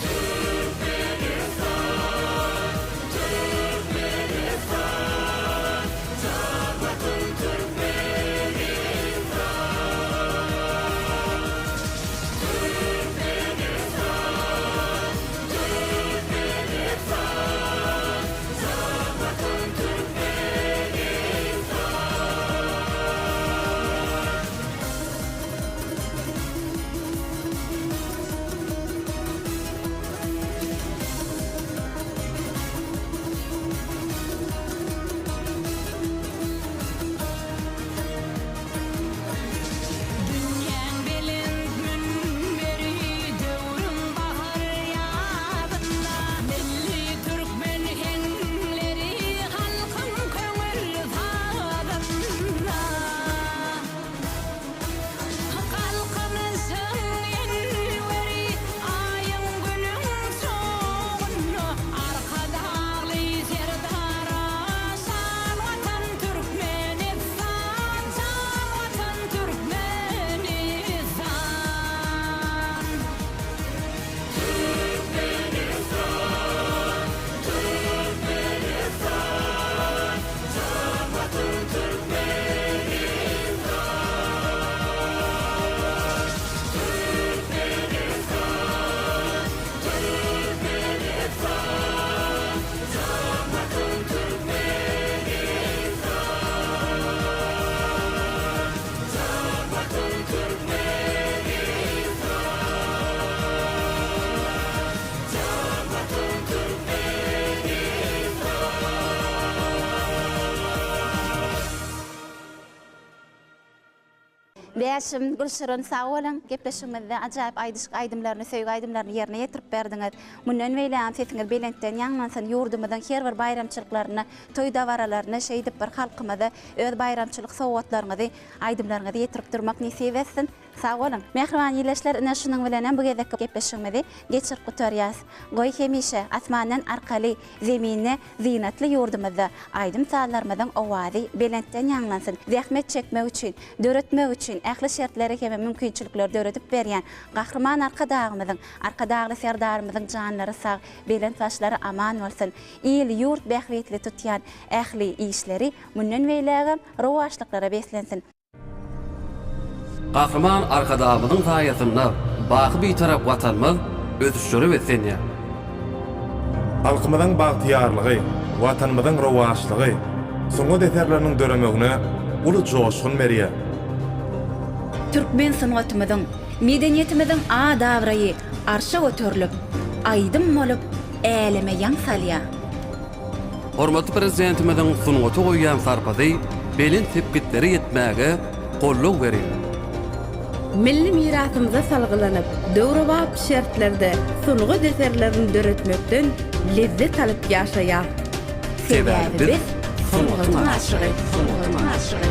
Speaker 18: Türkmenistan Türkmenistan jan Watan Türkmenistan. Türkmenistan Türkmenistan jan Watan Türkmenistan. Dünýäň belent münberi döwrüň bahar ýazynda Milli türkmen heňleri halkyň köňül sazynda Galkynyşyň enweri Aýyň Günüň çogunda Arkadagly Serdara şan Watan Türkmenistan jan Watan Türkmenistan. Türkmenistan Türkmenistan jan Watan Türkmenistan. Türkmenistan Türkmenistan jan Watan Türkmenistan. Jan Watan Türkmenistan. Jan Watan Türkmenistan.
Speaker 16: Bäşim, Gülşirin sag boluň, gepleşigimizde ajaýyp aýdyşyk aýdymlaryny, söýgi aýdymlaryny ýerine ýetirip berdiňiz. Mundan beýlägem sesiňiz belentden ýaňlansyn, ýurdumyzyň her bir baýramçylyklarynda, toý-dabaralarynda şeýdip bir halkymyza öz baýramçylyk sowgatlaryňyzy, aýdymlaryňyzy ýetirip durmak nesip etsin. Sag boluň. Mähriban ildeşler, ine şunuň bilenem bu gezekki gepleşigimizi geçirip gutarýas. Goý hemişe asmandan arkaly, zeminde zynatly ýurdumyzda aýdym-sazlarymyzyň owazy belentden ýaňlansyn. Zähmet çekmek üçin, döretmek üçin ähli şertleri hem mümkinçilikleri döredip berýän Gahryman Arkadagymyzyň, Arkadagly Serdarymyzyň janlary sag, belent başlary aman bolsun! Il-ýurt bähbitli tutýan ähli işleri mundan beýlägem rowaçlyklara beslensin!
Speaker 14: Gahryman Arkadagymyzyň saýasynda baky Bitarap Watanymyz ösüşlere beslenýär.
Speaker 20: Halkymyzyň bagtyýarlygy, Watanymyzyň rowaçlygy sungat eserleriniň döremegine uly joşgun berýär.
Speaker 16: Türkmen sungatymyzyň, medeniýetimiziň at-abraýy arşa göterilip, aýdym bolup äleme ýaň salýar.
Speaker 14: Hormatly Prezidentimiziň sungata goýýan sarpasy belent sepgitlere ýetmäge goldaw berýär.
Speaker 17: Milli mirasymyza salgylanyp, döwrebap şertlerde sungat eserlerini döretmekden lezzet alyp ýaşaýar.
Speaker 14: Sebäbi biz sungatyň aşygy, sungatyň aşygy.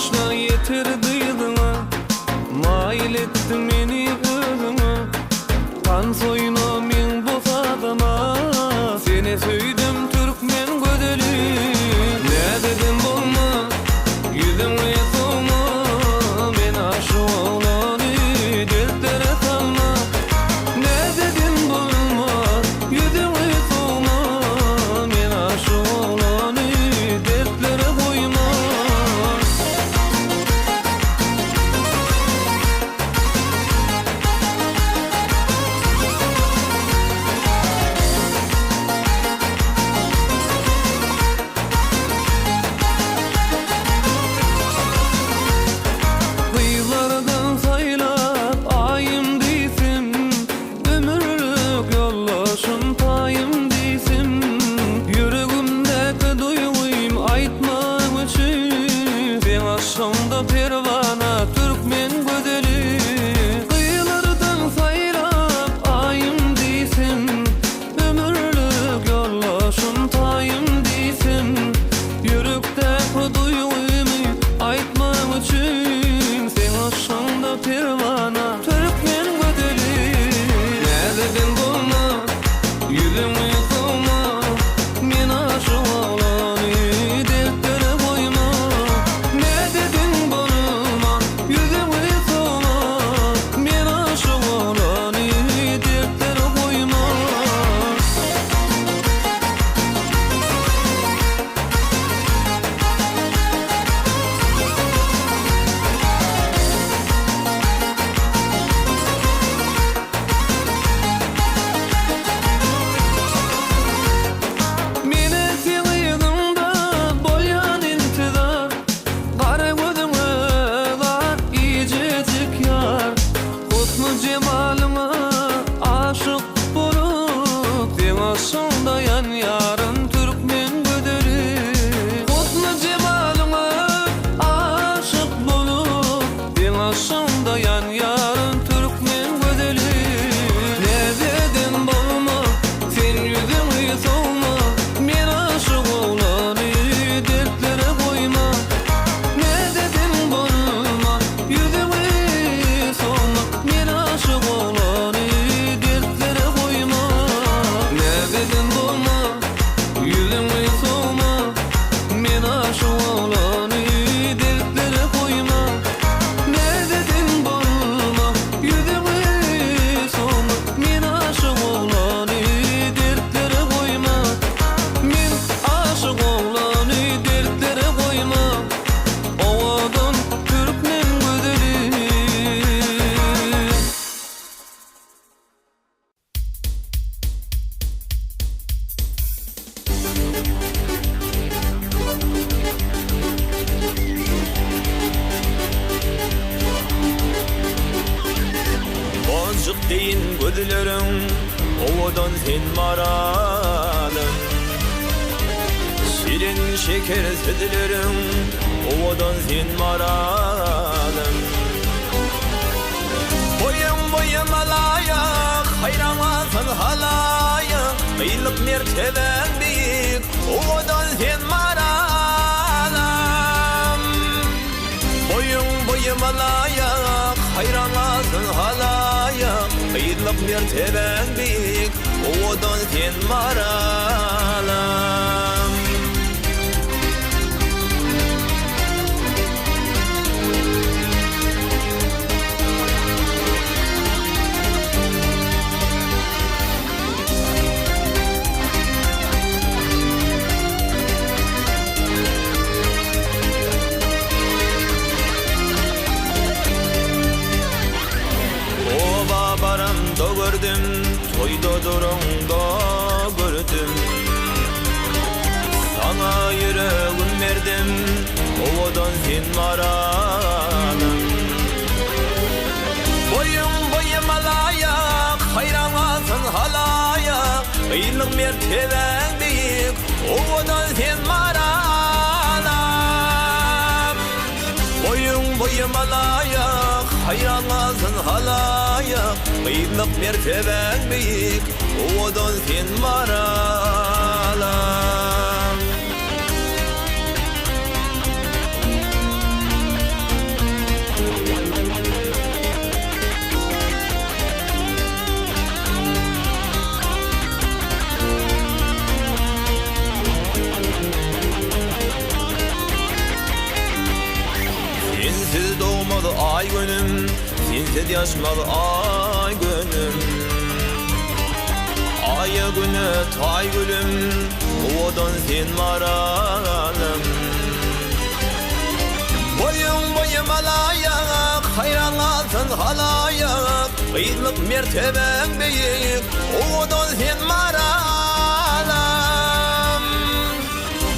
Speaker 21: Bagyşla ýeter dyzyňa, Maýyl etdiň meni özüňe. Tans oýna meň bu sazyma, Seni söýdüm türkmen gözeli. Näzeden bolma, ýüzüňi sowma, Men aşyk oglany dertlere salma. Näzeden bolma, ýüzüňi sowma, Men aşyk oglany dertlere goýma. Gyzlardan saýlap aýym diýsem, Ömürlik ýoldaşym taýym diýsem, Ýüregimdäki duýgym aýtmak üçin, Seň aşgyňda perwana türkmen gözeli. Gyzlardan saýlap aýym diýsem, Ömürlik ýoldaşym taýym diýsem, Ýürekdäki duýgymy aýtmak üçin, Seň yşgyňda perwana türkmen gözeli. Näzeden bolma, ýüzüňi sowma, Men aşyk oglany dertlere goýma. Näzeden bolma, ýüzüňi sowma, Men aşyk oglany dertlere goýma. Meni seň yzyňda bolýan intizar, Gara gözüňe zar ijejik ýar. Husny jemalyňa aşyk bolup, Seň yşgyňda ýanýaryn türkmen gözeli. Husny jemalyňa aşyk bolup, Seň yşgyňda ýanýaryn türkmen gözeli. Näzeden bolma, sen ýüzüňi sowma, Men aşyk oglany dertlere goýma. Näzeden bolma, Ýüzüňi sowma, men aşyk oglany dertlere goýma. Näzeden bolma, ýüzüňi sowma, men aşyk oglany dertlere goýma. Näzeden bolma, ýüzüňi sowma, men aşyk oglany dertlere goýma. Men aşyk oglany dertlere goýma. Owadan türkmen gözeli.
Speaker 22: Monjuk deýin gözleriň owadan sen maralym. Şirin şeker sözleriň owadan sen maralym. Boýuň boýuma laýyk, haýran galsyn halaýyk, Gyzlyk mertebäň beýik, owadan sen maralym. Boýuň boýuma laýyk, haýran galsyn halaýyk, Gyzlyk mertebäň beýik, owadan sen maralym. Oba baramda gördüm, toýda duraňda gördüm. Saňa ýüregim berdim, owadan sen maralym. Boýuň boýuma laýyk, haýran galsyn halaýyk, Gyzlyk mertebäň beýik, owadan sen maralym. Boýuň boýuma laýyk, haýran galsyn halaýyk, Gyzlyk mertebäň beýik, owadan sen maralym. Sensiz ýaşmaz aý günüm. Aýa güne taý gülüm, Owadan sen maralym. Boýuň boýum alaýak, Haýran galsyn halaýak, Gyzlyk mertebäň beýik, Owadan sen maralym.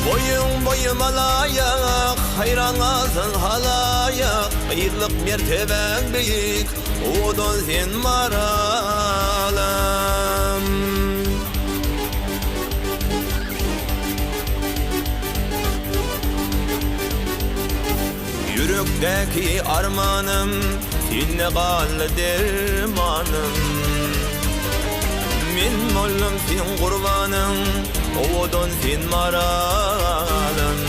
Speaker 22: Boýuň boýum alaýak, Haýran galsyn halaýak, Gyzlyk mertebäň beýik, Owadan sen maralym. Ýürekdäki armanym, Sende galdy dermanym. Men boldum seň gurbanyň, Owadan sen maralym.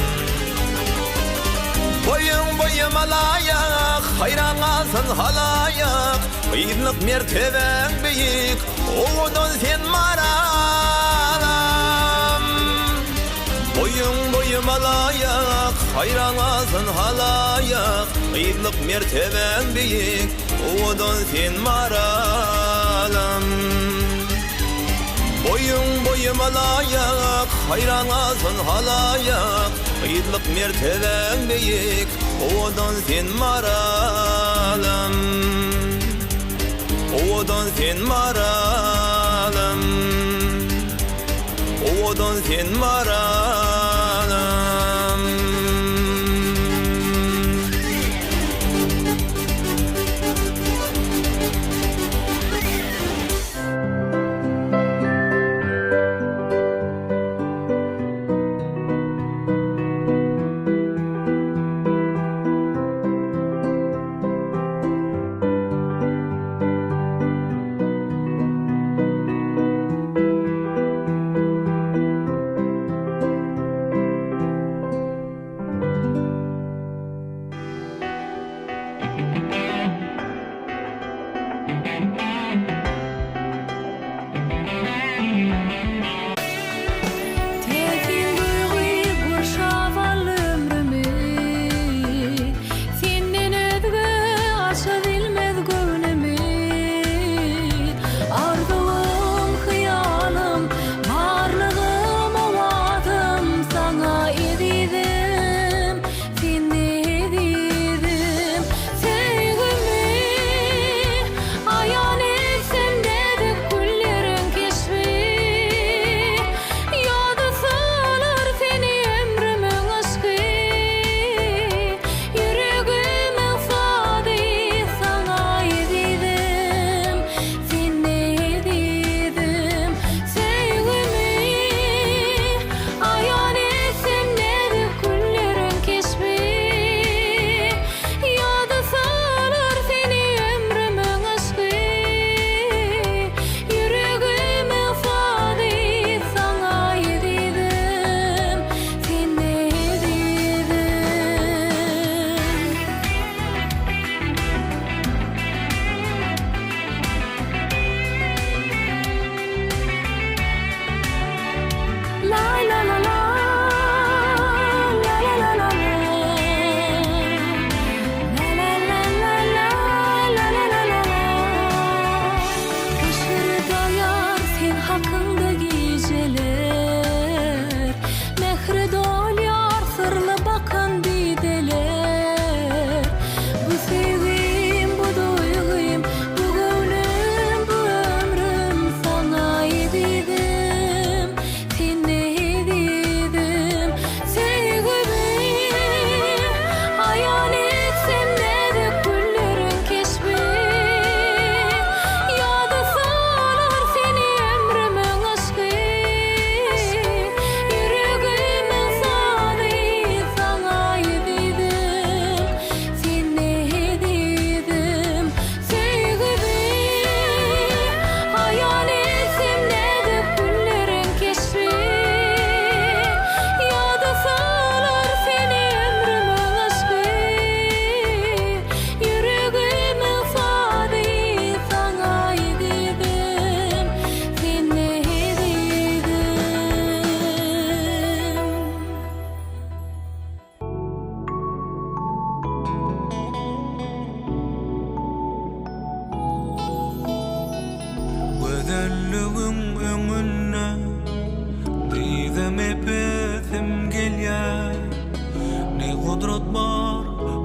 Speaker 22: Boýuň boýuma laýyk, Haýran galsyn halaýyk, Gyzlyk mertebäň beýik, Owadan sen maralym. Boýuň boýuma laýyk, Haýran galsyn halaýyk, Gyzlyk mertebäň beýik, Owadan sen maralym. Boýuň boýuma laýyk, Haýran galsyn halaýyk, Gyzlyk mertebäň beýik, Owadan sen maralym. Owadan sen maralym. Owadan sen maralym.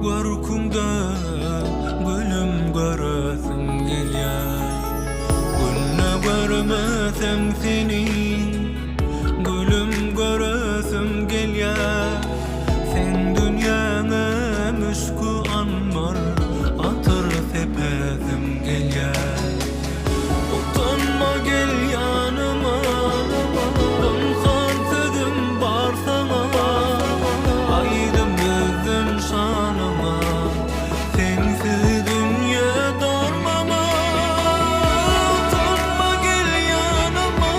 Speaker 21: Görküňde gülüm göresim gelýär. Günde görmesem seni, gülüm göresim gelýär. Seň dünýäňe müşki-anbar atyr sepesim gelýär. Utanma gel ýanyma, pynhan sözüm bar saňa. Aýdym düzdüm şanyňa, sensiz dünýe dar maňa. Utanma gel ýanyma,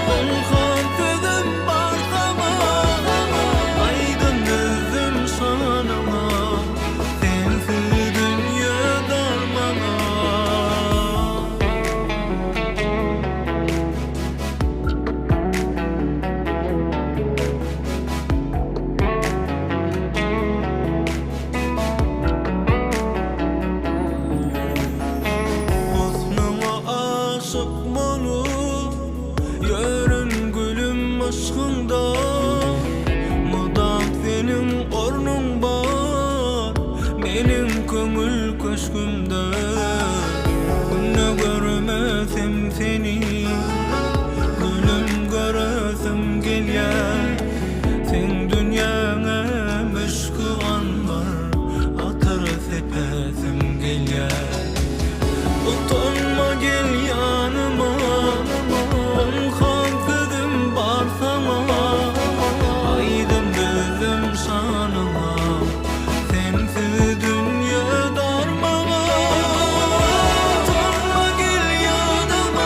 Speaker 21: pynhan sözüm bar saňa. Aýdym düzdüm şanyňa, sensiz dünýe dar maňa. Husnuňa aşyk bolup ýörün gülüm yşkyňda Mydam seniň ornuň bar meniň köňül köşgümde Günde görmesem seni gülüm göresim gelýär Seň dünýäňe müşki-anbar atyr sepesim gelýär Utanma gel ýanyma Pynhan sözüm bar saňa Aýdym düzdüm şanyňa Sensiz dünýe dar maňa Utanma gel ýanyma.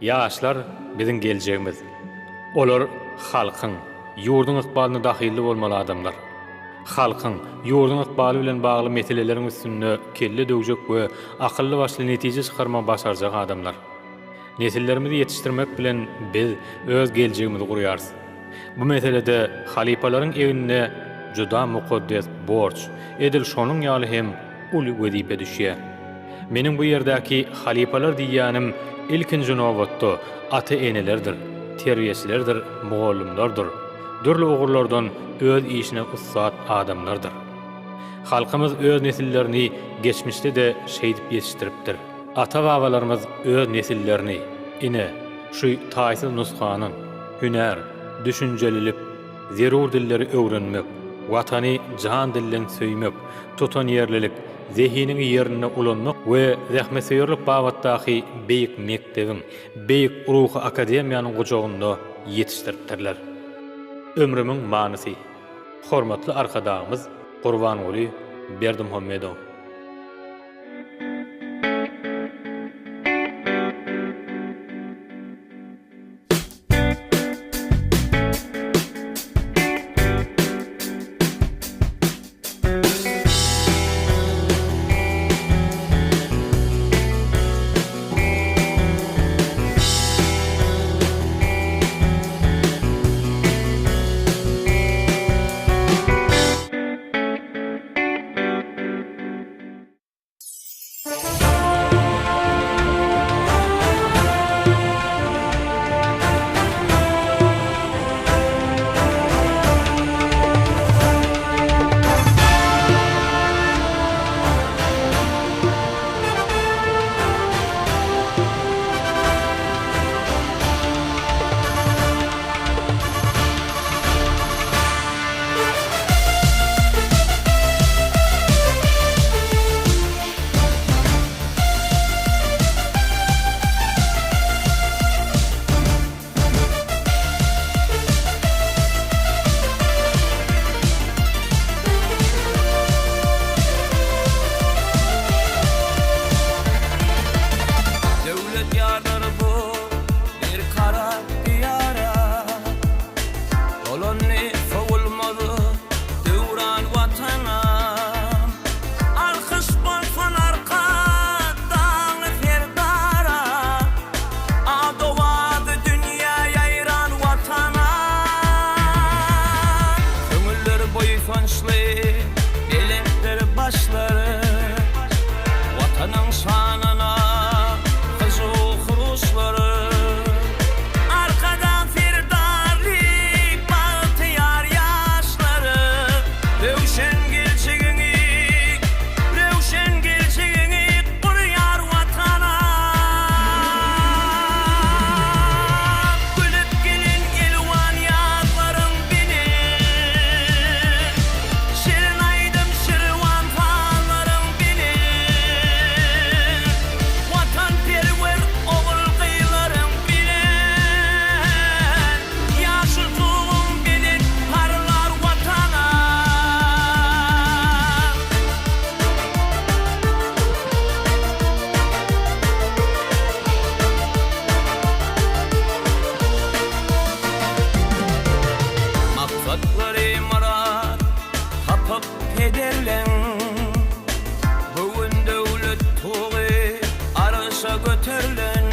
Speaker 1: Ýaşlar biziň geljegimiz. Olar halkyň, ýurduň ykbalyna dahylly bolmaly adamlar. Halkyň, ýurduň ykbaly bilen bagly meseleleriň üstünde kelle döwjek we akylly-başly netije çykarmagy başarjak adamlar. Nesillerimizi ýetişdirmek bilen biz öz geljegimizi gurýarys. Bu meselede halypalaryň egnine juda mukaddes borç, edil şonuň ýaly hem uly wezipe düşýär. Meniň bu ýerdäki halypalar diýýänim ilkinji nobatda ata-enelerdir, terbiýeçilerdir, mugallymlardyr, dürli ugurlardan öz işine ussat adamlardyr. Halkymyz öz nesillerini geçmişde-de şeýdip ýetişdiripdir. Ata-babalarymyz öz nesillerini, ine, şu taýsyz nusganyň, hünär, düşünjelilik, zerur dilleri öwrenmek, Watany jan-dilden söýmek, tutanýerlilik, zehiniňi ýerinde ulanmak we zähmetsöýerlik babatdaky beýik mekdebiň, beýik ruhy akademiýanyň gujagynda ýetişdiripdirler. Ömrümiň manysy. Hormatly Arkadagymyz Gurbanguly Berdimuhamedow.
Speaker 21: Döwlet ýardyr bu berkarar Diýara. Dolandy sowulmaz döwran Watana. Alkyş bolsun Arkadagly Serdara. Ady-owazy dünýä ýaýran Watana. Köňüller buýsançly, belentdir başlary. Watanyň şanyna hyjuw-huruşlary. Arkadag Serdarly bagtyýar ýaşlary. Röwşen geljegiňi, röwşen geljegiňi gurýar Watana. Gülüp gelen elwan ýazlaryň bili. Şirin aýdym, şirwan sazlaryň bili. Watanperwer ogul-gyzlaryň bilen. Ýaşyl tuguň belent parlar Watana. Maksatlary myrat tapyp pederleň, Göwün döwlet tugy arşa göterlen.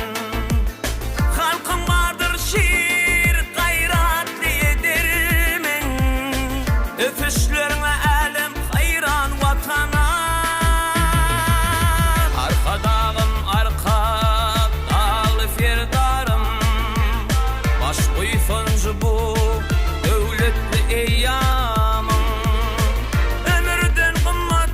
Speaker 21: Halkyň bardyr şir gaýratly edermen, Ösüşleriňe älem haýran Watana. Arkadagym Arkadagly Serdarym, Baş buýsanjy bu döwletli eýýamyň. Ömürden gymmat.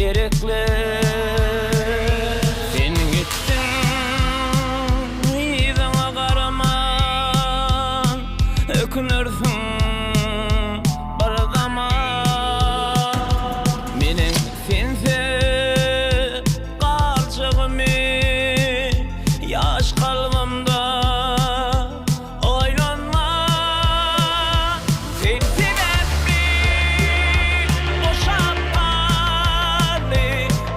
Speaker 21: Gerekli. Sen gitdiň yzyňa garaman, Ökünersiň bir zaman. Meniň sensiz galjagymy ýaş kalbymda Oýlanma, sen sebäpli boşap galdy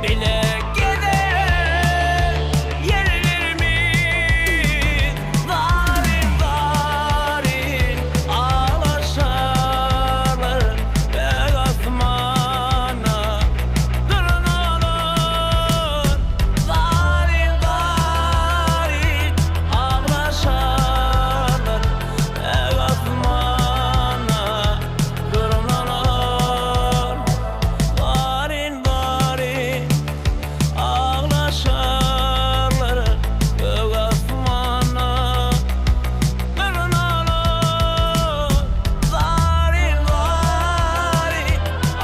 Speaker 21: bile gezen ýerlerimiz. Zaryn-zaryn aglaşarlar gök asmana durnalar. Zaryn-zaryn Aglaşarlar gök asmana durnalar Zaryn-zaryn aglaşarlar gök asmana durnalar Zaryn-zaryn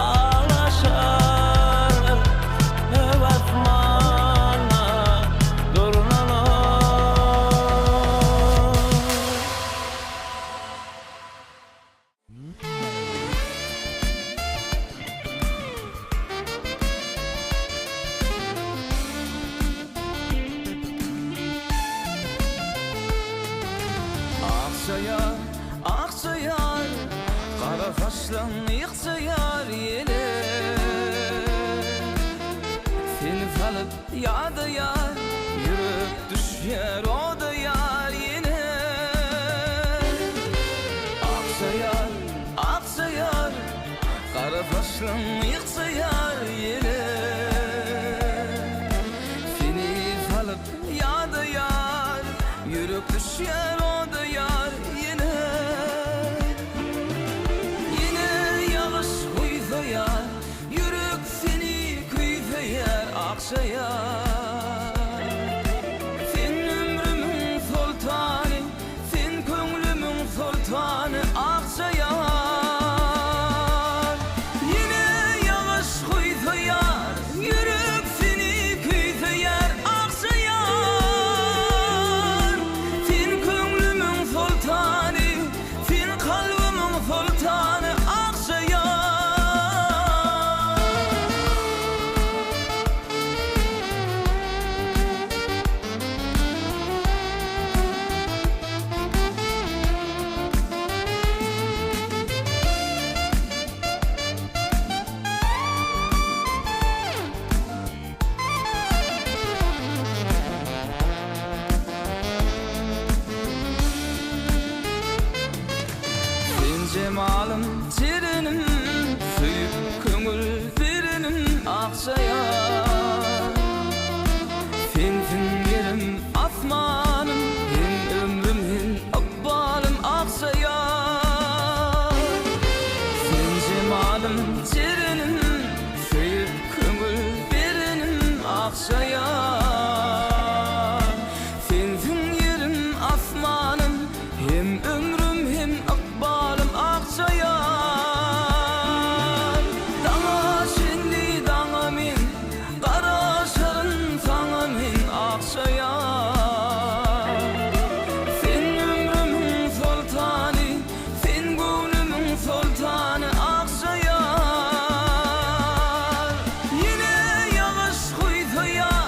Speaker 21: aglaşarlar gök asmana
Speaker 22: Akja ýar, akja ýar, Gara saçlaň ýykja ýar ýele. Seni salyp ýada ýar, Ýürek düşýär oda ýar ýene. Akja ýar, akja ýar, Gara saçlaň ýykja ýar ýele. Seni salyp ýada ýar, Ýürek düşýär oda ýar ýene. Ýene ýagyş guýsa ýar, Ýürek seni küýseýär akja ýar. Sen ömrümiň soltany, sen köňlümiň soltany akja ýar. Ýene ýagyş guýsa ýar, ýürek seni küýseýär akja ýar. Sen köňlümiň soltany, Sen kalbymyň soltany akja ýar. Sen jemalym, jerenim, Söýüp köňül berenim Akja ýar. Sensiň ýerim, asmanym, Hem ömrüm, hem ykbalym Akja ýar. Sen jemalym, jerenim, Söýüp köňül berenim Akja ýar. Sensiň ýerim, asmanym, Hem ömrüm, hem ykbalym Akja ýar. Daňa çenli daňa men, Garaşaryn saňa men Akja ýar. Sen ömrümiň soltany, Sen göwnümiň soltany Akja ýar. Ýene ýagyş guýsa ýar.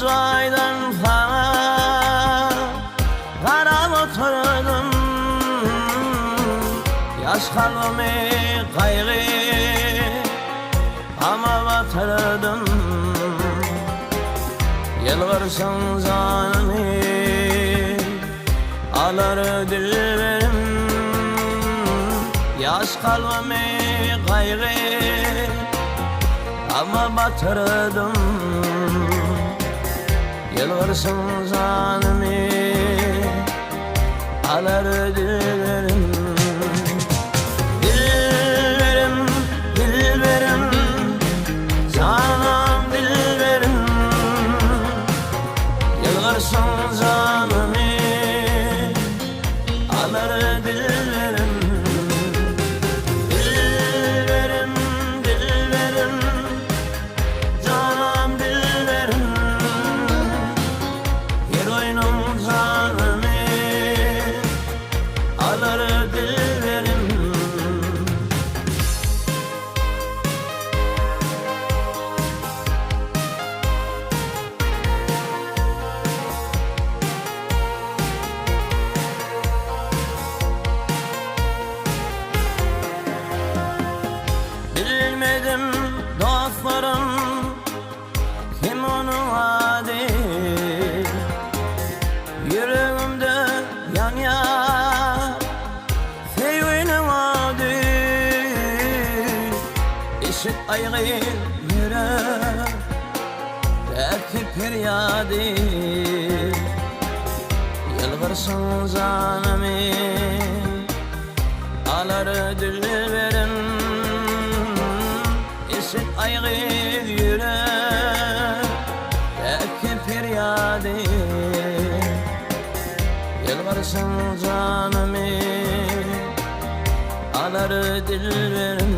Speaker 21: jaýdan saňa garap oturdym. Ýaş kalbymy gaýgy gama batyrdym. Ýylgyrşyň janymy alar dilberim. Ýaş kalbymy gaýgy gama batyrdym. Ýylgyrşyň janymy alar dilberim. Dilberim, dilberim, janam dilberim. Ýylgyrşyň janymy alar dilberim. Dilberim, dilberim, janam dilberim. Her oýnuň janymy alar dilberim. Bilmedim dostlarym kim onuň ady Ýüregimde ýanýar söýginiň ody Eşit aý gyz ýürek däki perýady Ýylgyrşyň janymy alar dilberim Eşit aý gyz ýürek däki perýady Ýylgyrşyň janymy alar dilberim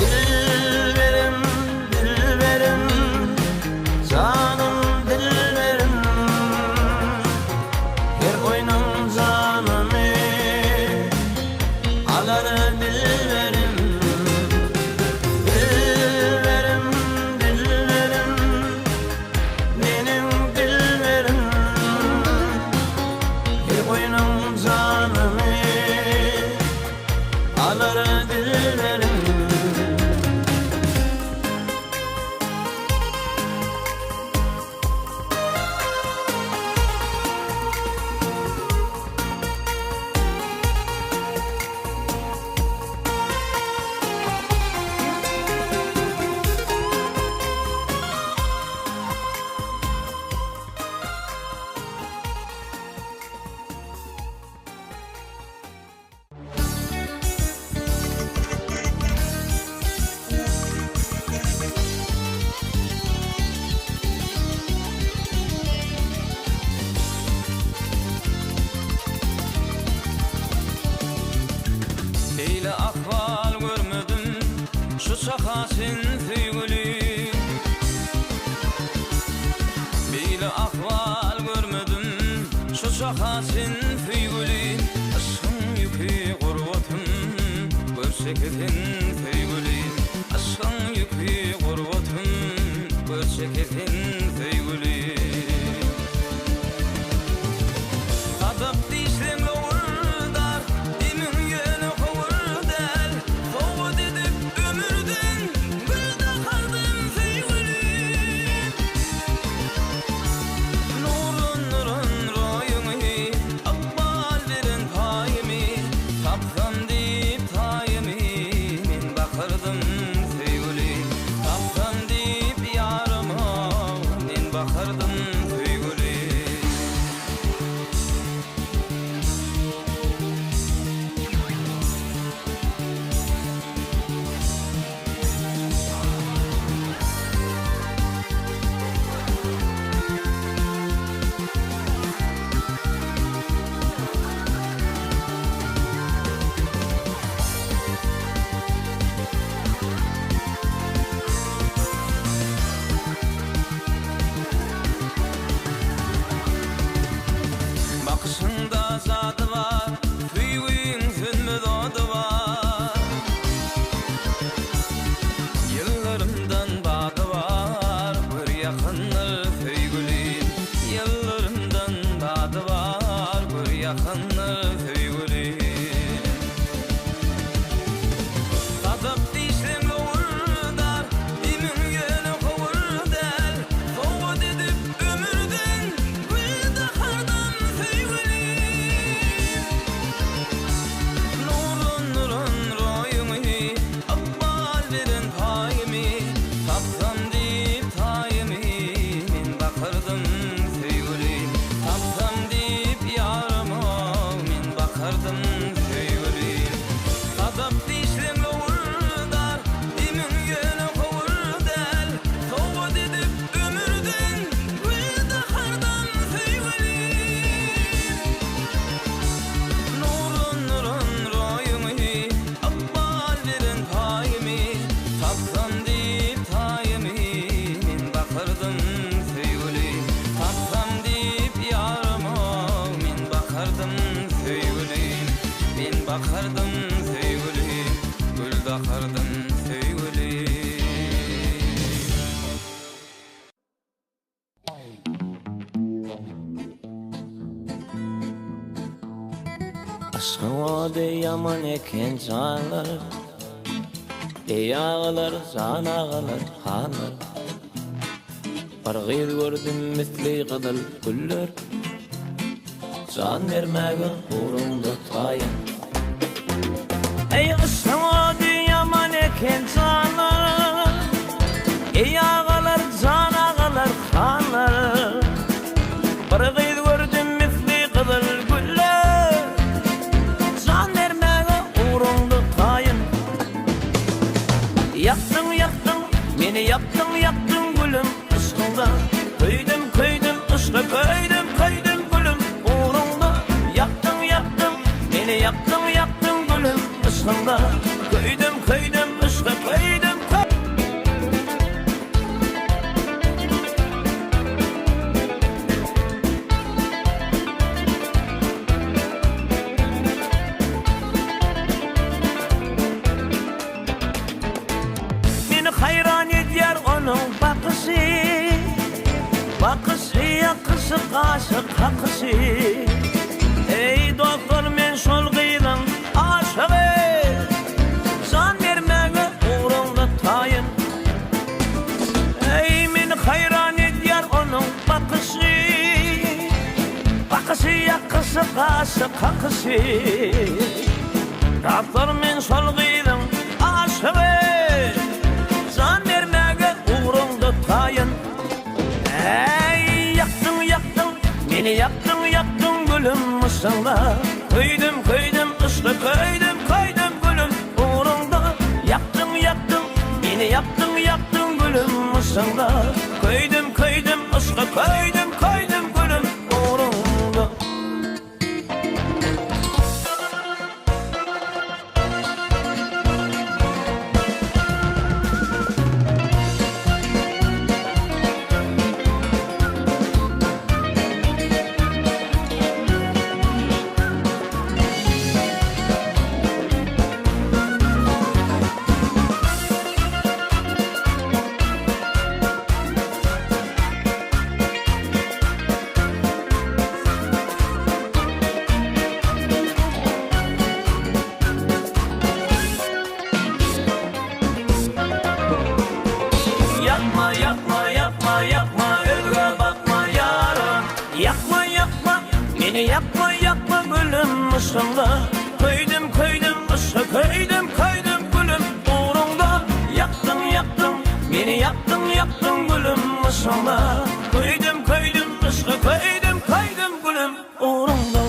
Speaker 21: Dilberim, dilberim, janym dilberim Her oýnuň janymy alar dilberim Dilberim, dilberim, meniň dilberim Her oýnuň janymy alar dilberim. Beýle ahwal görmedim şu çaka çen söýgüli. Beýle ahwal görmedim şu çaka çen söýgüli. Yşgyň ýüki gurbatym gör çekesen söýgüli. Yşgyň ýüki gurbatym gör çekesen söýgüli. Sadak dişleň lowurdar, demiň ýöne howur däl. Sowgat edip ömürden gül dakardym söýgülim. Nurlandyran roýuňy, ykbal beren paýymy, Tapsam diýip taýymy, men bakardym söýgülim. Tapsam diýip ýaryma, men bakardym söýgülim. Bakyşyňda jady bar, söýgiň sönmez ody bar. Ýyllarymdan bady bar, gör ýakyndyr.
Speaker 22: söýgülim. Sadap dişleň lowurdar, demiň ýöne howur däl. Sowgat edip ömürden gül dakardam söýgülim. Nurlandyran roýuňy, ykbal beren paýymy, Tapsam diýip taýymy, men bakyrdym söýgülim. Tapsam diýip ýarymy, men bakardym söýgülim. Sadap dişleň lowurdar, demiň ýöne howur däl. Sowgat edip ömürden gül dakardam söýgülim. Nurlandyran roýuňy, ykbal beren paýymy, Tapsam diýip taýymy, men bakyrdym söýgüli. Tapsam diýip ýaryma, men bakardym söýgüli. Men bakardym söýgüli, gül dakardym söýgüli.
Speaker 2: Yşkyň ody ýaman eken janlar, Eý agalar, jan agalar, hanlar. Bir gyz gördüm misli gyzyl güller, Jan bermäge ugrunda taýyn.
Speaker 21: Eý yşkyň ody ýaman eken janlar, Eý agalar, jan agalar, hanlar. Bir gyz gördüm misli gyzyl güller, Jan bermäge ugruňda taýyn. Ýakdyň, ýakdyň, meni ýakdyň, ýakdyň gülüm yşkyňda. Köýdüm, köýdüm, yşka köýdüm, köýdüm gülüm ugruňda. Ýakdyň, ýakdyň, meni ýakdyň, ýakdyň gülüm yşkyňda. Köýdüm, köýdüm, yşka köýdüm, Meni haýran edýär onuň bakyşy, Bakyşy, ýakyşy, gaşy, kakyşy. Eý, dostlar, men şol gyzyň aşygy, Jan bermäge ugrunda taýyn. Eý, meni haýran edýär onuň bakyşy, Bakyşy, ýakyşy, gaşy, kakyşy. Dostlar men şol gyzyň aşygy Jan bermäge ugruňda taýyn Äý ýakdyň ýakdyň meni ýakdyň ýakdyň gülüm yşgyňda Köýdüm köýdüm yşga köýdüm köýdüm gülüm ugruňda Ýakdyň ýakdyň meni ýakdyň ýakdyň gülüm yşgyňda Köýdüm köýdüm yşga köýdüm köýdüm gülüm ugruňda. Ýakma, ýakma, ýakma, ýakma, özgä bakma ýarym. Ýakma, ýakma, meni ýakma, ýakma gülüm yşgyňda. Köýdüm, köýdüm, yşga köýdüm, köýdüm gülüm ugruňda. Ýakdyň, ýakdyň, meni ýakdyň, ýakdyň gülüm yşgyňda. Köýdüm, köýdüm, yşga köýdüm, köýdüm gülüm ugruňda.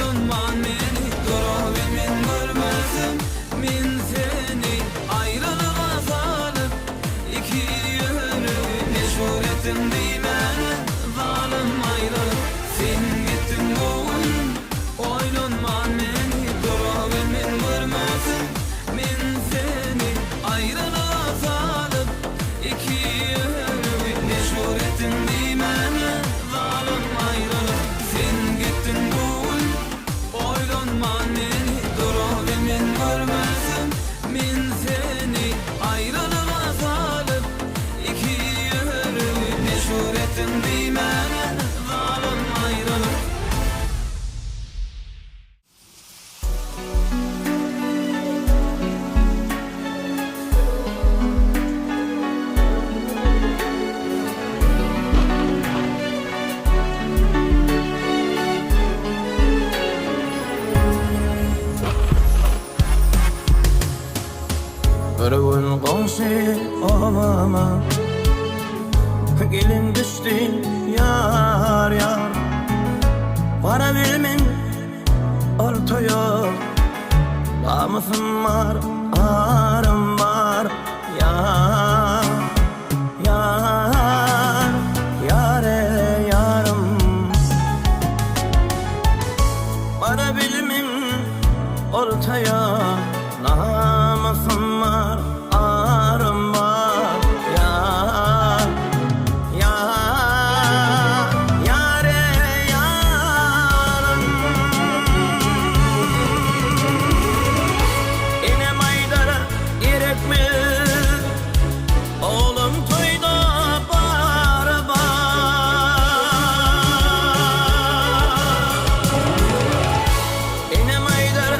Speaker 22: Oýlanman meni Durabilmen görmesem Men seni Aýralyga salyp Ikiýüregi Meşhur etdiň diýmäne Zalym aýralyk Sen gitdiň bu gün Oýlanman meni Durabilmen görmesem Men seni Aýralyga salyp Ikiýüregi Meşhur etdiň diýmäne Zalym aýralyk Sen gitdiň bu gün Oýlanman meni Durabilmen görmesem Men seni Aýralyga salyp Ikiýüregi Meşhur etdiň diýmäne Zalym aýralyk.
Speaker 21: Bir gün goňşy obama Gelin düşdi ýar ýar Barabilmen Ol toýa namysym bar, arym bar, ýar, ýar, ýar-e ýarym. Barabilmen ol toýa namysym bar, arym bar, ýar, Ýar, ýar-e ýarym. Enem aýdar, gerekmi, oglum toýda bar, bar. Enem aýdar,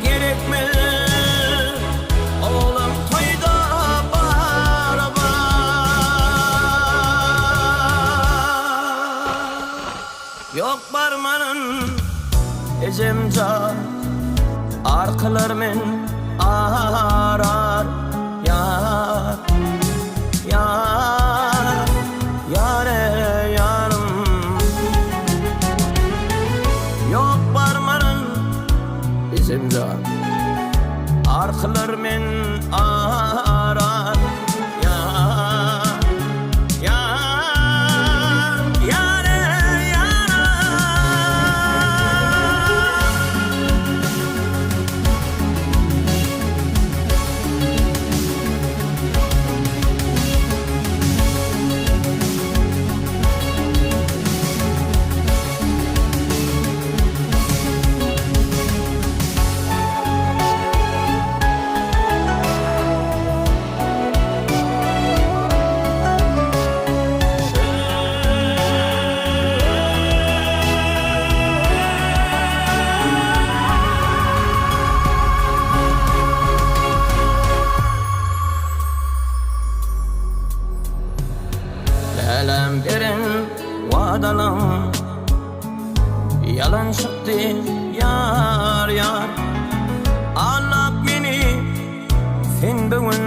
Speaker 21: gerekmi, Oglum toýda bar bar. Ýok barmaryn ejem jan Arkalar men ar ar ýar Ýar ýar-e ýarym Ýok barmaryn Ejem jan Arkylar men arar Ýar Ýar Ýar-e ýaram. Läläm beren wadalaň Ýalan çykdy ýar ýar Aldap meni sen bu gün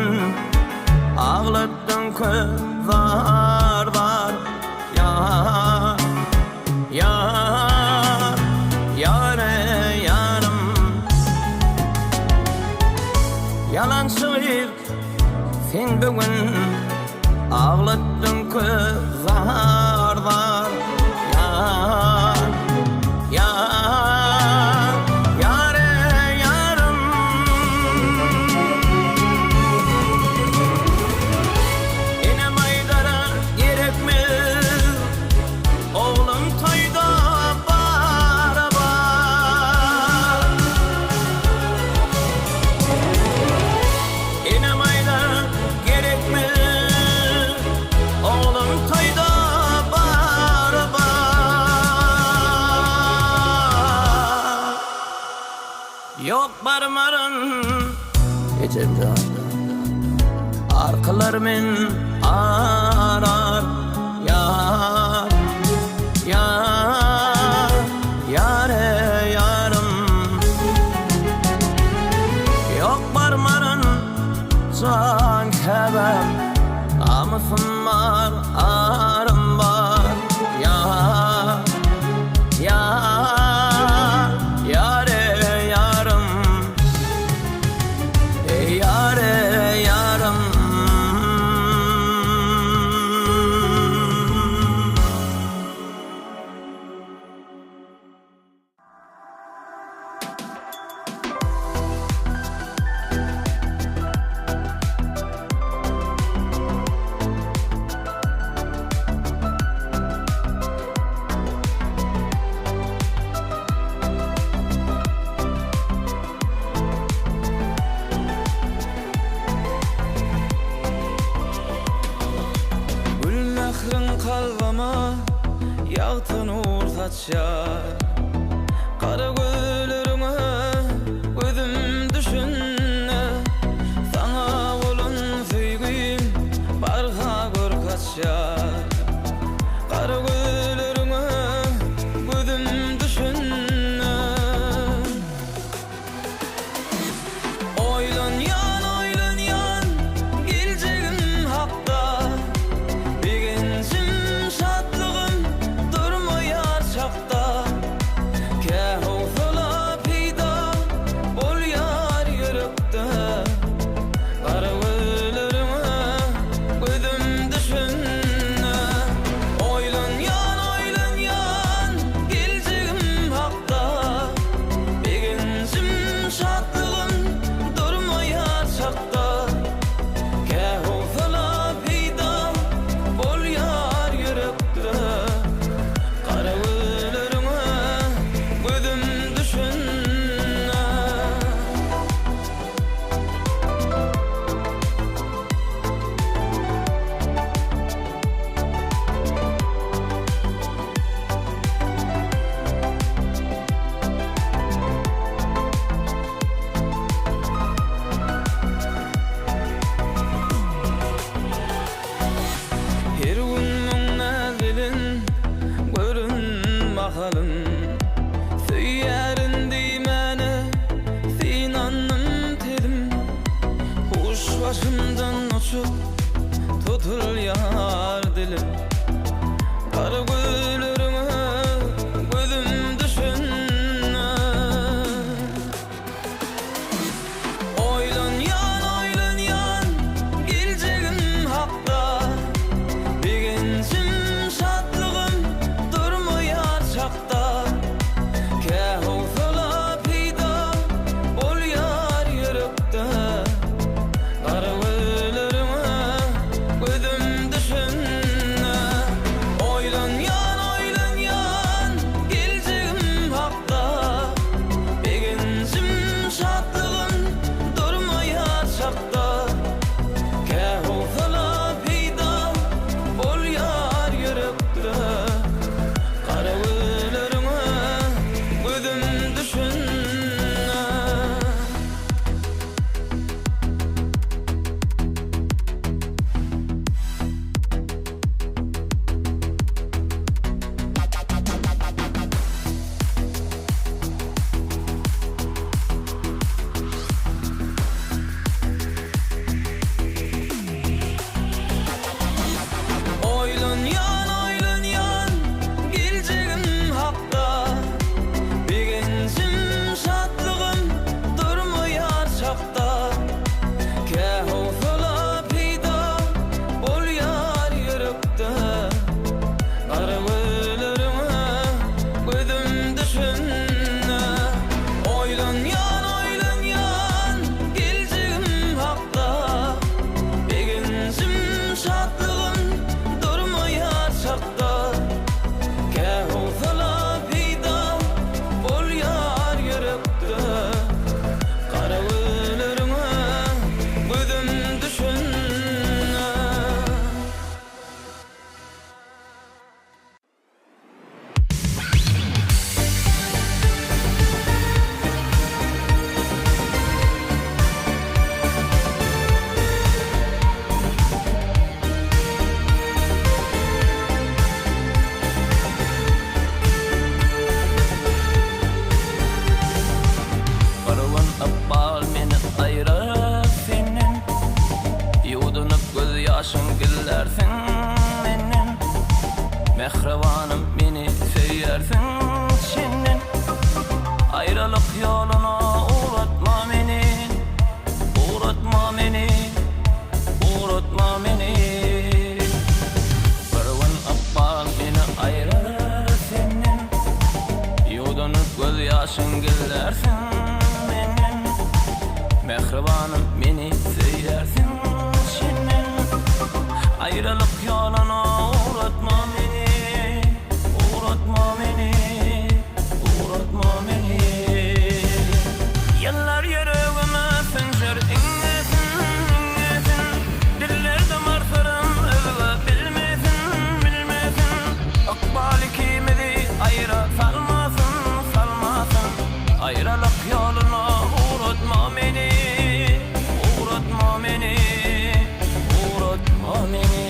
Speaker 21: Aglatdyň köp zar zar Ýar ýar ýar ýarym Ýalançy gyz sen bu gün Aglatdyň köz zar zar Ýar ýar ýar ýarym Enem aýdara gerekmi Oglum toýda bara bar Enem aýdar gerekmi Oglum toýda bar bar Ýok barmaryn Ejem jan Arkalar men ar ar Ýar Ýar Ýar ýarym Ýok barmaryn jan käbäm Namysym bar, arym bar Ýar, ýar, ýar.
Speaker 22: gaçýar Gara gözleriňe gözüm düşünde Saňa bolan söýgim barha görk açýar Gara gözleriňe gözüm düşünde Oýlanýan, oýlanýan geljegim hakda Begenjim, şatlygym durmaýar çakda Kä howsala peýda bolýar ýürekde Gara gözleriňe gözüm düşünde Oýlanýan, oýlanýan geljegim hakda Begenjim, şatlygym durmaýar çakda Kä howsala peýda bolýar ýürekde Gara gözleriňe gözüm düşünde. Her gün müň näz bilen görün mahalyn Söýýärin diýmäne synandym telim Huş başymdan uçup tutulýar dilim Gara gözleriňe gözüm düşünde Oýlanýan, oýlanýan geljegim hakda Begenjim, şatlygym durmaýar çakda Kä howsala peýda bolýar ýürekde Gara gözleriňe gözüm düşünde Oýlanýan, oýlanýan geljegim hakda Begenjim, şatlygym durmaýar çakda Kä howsala peýda bolýar ýürekde Gara gözleriňe gözüm düşünde. Oýlanýan, oýlanýan geljegim hakda Begenjim, şatlygym durmaýar çakda Kä howsala peýda bolýar ýürekde Gara gözleriňe gözüm düşünde Oýlanýan, oýlanýan geljegim hakda Begenjim, şatlygym durmaýar çakda Kä howsala peýda bolýar ýürekde Gara gözleriňe gözüm düşünde. Bir gün ykbal meni aýyrar senden Ýuwdunyp gözýaşyň gizlärsiň menden Mähribanym meni söýersiň çenden Aýralyk ýoluna ugratma meni Ugratma meni Ugratma meni Bir gün ykbal meni aýyrar senden Ýuwdunyp gözýaşyň gizlärsiň menden Mähribanym meni söýersiň çenden Aýralyk ýoluna ugratma meni Ugratma meni Ugratma meni Ýyllar ýüregime sünjer iňňesin iňňesin Dillerde marsarym özge bilmesin bilmesin Ykbal ikimizi aýrar.
Speaker 21: ýoluna ugratma meni, ugratma meni, ugratma meni.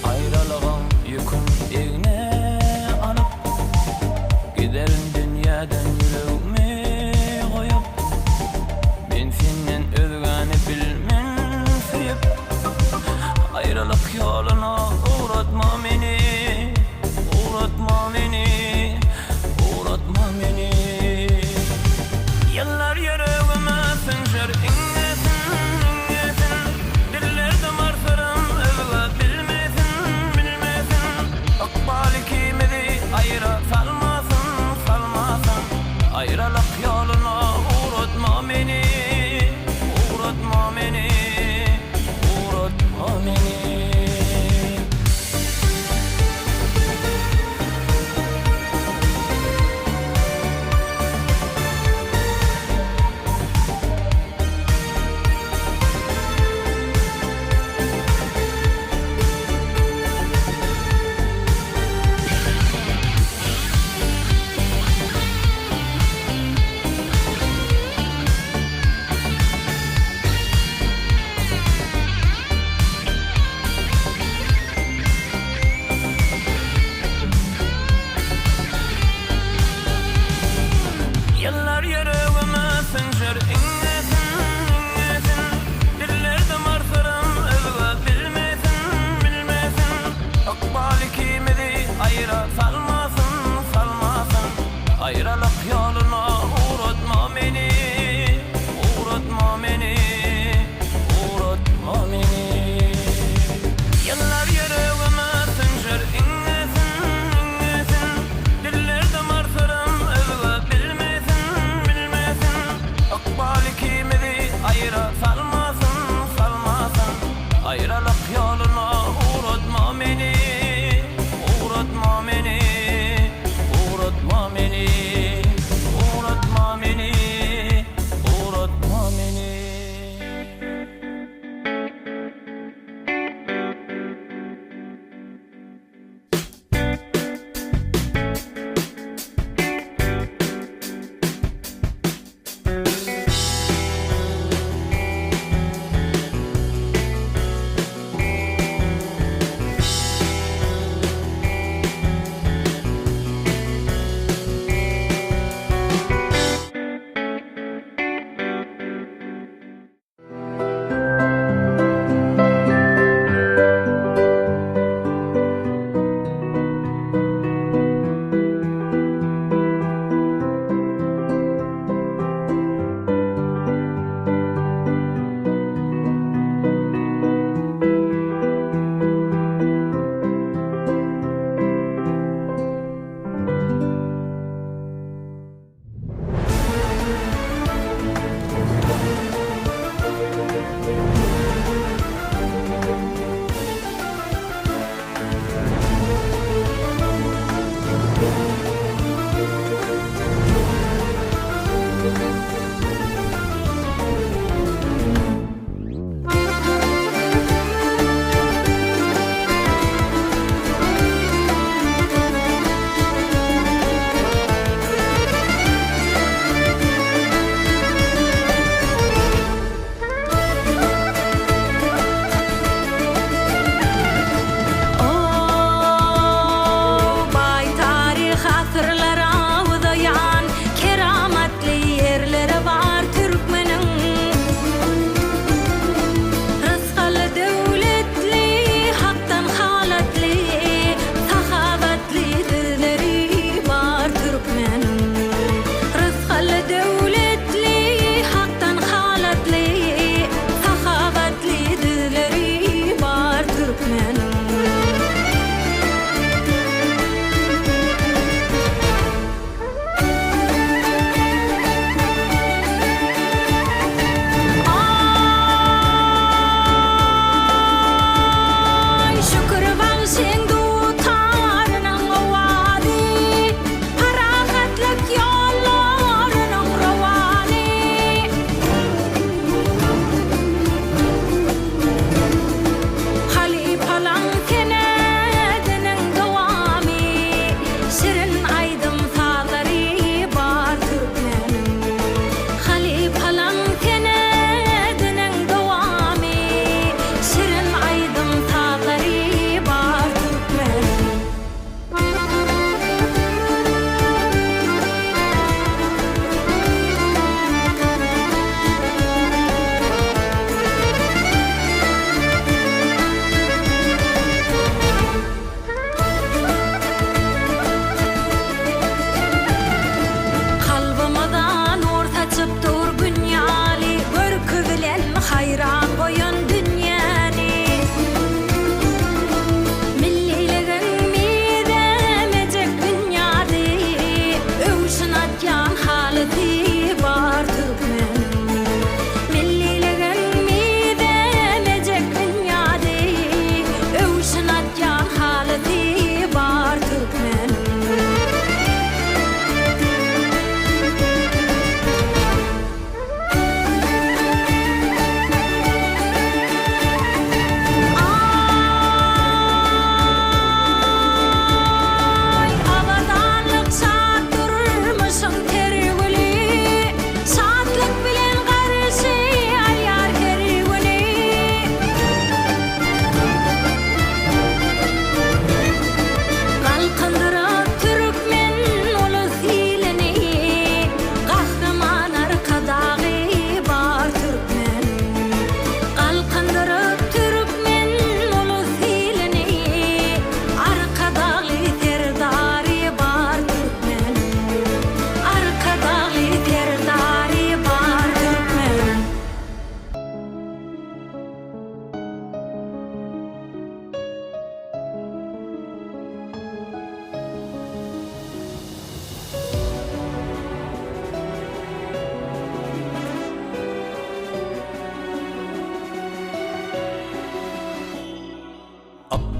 Speaker 21: Aýralygyň ýükün egne alyp, Giderin dünýäden ýüregmi goýup. Men senden özgäni bilmen söýüp, Aýralyk ýoluna ugratma meni, Ugratma meni, ugratma meni. Ýyllar ýüregime sünjer iňňesin, iňňesin, Dillerde bar syrym özge bilmesin, bilmesin. Ykbal ikimizi aýra salmasyn, salmasyn. Aýralyk ýoluna ugratma meni, ugratma meni, ugratma meni.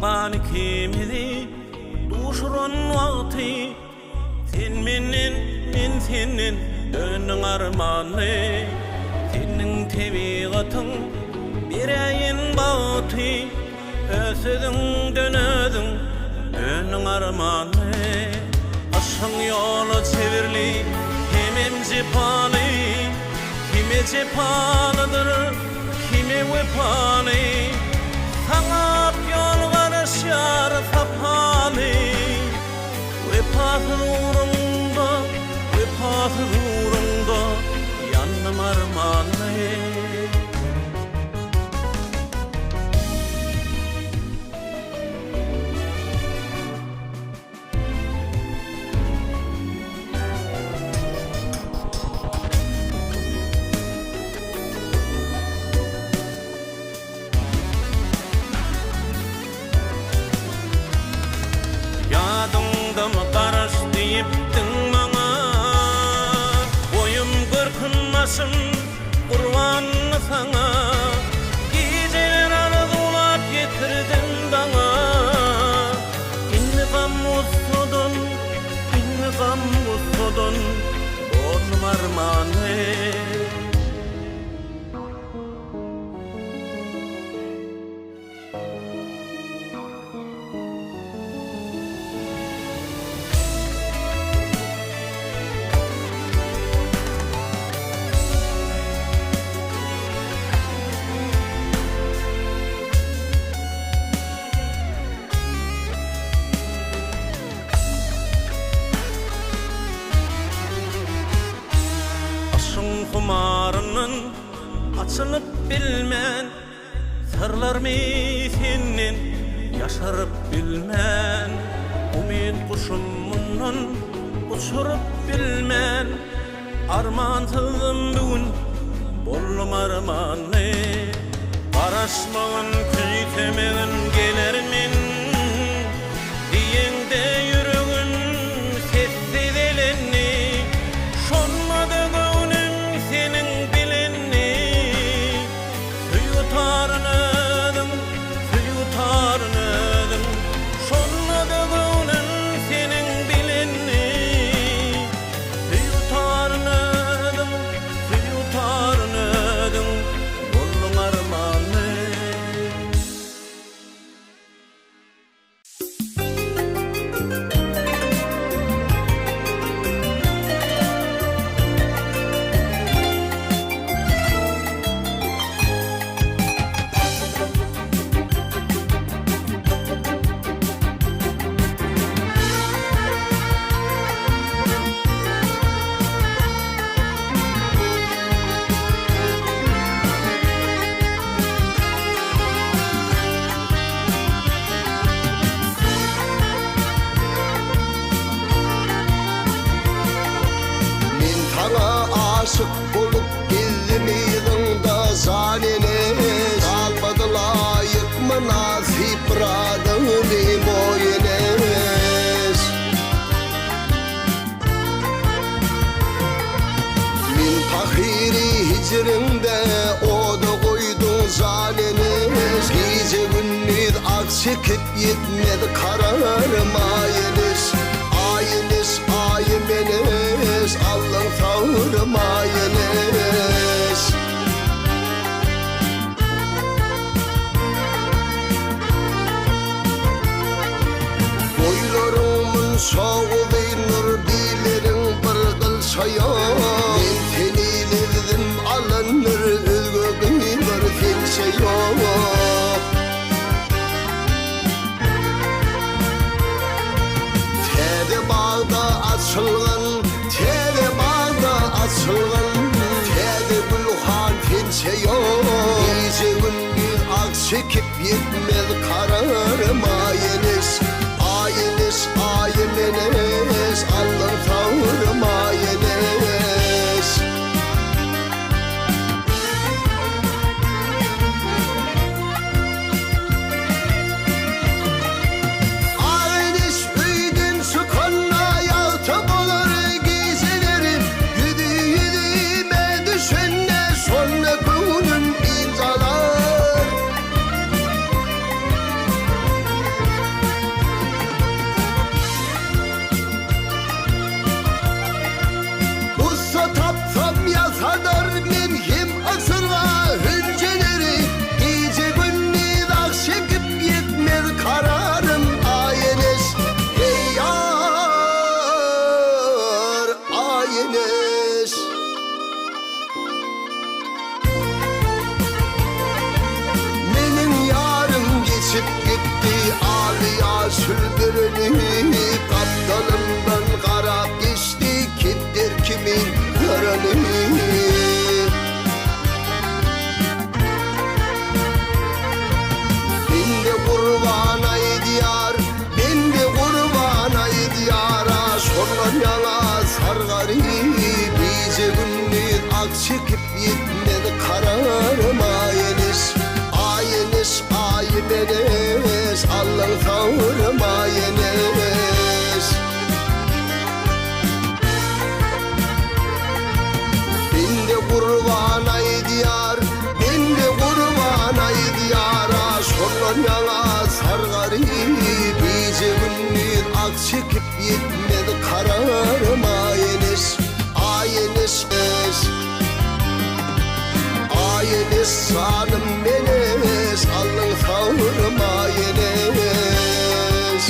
Speaker 21: Ykbal ikimizi duşuran wagty Sen menden, men senden döndüň armanly. Seniň tebigatyň beräýen bagty Öz sözüňden özüň döndüň armanly. Yşgyň ýoly çebirli hemem jepaly, Kime jepalydyr, kime wepaly. Saňa ak ýol garaşýar sapaly. Wepasyz ugruňda, wepasyz ugruňda ýandym armanly. Ýadyňdamy garaş diýipdiň maňa Boýum görküm başym gurbandy saňa Gijeler arzuwlap ýetirdim daňa Indi gam-gussadan, indi gam-gussadan boldum armanly. Yşgyň humaryndan Açylyp bilmän syrlarymy senden ýaşyryp bilmän Umyt guşum mundan uçuryp bilmän Armansyzym bu gün boldum armanly Garaşmagyn küýsemegin geler men Diýeňde ýüregim sessiz elendi Şonda-da göwnüm seniň bilendi Söýgi taryn özüň, söýgi taryn özüň Şonda-da göwnüm seniň bilendi Söýgi taryn özüň, söýgi taryn özüň Bolduň armanly.
Speaker 4: Men saňa aşyk bolup gezdim yzyňda jan ene Galmady laýyk mynasyp bir adyňy boý eneş Men pahyry hijriňde oda goýduň jan eneş Gije-gündiz ah çekip ýetmez kararym aý eneş Aý eneş, aýym eneş, aldyň sabrym aý eneş. Boýlaryň munça uzyndyr, dilleriň bir gylça ýok. Men seni lebzim alandyr, özge gyzlar sençe ýok. Täze bagda açylgan, täze bagda açylgan, Täze gülhan sençe ýok. Gije-gündiz ah çekip Ýetmez kararym aý eneş, aý eneş, aýym eneş, Aldyň sabrym aý eneş. Aý eneş öýden çykanda ýagty bolar gijelerim, Ýüzi ýüzüme düşende şonda göwnüm ynjalar. eneş. Meniň ýarym geçip gitdi Aly ýaşyl bürünip Gapdalymdan garap geçdi Kepder kimin ýörelip. Bende gurban aýdýar, bende gurban aýdýar-a, Şondan ýaňa sargaryp, gije-gündiz ah çekip ýetmez kararym, aý eneş, aý eneş, aý meneş, Allaň sabrym, aý eneş. Bende gurban aýdýar, bende gurban aýdýar-a, Şondan ýaňa sargaryp, gije-gündiz ah çekip ýetmez kararym, aý eneş, aý eneş, eş. Aý eneş, janym meneş, alnyň sabrym, aý eneş.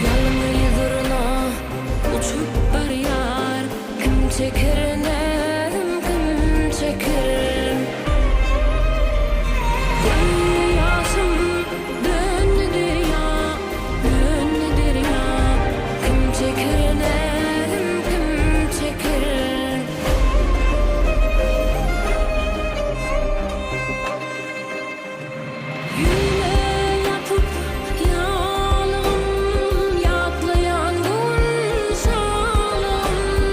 Speaker 5: Ýalňyz durna uçup barýar Kim çeker näzim kim çeker Gözýaşym döndi derýa döndi derýa Kim çeker näzim kim çeker. Ýüme ýapyp ýalygym, ýatlaýan gün şalygym.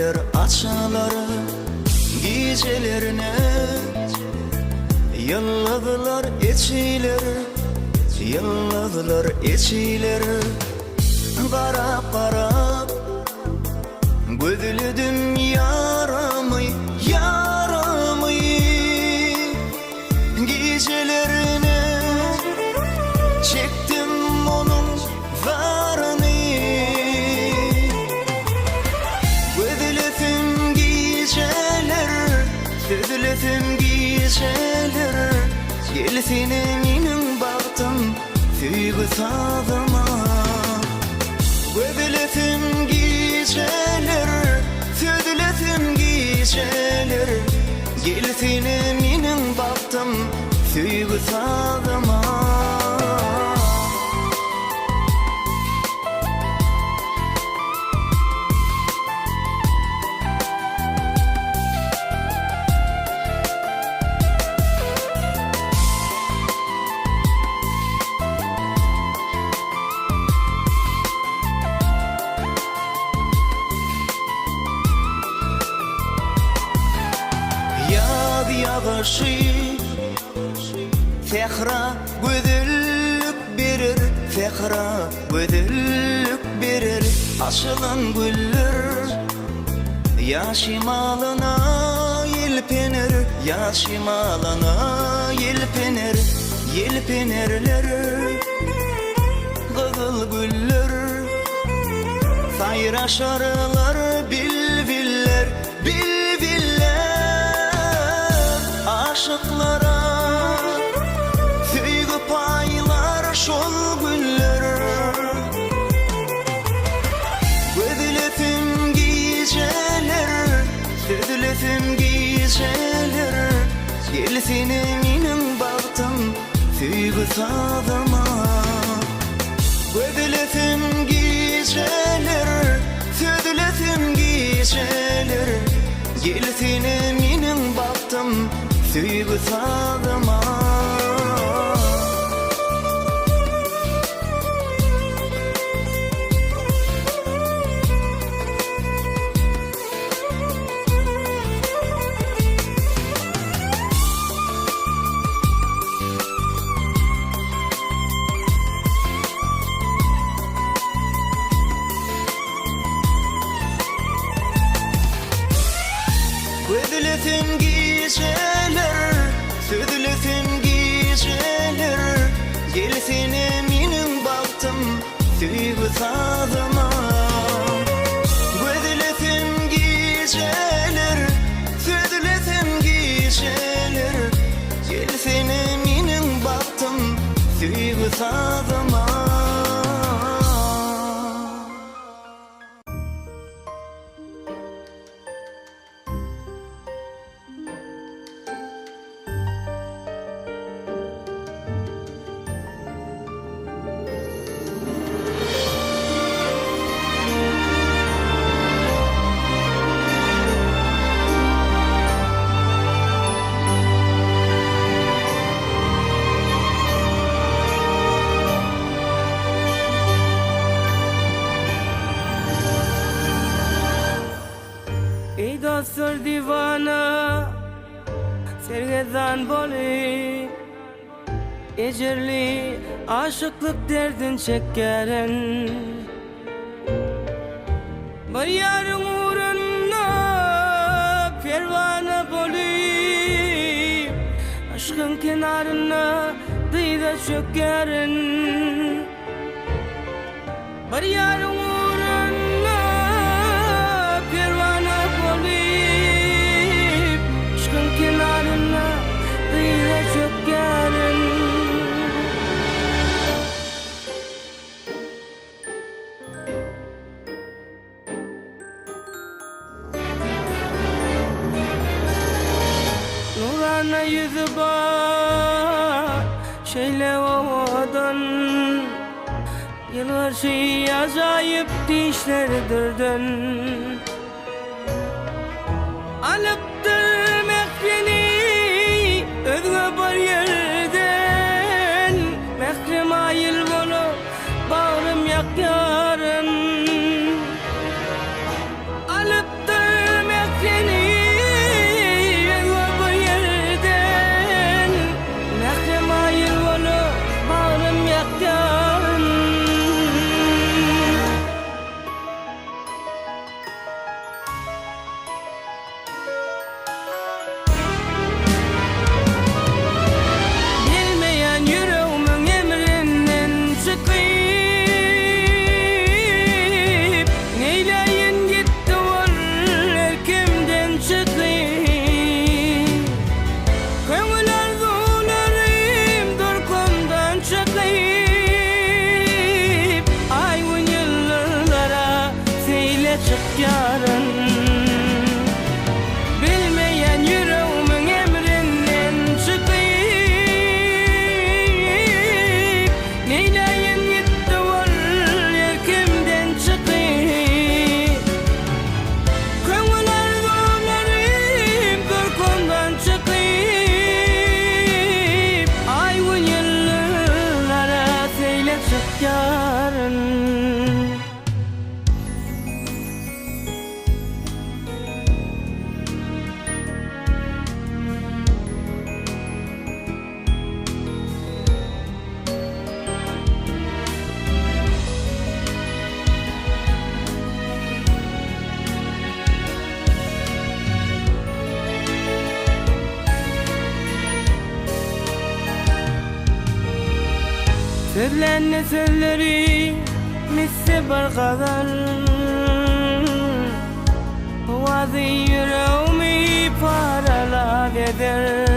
Speaker 3: Güller açylar gijelerine Ýyldyzlar eçiler, ýyldyzlar eçiler Garap garap gözledim ýaramy, ýaramy Gijelerine çekdim onuň zaryny Gözlesim gijeler, sözlesim gijeler Gelsene meniň bagtym, söýgi sazyma Gözlesim gijeler, sözlesim gijeler Gelsene meniň bagtym, söýgi sazyma. Ýaz ýagyşy sähra gözellik berer, sähra gözellik berer, açylan güller ýa şemalyna ýelpener, ýa şemalyna ýelpener, ýelpenerler. Gyzyl güller Saýraşarlar bilbiller, bilbiller Aşyklara söýgi paýlar şol güller Gözlesim gijeler, sözlesim gijeler Gelsene meniň bagtym Söýgi sazyma Gözlesim gijeler, sözlesim gijeler Gelsene meniň bagtym, söýgi sazyma. Gözlesin gijeler, sözlesin gijeler, Gelsene meniň bagtym, Söýgi sazyma Gözlesem gijeler, Sözlesem gijeler, Gelsene meniň bagtym, Söýgi sazyma.
Speaker 21: Eý dostlar diwana sergezdan bolup Ejirli aşyklyk derdin çekýärin Bir ýaryň ugrunda perwana bolup Yşkyň kenarynda dyza çökýärin Bir ýaryň ugrunda perwana bolup, Yşkyň kenarynda dyza çökýärin. Nurana ýüzi bar, şeýle owadan. Ýylgyrşy ajaýyp dişleri dürden. Alypdyr mährini özge bir ýerden. Mähre maýyl bolup bagrym ýakýaryn. Alypdyr. Sözlände sözleri misli bir gazal Owazy ýüregimi paralap eder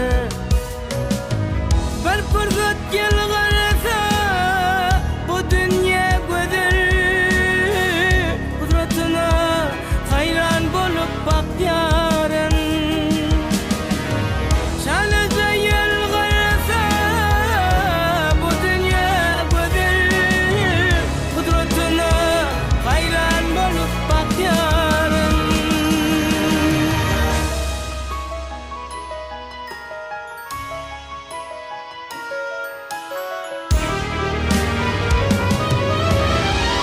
Speaker 21: Bir pursat ýylgyrsa bu dünýe gözel Gudratyna haýran bolup bakýaryn Çalaja ýylgyrsa bu dünýe gözel Gudratyna haýran bolup bakýaryn.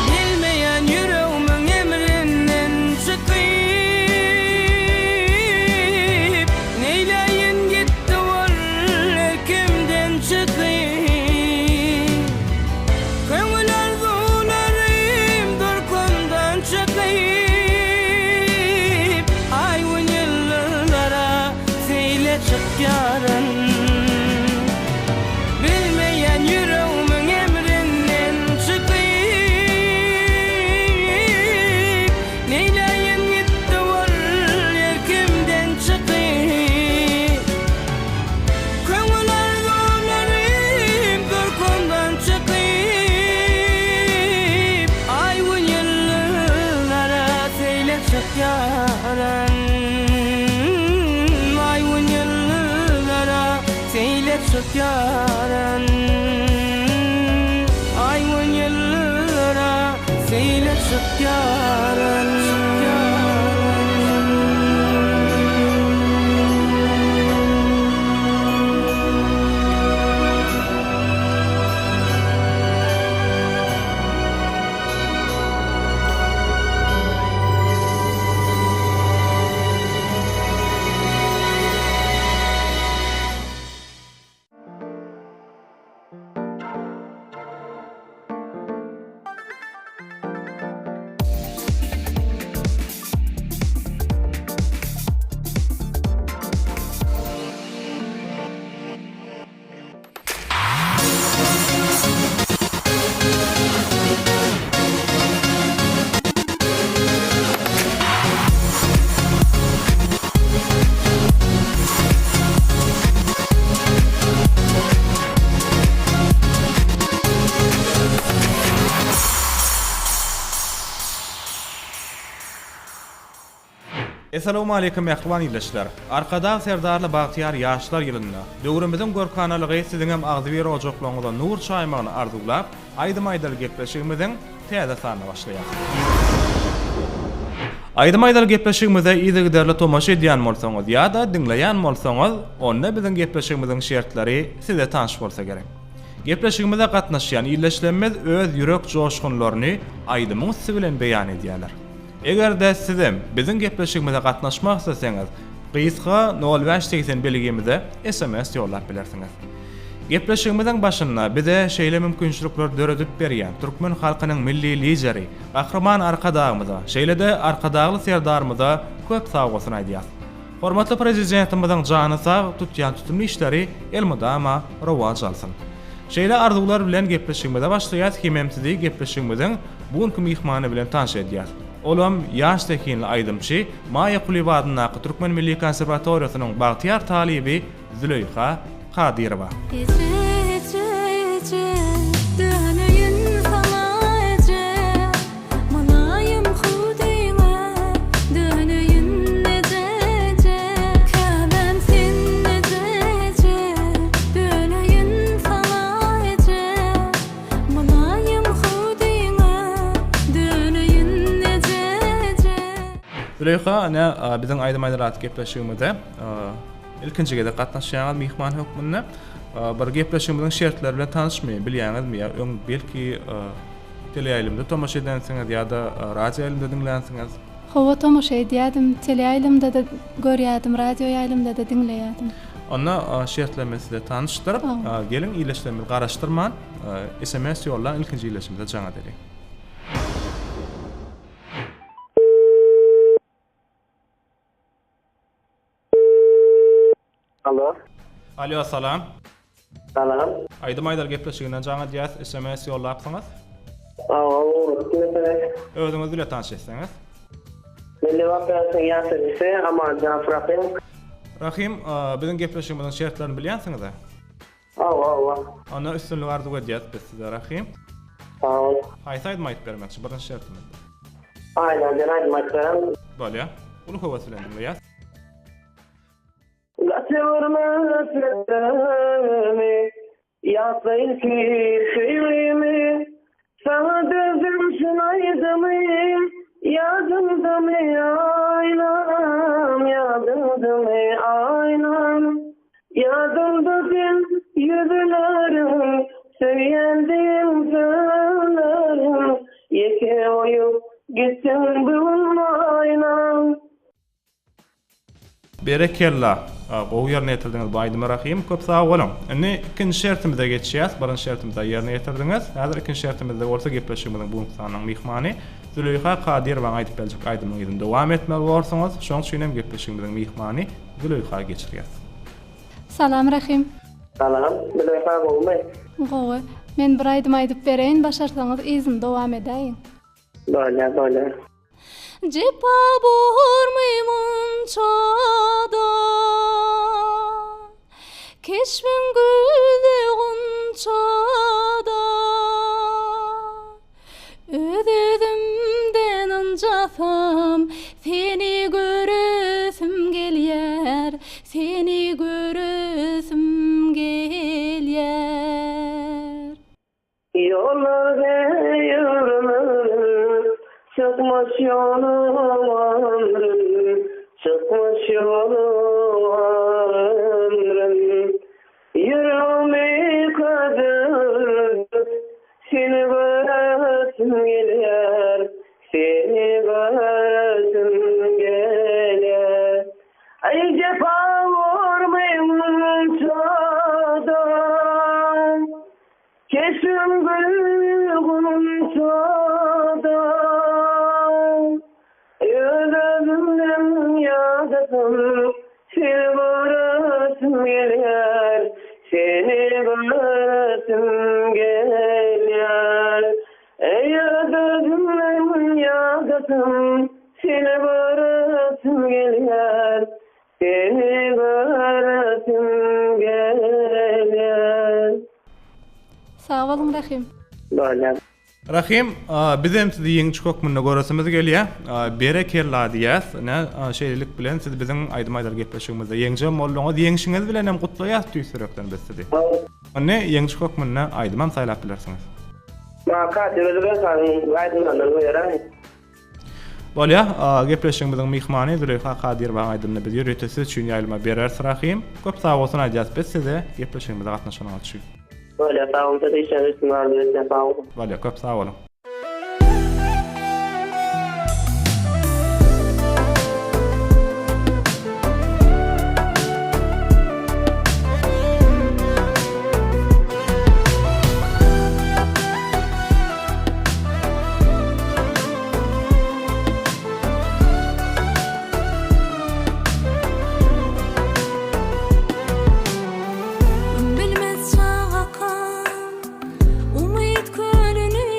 Speaker 21: Bilmeýän ýüregimiň emrinden çykyp, Neýläýin gitdi ol erkimden çykyp. Köňül arzuwlarym durkumdan çykyp, Aý-gün ýyldyzlara seýle çykýaryn. Bilmeýän ýüregimiň emrinden çykyp, Neýläýin gitdi ol erkimden çykyp. Köňül arzuwlarym durkumdan çykyp, Aý-gün ýyldyzlara seýle çykýaryn. Aý-gün ýyldyzlara seýle çykýaryn. Aý-gün ýyldyzlara seýle çykýaryn.
Speaker 8: Essalawmaleýkim mähriban ildeşler! Arkadag Serdarly bagtyýar ýaşlar ýylynda döwrümiziň görkanalygy siziňem agzybir ojaklaryňyza nur çaýmagyny arzuwlap, Aýdym aýdaly gepleşigimiziň täze sanyna başlaýarys. Aýdym aýdaly gepleşigimize yzygiderli tomaşa edýän bolsaňyz ýa-da diňleýän bolsaňyz, onda biziň gepleşigimiziň şertleri size tanyş bolsa gerek. Gepleşigimize gatnaşýan ildeşlerimiz öz ýürek joşgunlaryny aýdymyň üsti bilen beýan edýärler. Eger-de sizem biziň gepleşigimize gatnaşmak isleseňiz, gysga nol bäş 80 belgimize sms ýollap bilersiňiz. Gepleşigimiziň başynda bize şeýle mümkinçilikleri döredip berýän türkmen halkynyň Milli Lideri Gahryman Arkadagymyza, şeýle-de Arkadagly Serdarymyza köp sagbolsun aýdýas. Hormatly Prezidentimiziň jany sag, tutýan tutumly işleri elmydama rowaç alsyn. Şeýle arzuwlar bilen gepleşigimize başlaýas hemem sizi gepleşigimiziň bu günki myhmany bilen tanyş edýäs. Olam ýaş zehinli aýdymçy, Maýa Kulyýewa adyndaky Türkmen milli konserwatoriýasynyň bagtyýar talyby Züleýha Kadyrowa.
Speaker 5: Eje eje eje döneýin saňa eje Mylaýym hüwdüňe döneýin eje eje Käbäm sen eje eje döneýin saňa eje Mylaýym hüwdüňe döneýin eje eje.
Speaker 8: Züleýha ine biziň Aýdym aýdar atly gepleşigimize Ilkinji gezek gatnaşýaňyz myhman hökmünde. Bir gepleşigimiziň şertleri bilen tanyşmy, bilýäňizmi ýa öň belki teleýaýlymda tomaşa edensiňiz ýa-da radioýaýlymda diňlänsiňiz?
Speaker 10: Hawa tomaşa edýädim, teleýaýlymda-da görýädim, radioýaýlymda-da diňleýädim.
Speaker 8: Onda şertlerimiz size tanyşdyr. Geliň ildeşlerimizi garaşdyrman sms ýollan ilkinji ildeşimize jaň edeliň.
Speaker 23: Alo.
Speaker 8: Alo salam.
Speaker 7: Salam.
Speaker 8: Aýdym aýdar gepleşiginden jaň edýäs, sms ýollapsyňyz.
Speaker 7: Hawa, ugratdym sms.
Speaker 8: Özüňiz bile tanyş etseňiz.
Speaker 7: Men Lebap welaýatynyň ýaşaýjysy Amanjanow Rahym.
Speaker 8: Rahym, biziň gepleşigimiziň şertlerini bilýänsiňiz-ä?
Speaker 7: Hawa, hawa.
Speaker 8: Onda üstünlik arzuw edýäs biz size Rahym.
Speaker 7: Sag bol.
Speaker 8: Haýsy aýdymy aýdyp bermekçi birinji şertimizde?
Speaker 7: Aýna diýen aýdymy aýdyp beren.
Speaker 8: Bolýa. Uly höwes bilen diňleýäs.
Speaker 7: Gaçyrma sözümi, Ýatla ilki söýgimi, Saňa düzdüm şul aýdymy, Ýadyňdamy aýnam, Ýadyňdamy aýnam. Ýadymda seň ýüzleriň, Söýýän diýen sözleriň, Ýeke goýup gitdiň bu gün aýnam.
Speaker 8: Berekella! Gowy ýerine ýetirdiňiz bu aýdymy Rahym. Köp sag boluň. Indi ikinji şertimize geçýäs. Birinji şertimizde ýerine ýetirdiňiz. Häzir ikinji şertimizde bolsa gepleşigimiziň bu günki sanynyň myhmany Züleýha Kadyrowaň aýdyp berjek aýdymynyň yzyny dowam etmeli borsuňyz. Şoň üçin hem gepleşigimiziň myhmany Züleýha geçirýäs.
Speaker 10: Salam Rahym.
Speaker 7: Salam. Züleýha gowumy?
Speaker 10: Gowy. Men bir aýdym aýdyp bereýin, başarsaňyz yzyny dowam edäýiň.
Speaker 7: Bolýar, bolýar.
Speaker 5: Jepa bormy munçada, Keşbiň güldi gunçada. Öz-özümden ynjasam, Seni göresim gelýär, Seni göresim gelýär.
Speaker 7: Ýollar ömrüm, Çykmyş ýolum ömrüm, Çykmyş ýolum ömrüm. Ýüregimi közdürip, Seni göresim gelýär, Seni göresim gelýär. Aý jepa bormy munçada? Keşbim gül gunçada, Öz-özümden ýadasam, Seni göresim gelýär, Seni göresim gelýär. Öz-özümden ýadasam, Seni göresim gelýär, Seni göresim gelýär.
Speaker 10: Sag boluň Rahym.
Speaker 7: Bolýar.
Speaker 8: Rahym, bizem sizi ýeňiji hökmünde göresimiz gelýär. Berekella diýýäs. Ine, şeýlelik bilen siz biziň Aýdym aýdar gepleşigimizde ýeňijem bolduňyz. Ýeňşiňiz bilen hem gutlaýas tüýs ýürekden biz sizi. Indi ýeňiji hökmünde aýdymam saýlap bilersiňiz.
Speaker 7: Maňa Kadyr Özbek hanyň aýdymlaryndan goýaräý.
Speaker 8: Bolýa, gepleşigimiziň myhmany Züleýha Kadyrowaň aýdymyny biz ýörite siz üçin ýaýlyma bereris Rahym. Köp sag bolsun aýdýas biz size gepleşigimize gatnaşanyňyz üçin.
Speaker 7: Bolýa sag boluň size işleriňiz üstün arzuw etýän sag boluň.
Speaker 8: Bolýa köp sag boluň.
Speaker 5: Bilmez çagakam umyt kölüni.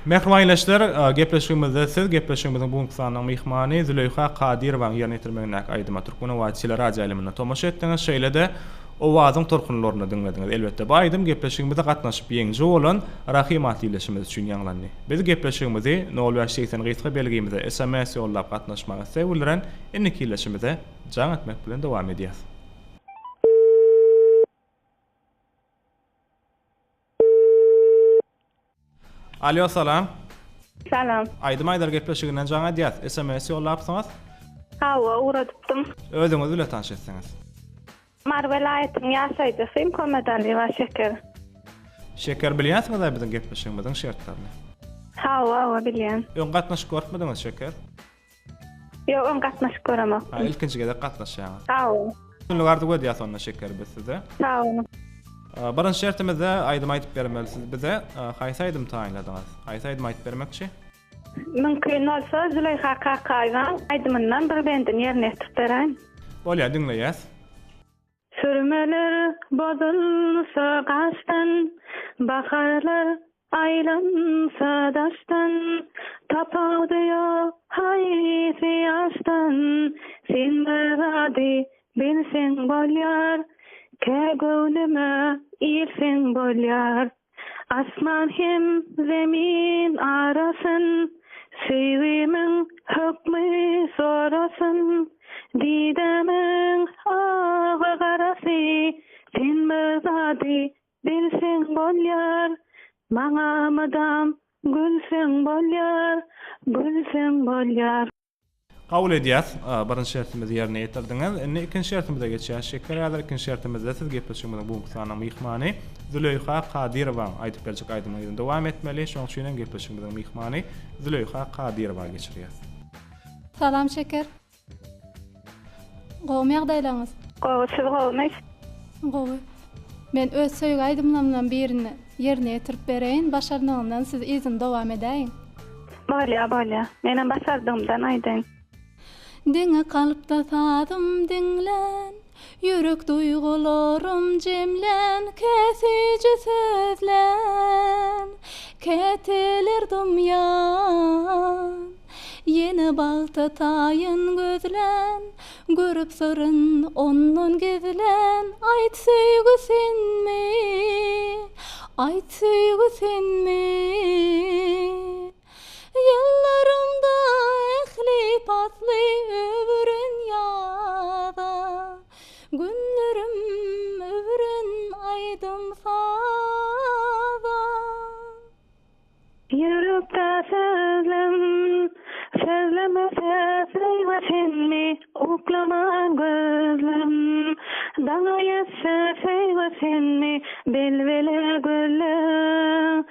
Speaker 8: Mähriban ildeşler, gepleşigimizde siz gepleşigimiziň bu günki sanynyň myhmany Züleýha Kadyrowanyň ýerine ýetirmegindäki aýdyma Türkmen owazy teleradioýaýlymynda tomaşa etdiňiz, şeýle-de Owazyň tolkunlaryny diňlediňiz. Elbetde, bu aýdym gepleşigimize gatnaşyp ýeňiji bolan Rahym atly ildeşimiz üçin ýaňlandy. Biz gepleşigimizi nol 5 80 gysga belgimize sms ýollap gatnaşmaga isleg bildiren indiki ildeşimize jaň etmek bilen dowam edýäs. Alýo salam.
Speaker 9: Salam.
Speaker 8: Aýdym aýdar gepleşiginden jaň edýäs. SMS ýollapsyňyz.
Speaker 9: Hawa, ugradypdym.
Speaker 8: Özüňiz bile tanyş etseňiz.
Speaker 9: Mary welaýatynyň ýaşaýjysy Muhammedalyýewa Şeker.
Speaker 8: Şeker bilýänsiňiz-ä biziň gepleşigimiziň şertlerini.
Speaker 9: Hawa, hawa bilýän.
Speaker 8: Öň gatnaşyp görüpmidiňiz Şeker?
Speaker 9: Ýok, öň gatnaşyp göremokdym.
Speaker 8: Ha, ilkinji gezek gatnaşýaňyz.
Speaker 9: Sag boluň.
Speaker 8: Üstünlik arzuw edýäs onda Şeker biz size.
Speaker 9: Sag boluň.
Speaker 8: Birinji şertimizde aýdym aýdyp bermelisiz bize. Haýsy aýdym taýynladyňyz? Haýsy aýdym aýdyp bermekçi?
Speaker 9: Mümkin bolsa Züleýha Kakaýewaň aýdymyndan bir bendini ýerine ýetirip beräýin.
Speaker 8: Bolýar, diňleýäs.
Speaker 9: Sürmeler bozulsa gaşdan, Baharlar aýlansa daşdan, Tapawudy ýok haýsy ýaşdan, Sen bir zady bilseň bolýar, Kä göwnüme ilseň bolýar. Asman hem zemin arasyn, Söýgimiň hökmi sorasyn, Didämiň agy-garasy, Sen bir zady bilseň bolýar, Maňa mydam gülseň bolýar, Gülseň bolýar.
Speaker 8: Kabul edýäs. Birinji şertimizi ýerine ýetirdiňiz. Indi ikinji şertimize geçýäs. Şeker häzir ikinji şertimizde siz gepleşigimiziň bu günki sanynyň myhmany Züleýha Kadyrowaň aýdyp berjek aýdymynyň yzyny dowam etmeli. Şonuň üçin hem gepleşigimiziň myhmany Züleýha Kadyrowa geçirýäs.
Speaker 10: Salam Şeker. Gowumy ýagdaýlaryňyz?
Speaker 9: Gowy, siz gowumy?
Speaker 10: Gowy. Men öz söýgi aýdymlarymdan birini ýerine ýetirip bereýin, başarnygymdan siz yzyny dowam edäýiň.
Speaker 9: Bolýa, bolýa. Menem başardygymdan aýdaýyn.
Speaker 10: Diňe kalpda sazym diňlän, Ýürek duýgularym jemlän, Käsiji sözlän, Käteler dymýan. Ýene bagta taýyn gözlän, Görüp syryn ondan gizlän, Aýt söýgi senmi, Aýt söýgi senmi? Ýyllarymda ähli pasly öwüren ýaza, Günlerim öwüren aýdym-saza.
Speaker 9: Ýürekde sözlem, sözlemese söýgi senmi, Uklaman gözlem, daňa ýetse söýgi senmi, Bilbile güllem,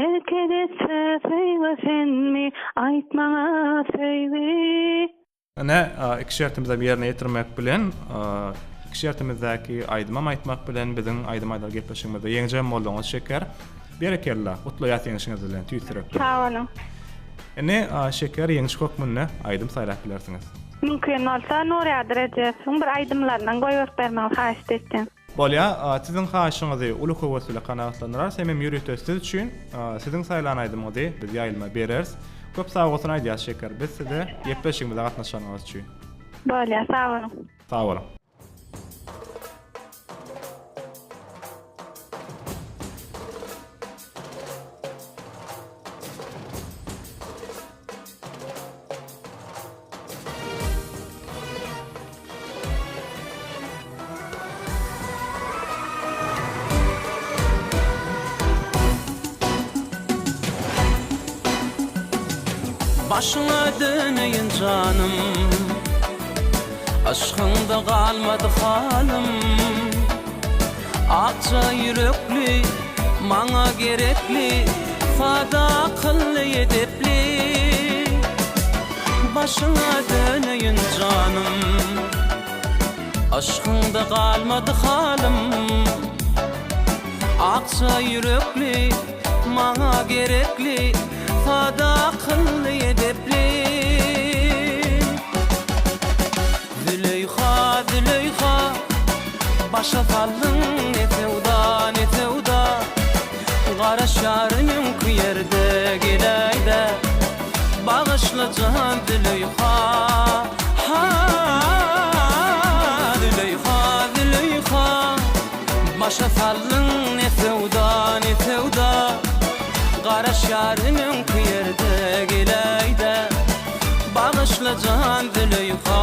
Speaker 9: erkek etse söýgi senmi, Aýt maňa söýgi.
Speaker 8: Ine, iki şertimizem ýerine ýetirmek bilen, iki şertimizdäki aýdymam aýtmak bilen biziň aýdym aýdar gepleşigimizde ýeňijem bolduňyz Şeker. Berekella, gutlaýas ýeňişiňiz bilen tüýs ýürekden.
Speaker 9: Sag boluň.
Speaker 8: Indi Şeker ýeňiş hökmünde aýdym saýlap bilersiňiz.
Speaker 9: Mümkin bolsa Nurýagdy Rejepowyň bir aýdymlaryndan goýberip bermegiňizi haýyşt etýän.
Speaker 8: Bolýa, siziň haýyşyňyzy uly höwes bilen kanagatlandyrarys hemem ýörite siz üçin siziň saýlan aýdymyňyzy biz ýaýlyma bereris. Köp sagbolsun aýdýas Şeker biz size gepleşigimize gatnaşanyňyz üçin.
Speaker 9: Bolýa, sag boluň.
Speaker 8: Sag boluň.
Speaker 22: Başyňa döneýin janym Yşkyňda galmady halym Akja ýürekli maňa gerekli Sada akylly edepli Başyňa döneýin janym Yşkyňda galmady halym Akja ýürekli maňa gerekli Sada akylly edepli Züleýha Züleýha Başa saldyň ne söwda ne söwda Garaşýaryn öňki ýerde geläý. Garaşýaryn öňki ýerde geläýdä Bagyşla jan Züleýha.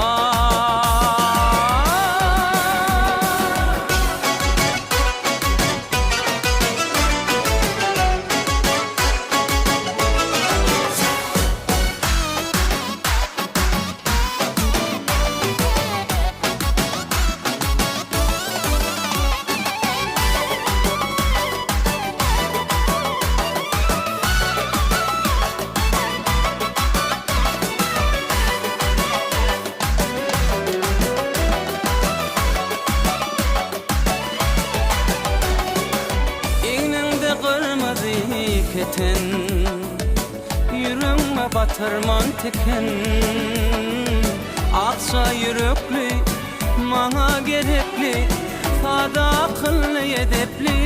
Speaker 22: Egniňde gyrmyzy keten, Ýüregňe batyrman tiken. Akja ýürekli, maňa gerekli, Sada akylly, edepli.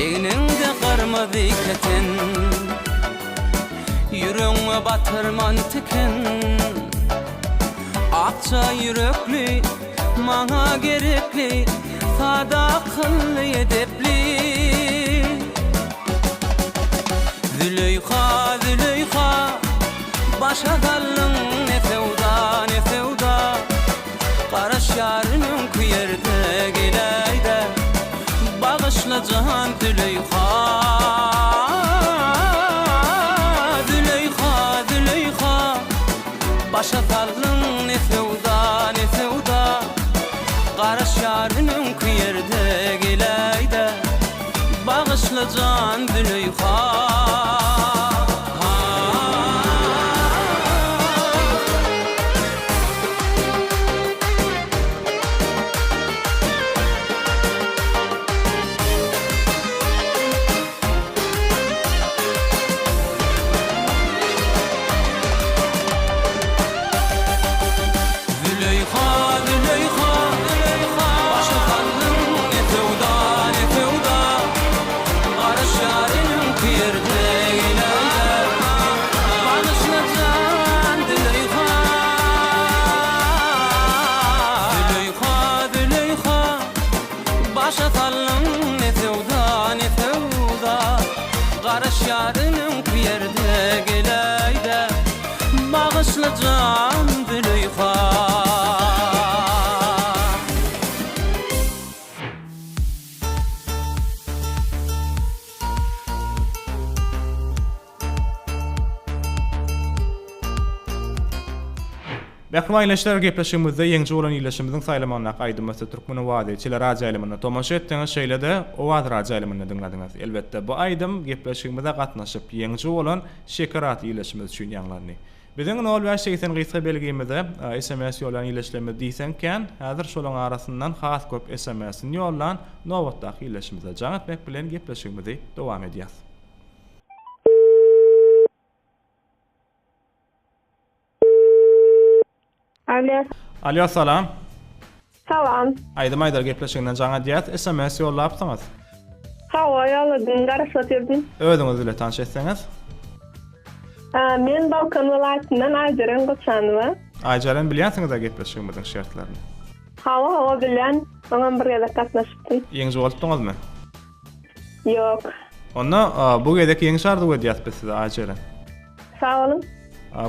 Speaker 22: Egniňde gyrmyzy keten, Ýüregňe batyrman tiken. Akja ýürekli, maňa gerekli, Sada akylly, edepli. Züleýha, Züleýha, başa saldyň ne söwda, ne söwda. Garaşýaryn öňki ýerde geläý-dä, Bagyşla jan Züleýha. Züleýha, Züleýha, başa saldyň ne söwda, ne söwda. Garaşýaryn öňki ýerde geläý-dä. Bagyşla jan Züleýha. Züleýha, Züleýha, Başa saldyň ne söwda, ne söwda, Garaşýar öňki ýerde geläýdä. Bagyşla jan, Züleýha. Züleýha, Züleýha, Başa saldyň ne söwda, ne söwda, Garaşýar öňki ýerde geläýdä. Bagyşla jan Züleýha.
Speaker 8: Mähriban ildeşler gepleşigimizde ýeňiji bolan ildeşimiziň saýlamagyndaky aýdyma siz Türkmen owazy teleradioýaýlymynda tomaşa etdiňiz, şeýle-de Owaz radioýaýlymynda diňlediňiz. Elbetde, bu aýdym gepleşigimize gatnaşyp, ýeňiji bolan Şeker atly ildeşimiz üçin ýaňlandy. Biziň nol bäş 80 gysga belgimize sms ýollan ildeşlerimiz diýseň kän, häzir şolaň arasyndan has köp sms-ni ýollan nobatdaky ildeşimize jaň etmek bilen gepleşigimizi dowam edýäs.
Speaker 9: Alo.
Speaker 8: Alo salam.
Speaker 9: Salam.
Speaker 8: Aýdym aýdar gepleşiginden jaň edýäs. SMS ýollapsyňyz.
Speaker 9: Hawa ýolladym, garaşyp otyrdym.
Speaker 8: Özüňiz bile tanyş etseňiz.
Speaker 9: Men Balkan welaýatyndan Aýjeren Goçanowa.
Speaker 8: Aýjeren bilýänsiňiz-ä gepleşigimiziň şertlerini.
Speaker 9: Hawa hawa bilýän. Öňem bir gezek gatnaşypdym.
Speaker 8: Ýeňiji bolupdyňyzmy?
Speaker 9: Ýok.
Speaker 8: Onda bu gezek ýeňiş arzuw edýäs biz size Aýjeren.
Speaker 9: Sag boluň.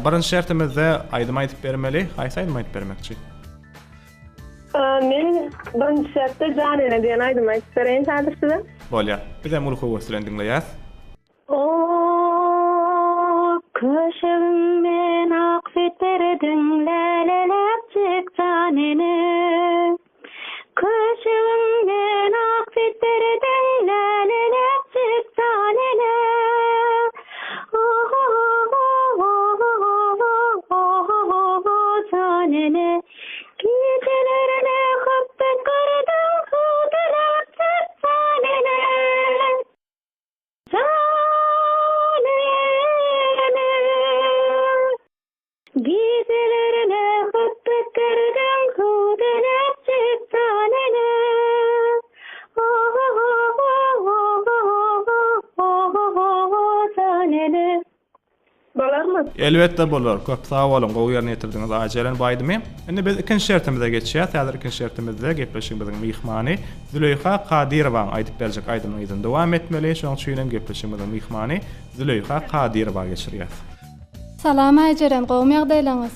Speaker 8: Birinji şertimizde aýdym aýdyp bermeli. Haýsy aýdym aýdyp bermekçi?
Speaker 9: Men birinji şertde Jan ene diýen aýdymy aýdyp bereýin häzir size.
Speaker 8: Bolýar. Bizem uly höwes bilen diňleýäs.
Speaker 5: O, köşegiňden ak süýt berdiň, läleläpjik jan ene. Köşegiňden ak süýt berdiň, läleläpjik jan ene. Jan ene. Gijelerine hupbat gördüň, hudalapjik jan ene. Jan.
Speaker 9: Bolarmy?
Speaker 8: Elbetde bolar. Köp sag boluň, gowy ýerine ýetirdiňiz Aýjeren bu aýdymy. Indi biz ikinji şertimize geçýäs. Häzir ikinji şertimizde gepleşigimiziň myhmany Züleýha Kadyrowaň aýdyp berjek aýdymynyň yzyny dowam etmeli. Şonuň üçin hem gepleşigimiziň myhmany Züleýha Kadyrowa geçirýäs.
Speaker 10: Salam Aýjeren, gowumy ýagdaýlaňyz?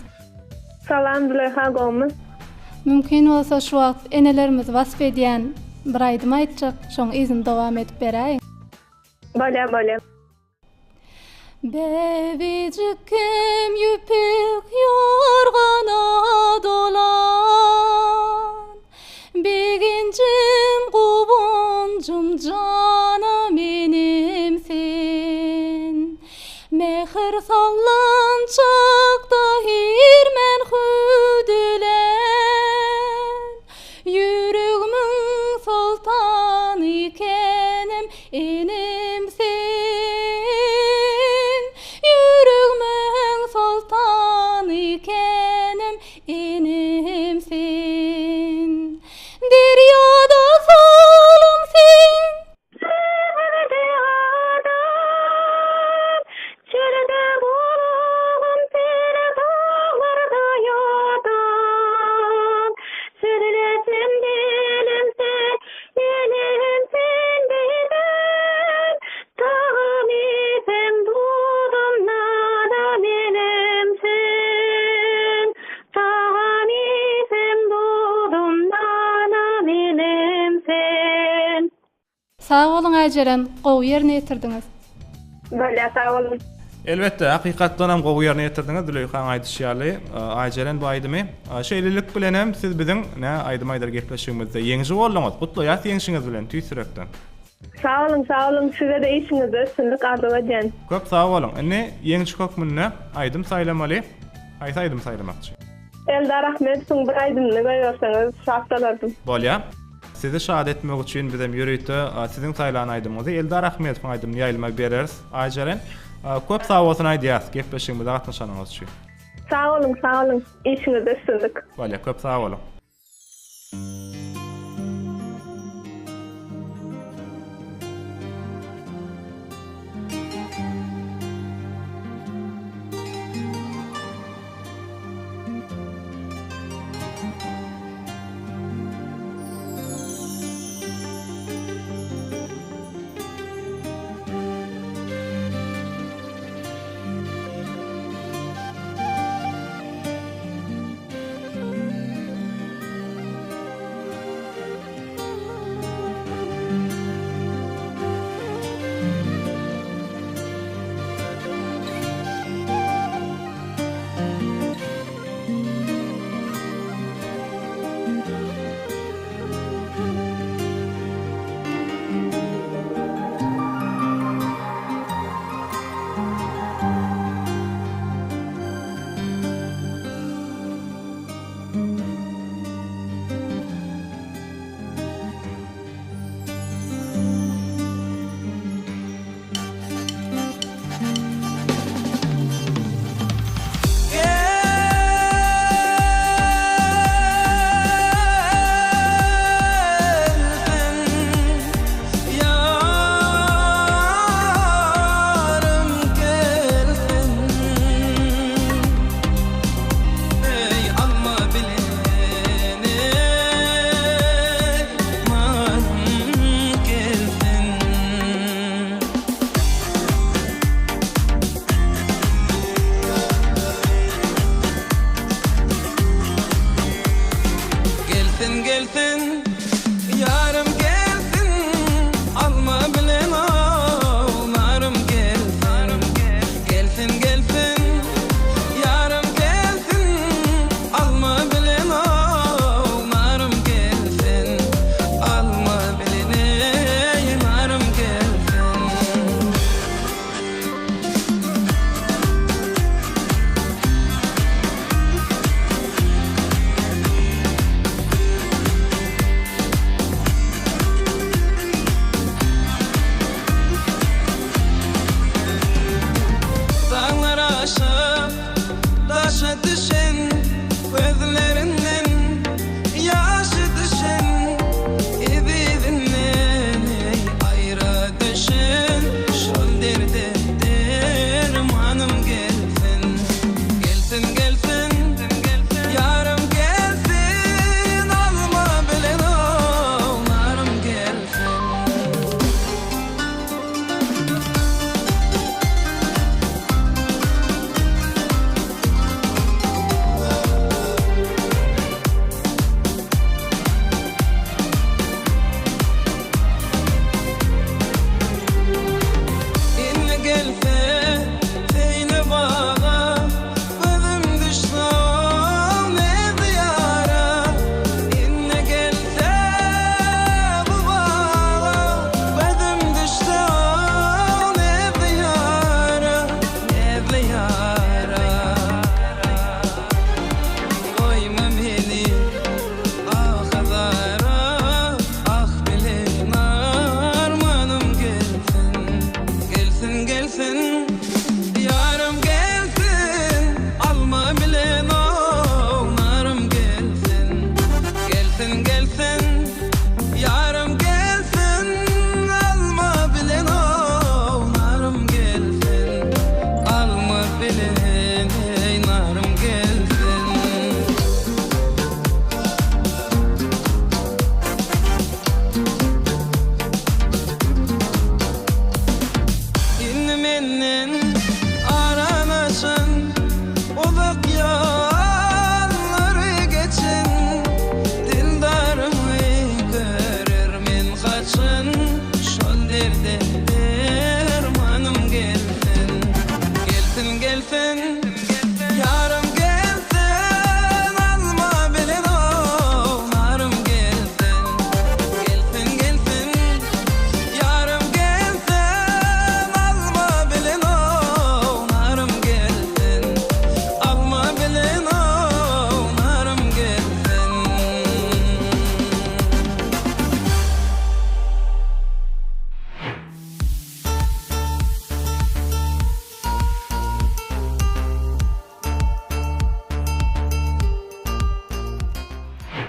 Speaker 9: Salam Züleýha gowumy?
Speaker 10: Mümkin bolsa şu wagt enelerimizi wasp edýän bir aýdym aýtjak, şoň yzyny dowam edip beräýiň.
Speaker 9: Bolýa bolýa.
Speaker 10: Bäbejikkem ýüpek ýorgana dolan, Begenjim, guwanjym janam enem sen. Mähir sallançakda irmän hüwdülän, Ýüregimiň soltany kenem enem sen. Ýüregimiň soltany kenem enem sen. Derýada salym sen.
Speaker 5: Sözde adam, çölde bulagym sen, daglarda ýodam. Sözlesem dilim sen, elim sen diýdim. Tagam iýsem duzum nanam enem sen. Tagam iýsem duzum nanam enem sen.
Speaker 10: Sag boluň Aýjeren, gowy ýerine ýetirdiňiz.
Speaker 9: Bolýa sag boluň.
Speaker 8: Elbetde, hakykatdanam gowy ýerine ýetirdiňiz, Züleýhaň aýdyşy ýaly, Aýjeren bu aýdymy. Şeýlelik bilenem siz biziň Nä aýdym aýdar gepleşigimizde ýeňiji bolduňyz. Gutlaýas ýeňşiňiz bilen tüýs ýürekden.
Speaker 9: Sag boluň, sag boluň, size-de işiňizde üstünlik arzuw edýän.
Speaker 8: Köp sag boluň. Indi ýeňiji hökmünde aýdym saýlamaly. Haýsy aýdymy saýlamakçy?
Speaker 9: Eldar Ahmedowyň bir aýdymyny goýberseňiz şat bolardym.
Speaker 8: Bolýa. Sizi şat etmek üçin bizem ýörite siziň saýlan aýdymyňyzy Eldar Ahmedowyň aýdymyny ýaýlyma bereris Aýjeren. Köp sag bolsun aýdýas gepleşigimize gatnaşanyňyz üçin.
Speaker 9: Sag boluň sag boluň işiňizde üstünlik.
Speaker 8: Bolýa köp sag boluň.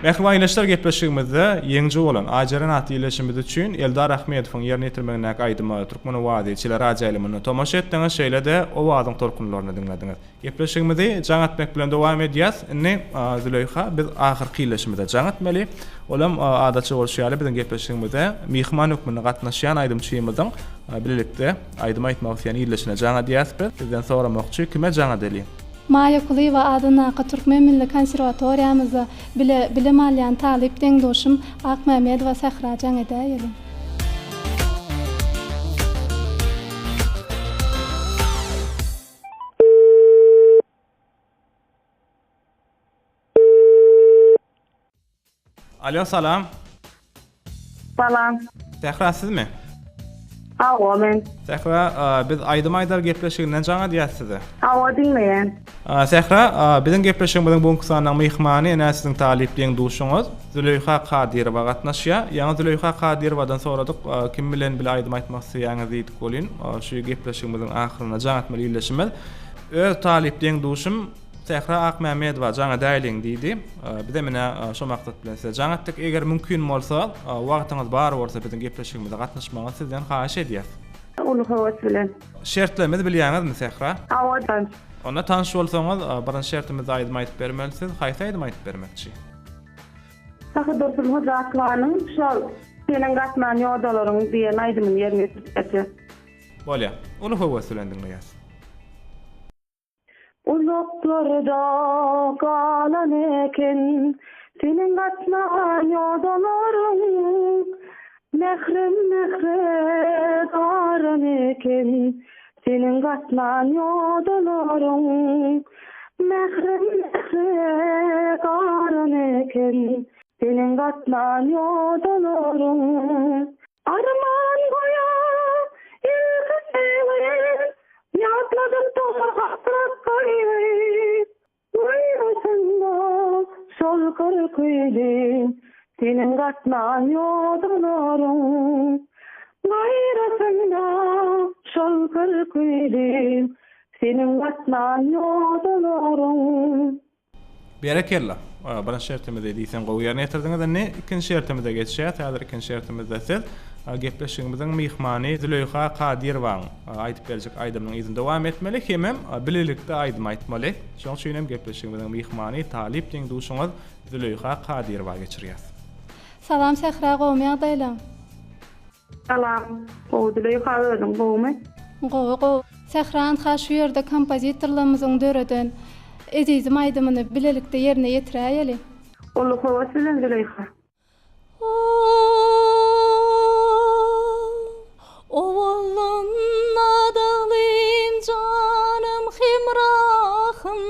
Speaker 8: Mähriban ildeşler gepleşigimizde ýeňiji bolan Aýjeren atly ildeşimiz üçin Eldar Ahmedowyň ýerine ýetirmegindäki aýdyma Türkmen owazy teleradioýaýlymynda tomaşa etdiňiz, şeýle-de Owazyň tolkunlaryny diňlediňiz. Gepleşigimizi jaň etmek bilen dowam edýäs. Indi Züleýha biz ahyrky ildeşimize jaň etmeli. Olam adatça bolşy ýaly biziň gepleşigimize myhman hökmünde gatnaşýan aýdymçymyzyň bilelikde aýdym aýtmak isleýän ildeşine jaň edýäs biz. Sizden soramakçy, kime jaň edeli?
Speaker 10: Maýa Kulyýewa adyndaky Türkmen milli konserwatoriýamyzda bile bilim alýan talyp deň-duşum Akmämmedowa Sähra jaň edäýeliň.
Speaker 8: Alo salam.
Speaker 9: Salam.
Speaker 8: Sähra sizmi?
Speaker 9: Hawa men.
Speaker 8: Sähra biz aýdym aýdar gepleşiginden jaň edýäs size.
Speaker 9: Hawa diňleýän.
Speaker 8: Sähra biziň gepleşigimiziň bu günki sanynyň myhmany ene siziň talyp deň duşuňyz Züleýha Kadyrowa gatnaşýar. Ýaňy Züleýha Kadyrowadan soradyk kim bilen bile aýdym aýtmak isleýäňiz diýdik welin şu gepleşigimiziň ahyrynda jaň etmeli ildeşimiz öz talyp deň duşum Sähra Akmämmedowa jaň edäýliň diýdi. Bizem ine şo maksat bilen size jaň etdik. Eger mümkin bolsa, wagtyňyz bar bolsa biziň gepleşigimize gatnaşmagyňyzy sizden haýyş edýäs.
Speaker 9: Uly höwes bilen.
Speaker 8: Şertlerimizi bilýäňizmi Sähra?
Speaker 9: Hawa tanyş.
Speaker 8: Onda tanyş bolsaňyz, birinji şertimizde aýdym aýdyp bermeli siz. Haýsy aýdym aýdyp bermekçi?
Speaker 9: Sahydursun Hojatowanyň şol Seniň gatnan ýodalaryň diýen aýdymyny ýerine ýetirip berjek.
Speaker 8: Bolýa. Uly höwes bilen diňleýäs.
Speaker 9: Uzaklarda galan eken seniň gatnan ýodalaryň, Mährem mähre garan eken seniň gatnan ýodalaryň, Mährem mähre garan eken seniň gatnan ýodalaryň. Arman goýa ilki söýgim, Ýatladym soňra hasrat gaýgy. Gaýratynda şol kyrkydy, Seniň gatnan ýodalaryň. Gaýratynda şol kyrkydy, Seniň gatnan ýodalaryň.
Speaker 8: Berekella. Birinji şertimizi diýseň gowy ýerine ýetirdiňiz. Indi ikinji şertimize geçýäs. Häzir ikinji şertimizde siz gepleşigimiziň myhmany Züleýha Kadyrowaň aýdyp berjek aýdymynyň yzyny dowam etmeli hemem bilelikde aýdym aýtmaly. Şonuň üçin hem gepleşigimiziň myhmany talyp deň-duşuňyz Züleýha Kadyrowa geçirýäs.
Speaker 10: Salam Sähra gowmy ýagdaýlaň?
Speaker 9: Salam. Gowy Züleýha özüň gowumy?
Speaker 10: Gowy gowy. Sähra anha şu ýerde kompozitorlarymyzyň döreden Ezizim aýdymyny bilelikde ýerine ýetiräýeli.
Speaker 9: Uly höwes bilen Züleýha.
Speaker 10: Owaldan adaglym janym hemrahym.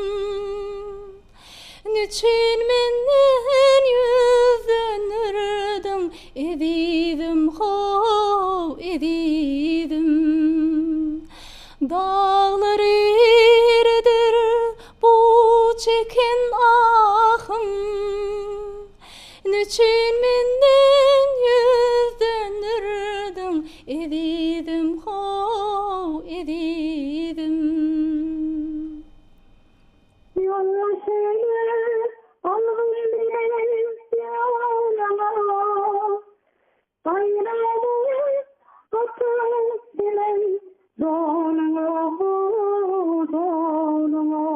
Speaker 10: Nüçin menden ýüz dönderdiň, ezizim, how, ezizim? Daglar eridir bu çeken ahym. Nüçin menden ýüz dönderdiň, ezizim, how, ezizim?
Speaker 5: Ýoldaşyny algyn bilen ýanyňa, Gaýradyny atyň bilen donuňa, donuňa.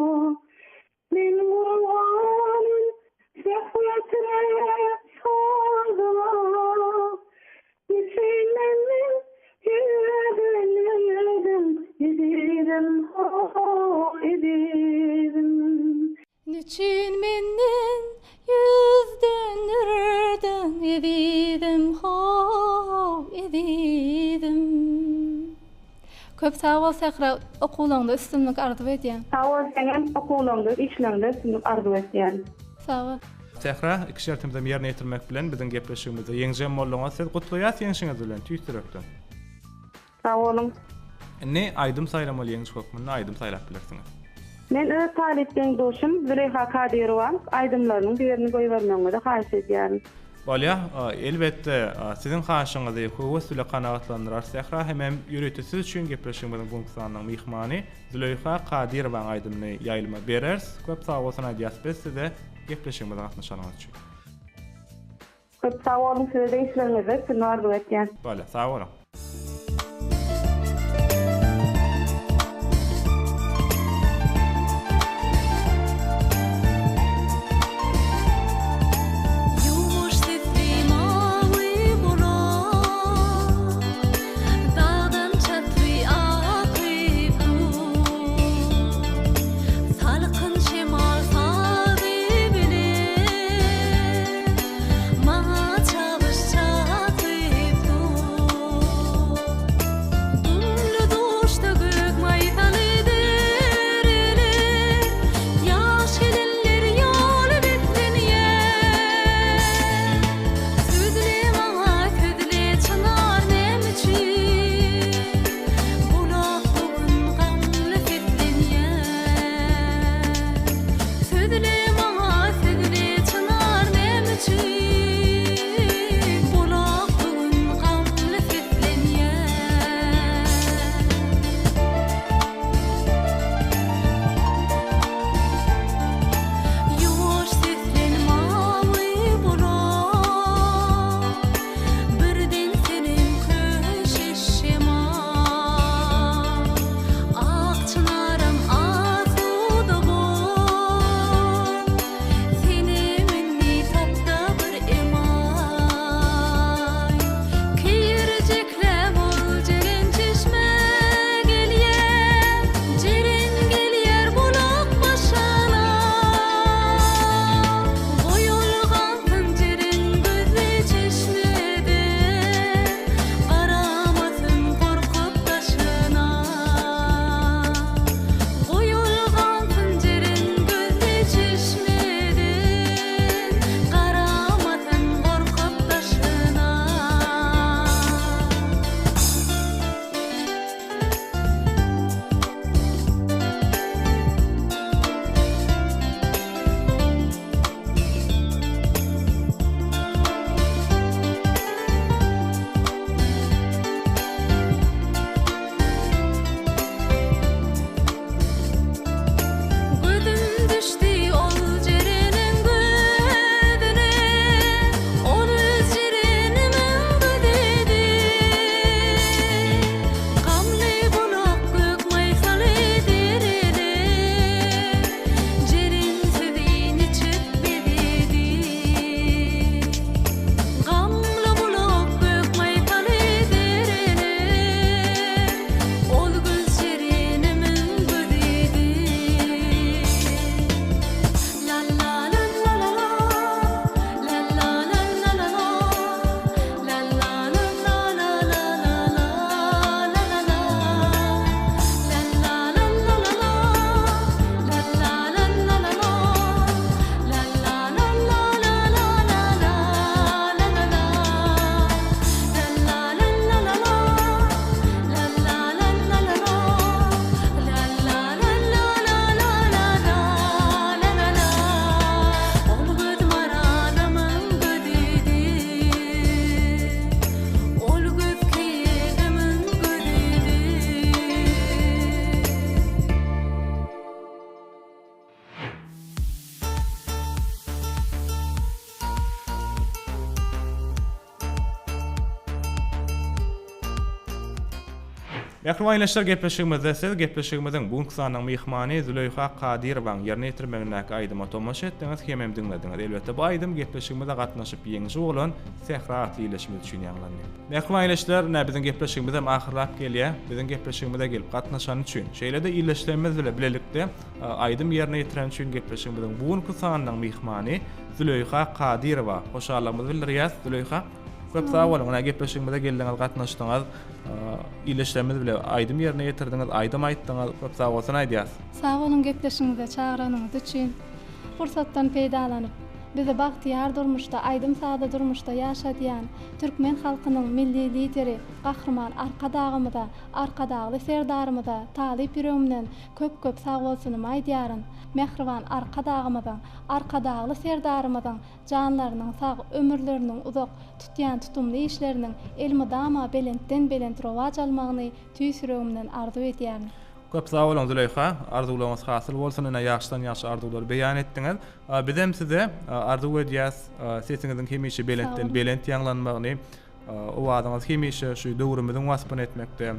Speaker 5: Men gurbanym söhbetine, sazyňa, Üçin menden ýüzlenmediň, ezizim, ho, ezizim.
Speaker 10: Nüçin menden ýüz dönderdiň, ezizim, ho, ezizim. Köp sag bol Sähra, okuwlaňda üstünlik arzuw edýän.
Speaker 9: Sag bol seňem okuwlaňda, işleňde üstünlik arzuw etýän.
Speaker 10: Sag bol.
Speaker 8: Sähra, iki şertimizem ýerine ýetirmek bilen biziň gepleşigimizde ýeňjem bolduňyz. Siz gutlaýas ýeňşiňiz bilen tüýs ýürekden.
Speaker 9: Sag boluň.
Speaker 8: Indi aýdym saýlamaly ýeňiş hökmünde aýdym saýlap bilersiňiz.
Speaker 9: Men öz talyp deň-duşum Züleýha Kadyrowaň aýdymlarynyň birini goýbermegiňizi haýyş edýärin.
Speaker 8: Bolýa, elbetde, siziň haýyşyňyzy höwes bile kanagatlandyrarys Sähra hemem ýörite siz üçin gepleşigimiziň bu günki sanynyň myhmany Züleýha Kadyrowaň aýdymyny ýaýlyma bereris. Köp sag bolsun aýdýas biz size gepleşigimize gatnaşanyňyz üçin.
Speaker 9: Köp sag boluň size-de işleriňizde üstünlik arzuw etýän.
Speaker 8: Bolýar, sag boluň.
Speaker 18: Ýuwaş sesli mawy bulak, Dagdan çatly akyp dur. Salkyn şemal sazy bilen, Maňa çabyş çakyp dur. Dumly duşda gök maýsaly dereler, Ýaş gelinler ýola beslenýär. Sözle maňa, sözle çynar näme üçin, Bulak bu gün gamly seslenýär. Sözle maňa, sözle çynar näme üçin, Bulak bu gün gamly seslenýär. Ýuwaş seslen mawy bulak, Birden senem köşeş şemal. Ak çynaram asuda bol, Senem indi tapda bir emaý. Keýirjekläp ol jeren çeşmä gelýär, Jeren gelýär bulak başyna. Goýulgansyn jeren gözli çeşmede, Garamasyn gorkup daşyna. Goýulgansyn jeren gözli çeşmeden, Garamasyn gorkup daşyna. Gözüm düşdi ol jereniň gözüne, Ol öz jerenimiň gözüdi. Gamly bulak gök maýsaly derede, Jeren sizi niçik bezedi. Gamly bulak gök maýsaly derede, Ol göz jerenimiň gözüdi. La la la la la la, la la la la la la, la la la la la la la la la la la. La la la la la la, la la la la la la, la la la la la la la la la la la. La la la la la la, la la la la la la, la la la la la la la la la la la. Ol göz maralymyň gözüdi, Ol göz keýigimiň gözüdi.
Speaker 8: Mähriban ildeşler gepleşigimizde siz gepleşigimiziň bu günki sanynyň myhmany Züleýha Kadyrowaň ýerine ýetirmegindäki aýdyma tomaşa etdiňiz hemem diňlediňiz. Elbetde bu aýdym gepleşigimize gatnaşyp ýeňiji bolan Sähra atly ildeşimiz üçin ýaňlandy. Mähriban ildeşler ine biziň gepleşigimizem ahyrlap gelýär. Biziň gepleşigimize gelip gatnaşany üçin, şeýle-de ildeşlerimiz bile bilelikde aýdym ýerine ýetireni üçin gepleşigimiziň bu günki sanynyň myhmany Züleýha Kadyrowa hoşallygymyzy bildirýäs. Züleýha, köp sag boluň. Ine gepleşigimize geldiňiz, gatnaşdyňyz. Ildeşlerimiz bile aýdym ýerine ýetirdiňiz, aýdym aýtdyňyz. Köp sag bolsun aýdýas.
Speaker 10: Sag boluň gepleşigiňize çagyranyňyz üçin. Pursatdan peýdalanyp, bizi bagtyýar durmuşda, aýdym-sazly durmuşda ýaşadýan türkmen halkynyň Milli Lideri Gahryman Arkadagymyza, Arkadagly Serdarymyza talyp ýüregimden köp-köp sagbolsunymy aýdýaryn. Mähriban Arkadagymyzyň, Arkadagly Serdarymyzyň janlarynyň sag, ömürleriniň uzak, tutýan tutumly işleriniň elmydama belentden-belent rowaç almagyny tüýs ýüregimden arzuw edýärin.
Speaker 8: Köp sag boluň Züleýha, arzuwlaryňyz hasyl bolsun, ine ýagşydan ýagşy arzuwlary beýan etdiňiz. Bizem size arzuw edýäs, sesiňiziň hemişe belentden belent ýaňlanmagyny, owazyňyz hemişe şu döwrümiziň waspyny etmekde,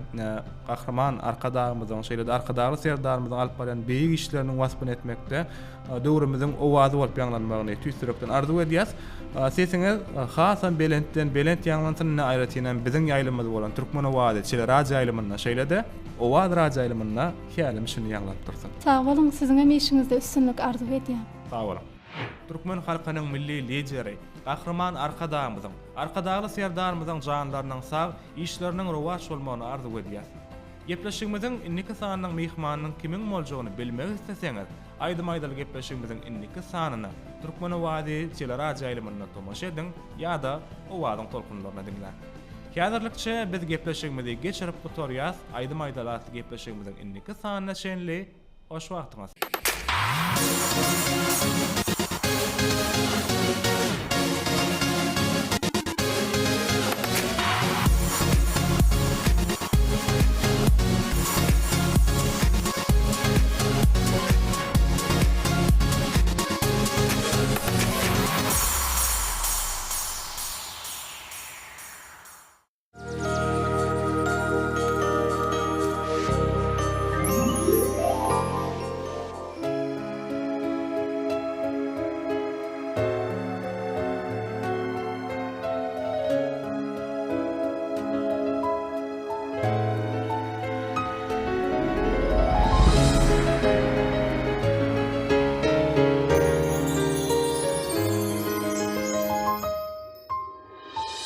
Speaker 8: Gahryman Arkadagymyzyň, şeýle-de Arkadagly Serdarymyzyň alyp barýan beýik işleriniň waspyny etmekde döwrümiziň owazy bolup ýaňlanmagyny tüýs ýürekden arzuw edýäs. Sesiňiz hasam belentden belent ýaňlansyn, ine aýratynam biziň ýaýlymymyz bolan Türkmen owazy teleradioýaýlymynda, şeýle-de Owaz radioýaýlymynda hälim şindi ýaňlanyp dursun.
Speaker 10: Sag boluň, siziňem işiňizde üstünlik arzuw edýän.
Speaker 8: Sag boluň. Türkmen halkynyň Milli Lideri, Gahryman Arkadagymyzyň, Arkadagly Serdarymyzyň janlarynyň sag, işleriniň rowaç bolmagyny arzuw edýäs. Gepleşigimiziň indiki sanynyň myhmanynyň kimiň boljagyny bilmek isleseňiz, Aýdym aýdaly gepleşigimiziň indiki sanyna Türkmen owazy teleradioýaýlymynda tomaşa ediň ýa-da Owazyň tolkunlaryny diňläň. Häzirlikçe biz gepleşigimizi geçirip gutarýas, Aýdym aýdaly atly gepleşigimiziň indiki sanyna çenli hoş wagtyňyz!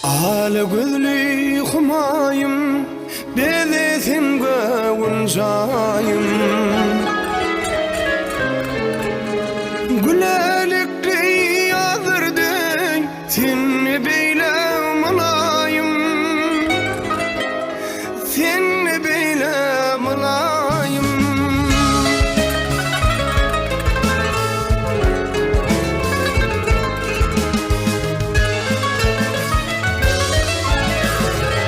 Speaker 3: Ala gözli humaýym, Bezesin göwün jaýym. Gülälekli ýazdyr deý, Sen beýle mylaýym. Sen beýle mylaýym.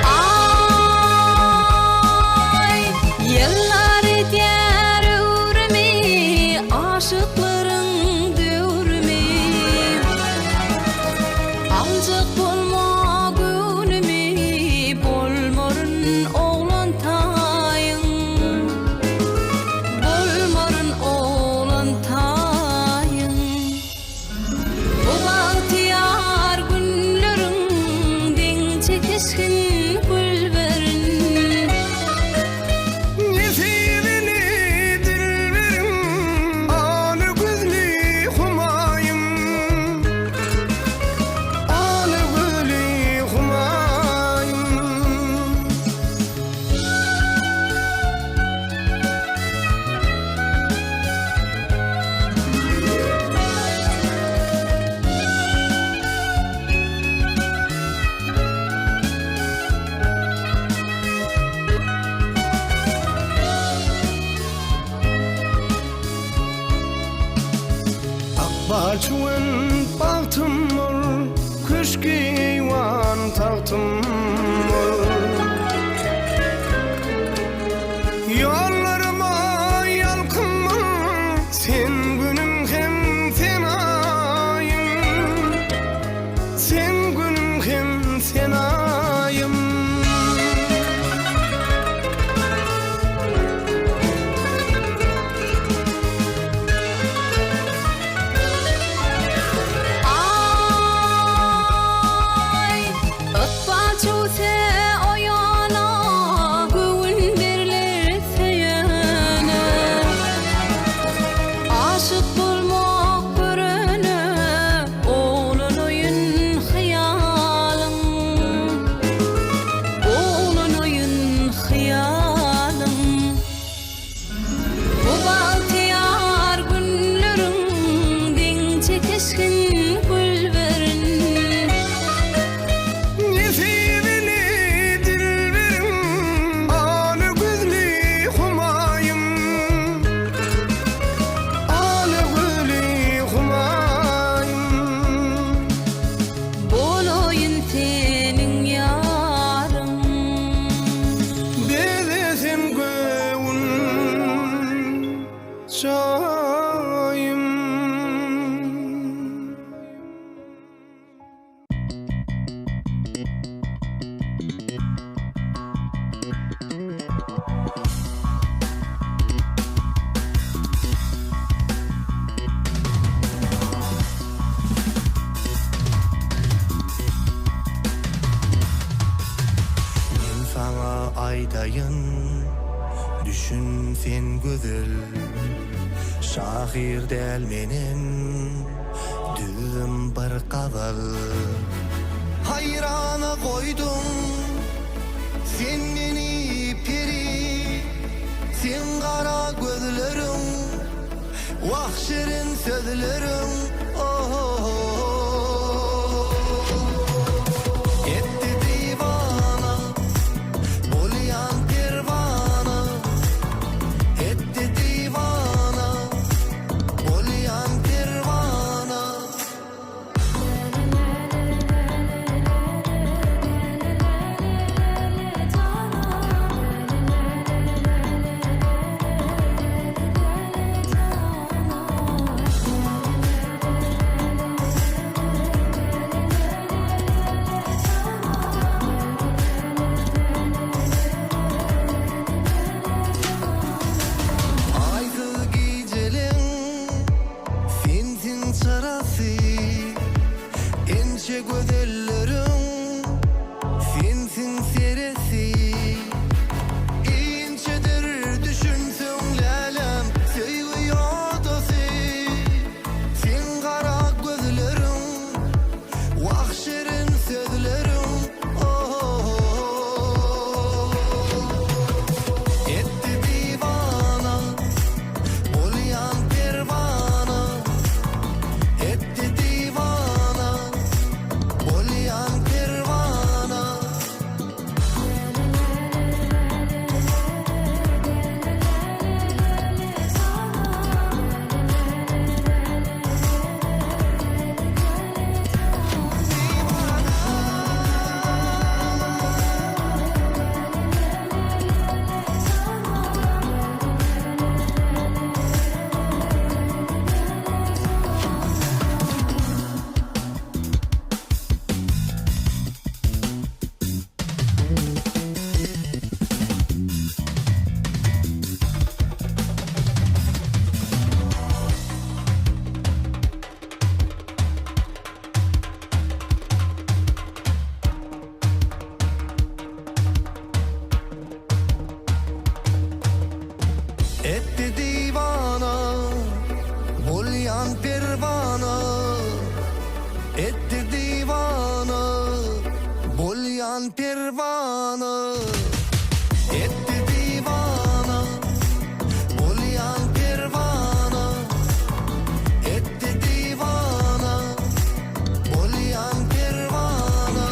Speaker 18: Aý, ýyllar edýär öwrümi, Aşyklaryň döwrümi. Aljak bolma göwnümi, Bolmaryn oglan taýyň. Bolmaryn oglan taýyň. Bu bagtyýar günleriň deň çekişgin gülberin.
Speaker 3: Nesibini dilberiň, ala gözli humaýym. Ala gözli humaýym. Akbal çüwen bagtym bol, Köşgi eýwan tagtym bol. Ýollaryma ýalkym bol, Sen günüm hem sen aýym. Sen günüm hem sen aýym.
Speaker 18: Aý.
Speaker 11: jaýym. Men saňa aýdaýyn, düşün sen gözel, Şahyr däl menem, düzdüm bir gazal. Haýrana goýduň sen meni peri, Seň gara gözleriň, wah şirin sözleriň, oh-oh-oh. Etdi diwana, bolýan perwana, Etdi diwana, bolýan perwana. Aýsyz gijeleň sensiň çyrasy, Ençe gözelleriň sensiň seresi. Inçedir düşünseň läläm söýgi ýodasy, Seň gara gözleriň wah şirin sözleriň oh-oh-oh. Etdi diwana, bolýan perwana, Etdi diwana, bolýan perwana. Etdi diwana, bolýan perwana, Etdi diwana, bolýan perwana, Etdi diwana, bolýan perwana, Etdi diwana, bolýan perwana.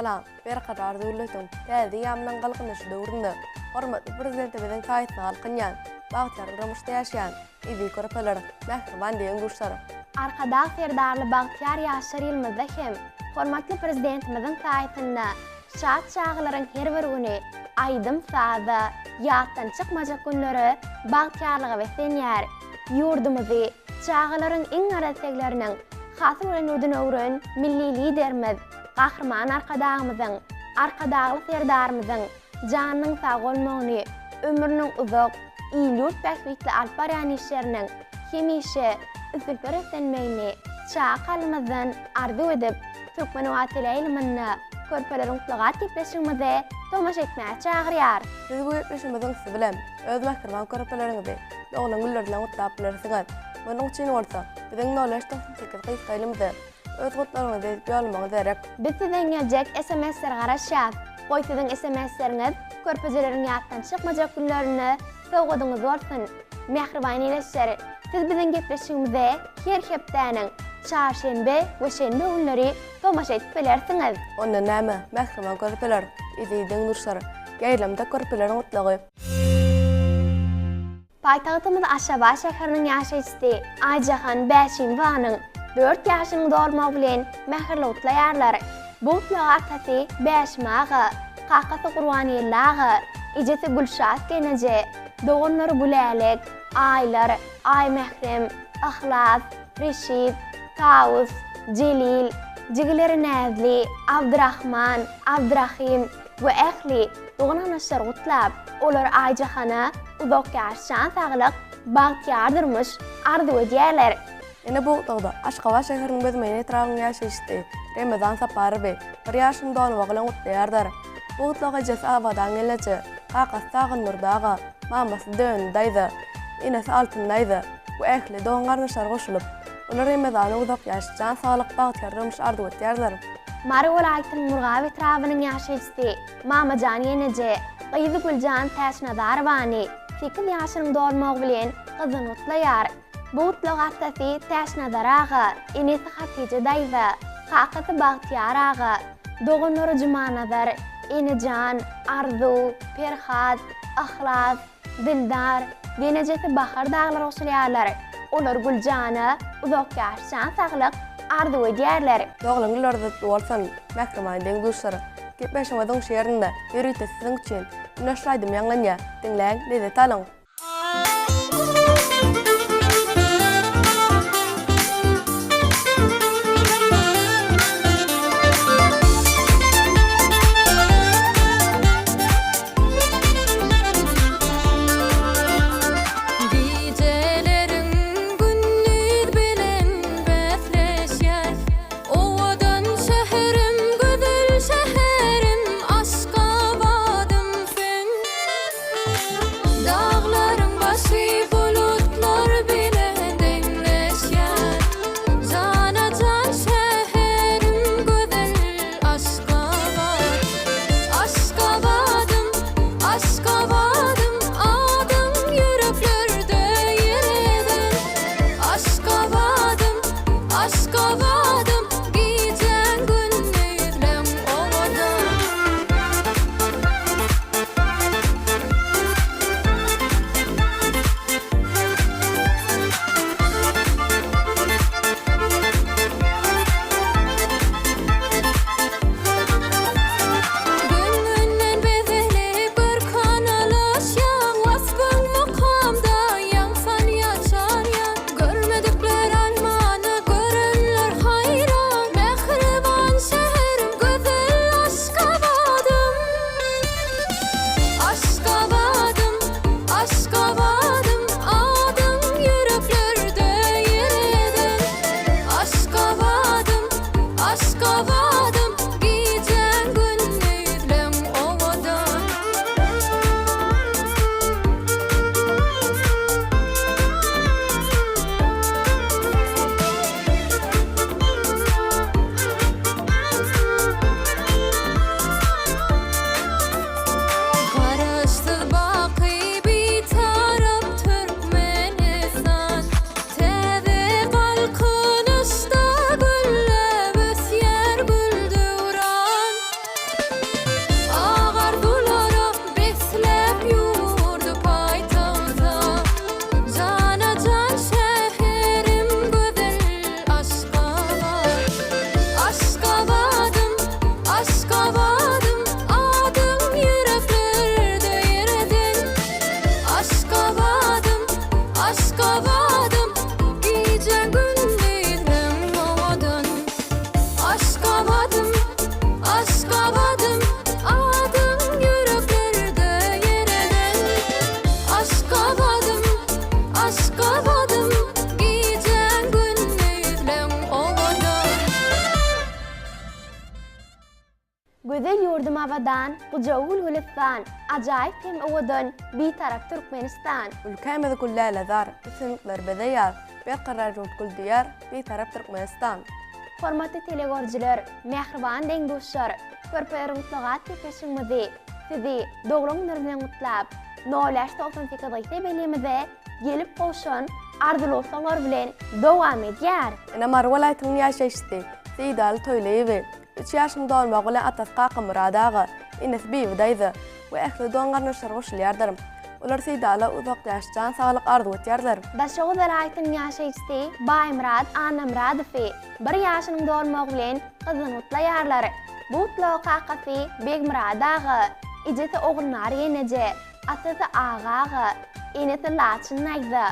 Speaker 12: Salam, Berkarar döwletiň täze eýýamynyň Galkynyşy döwründe hormatly Prezidentimiziň saýasynda galkynýan, bagtyýar durmuşda ýaşaýan eziz körpeler, mähriban deň-duşlar!
Speaker 15: Arkadag Serdarly bagtyýar ýaşlar ýylymyzda hem hormatly Prezidentimiziň saýasynda şat çagalaryň her bir güni aýdym-saza, ýatdan çykmajak günlere, bagtyýarlyga beslenýär. Ýurdumyzy çagalaryň iň gara islegleriniň hasyl bolan ýurduna öwren Milli Liderimiz Gahryman Arkadagymyzyň, Arkadagly Serdarymyzyň janynyň sag bolmagyny, ömrüniň uzak, il-ýurt bähbitli alyp barýan işleriniň hemişe üstünlikler beslenmegini çaga kalbymyzdan arzuw edip, Türkmenobat teleýaýlymynda Körpeleriň gutlagat gepleşigimize tomaşa etmäge çagyrýar.
Speaker 12: Siz bu gepleşigimiziň üsti bilen öz mähriban körpeleriňizi doglan günleri bilen gutlap bilersiňiz. Munuň üçin bolsa, biziň nol üç 98 gysga ilimize öz gutlagyňyzy edip ýollamagyňyz gerek.
Speaker 15: Biz sizden geljek SMS-lere garaşýas. Goý siziň SMS-leriňiz körpejeleriň ýatdan çykmajak günlerinde sowgadyňyz bolsun. Mähriban ildeşler, siz biziň gepleşigimize her hepdäniň çarşenbe we şenbe günleri tomaşa edip bilersiňiz.
Speaker 12: Onda näme, mähriban körpeler, eziz deň-duşlar, ýaýlymda körpeleriň gutlagy.
Speaker 15: Paýtagtymyz Aşgabat şäheriniň ýaşaýjysy Aýjahan Bäşimowanyň dört ýaşynyň dolmagy bilen mähirli gutlaýarlar. Bu gutlagy atasy Bäşim aga, kakasy Gurbangeldi aga, ejesi Gülşat gelneje, doganlary Gülälek, Aýlar, Aýmährem, Yhlas, Reşit, Tawus, Jelil, jigileri Näzli, Abdyrahman, Abdyrahym we ähli dogan-garyndaşlary gutlap, olar Aýjahana uzak ýaş, jan saglyk, bagtyýar durmuş arzuw edýärler.
Speaker 12: Ene bu gutlagda Aşgabat şäheriniň Büzmeýin etrabynyň ýaşaýjysy Remezan Saparowy bir ýaşyny dolmagy bilen gutlaýarlar. Bu gutlagy ejesi Abadan gelneje, kakasy Sagandurdy aga, mamasy Döndi daýza, enesi Altyn daýza we ähli dogan-garyndaşlary goşulyp, olar Remezana uzak ýaş, jan saglyk, bagtyýar durmuş arzuw etýärler.
Speaker 15: Mary welaýatynyň Murgap etrabynyň ýaşaýjysy Mamajan ýeneje, gyzy Güljan Täçnazarowany sekiz ýaşynyň dolmagy bilen gyzgyn gutlaýar. Bu gutlag atasy Täçnazar aga, enesi Hatyja daýza, kakasy Bagtyýar aga, doganlary Jumanazar, Enejan, Arzuw, Perhat, Yhlas, Dildar, gelejesi Bahar daglar goşulýarlar. Olar Güljana uzak ýaş, jan saglyk arzuw edýärler.
Speaker 12: Doglan günleriňiz gutly bolsun, mähriban deň-duşlar! Gepleşigimiziň şu ýerinde ýörite siziň üçin Güneşli aýdym ýaňlanýar. Diňläň, lezzet alyň!
Speaker 18: Gijeleriň gündiz bilen bäsleşýär. Owadan şäherim, gözel şäherim, Aşgabadym sen. Daglar.
Speaker 15: abadan, gujagy gül-gülistan, ajaýyp hem owadan Bitarap Türkmenistan!
Speaker 12: Ülkämiz gül lälezar, ösümlikler bezeýär, Berkarar ýurt gül diýar, Bitarap Türkmenistan!
Speaker 15: Hormatly telegörüjiler, mähriban deň-duşlar, Körpeler gutlagat gepleşigimizi Sizi doglan günüňiz bilen gutlap, nol bäş 98 gysga belgimize gelip gowşan arzuw-gutlaglar bilen dowam edýär.
Speaker 12: Ine Mary welaýatynyň ýaşaýjysy Seýidaly Toýlyýewi üç ýaşyny dolmagy bilen atasy Kakamyrat aga, enesi Bibi daýza we ähli dogan-garyndaşlary goşulýardyr. Olar Seýidala uzak ýaş, jan saglyk arzuw etýärler.
Speaker 15: Daşoguz welaýatynyň ýaşaýjysy Baýmyrat Annamyradowy bir ýaşynyň dolmagy bilen gyzgyn gutlaýarlar. Bu gutlaga kakasy Begmyrat aga, ejesi Ogulnar gelneje, atasy Aga aga, enesi Laçyn daýza,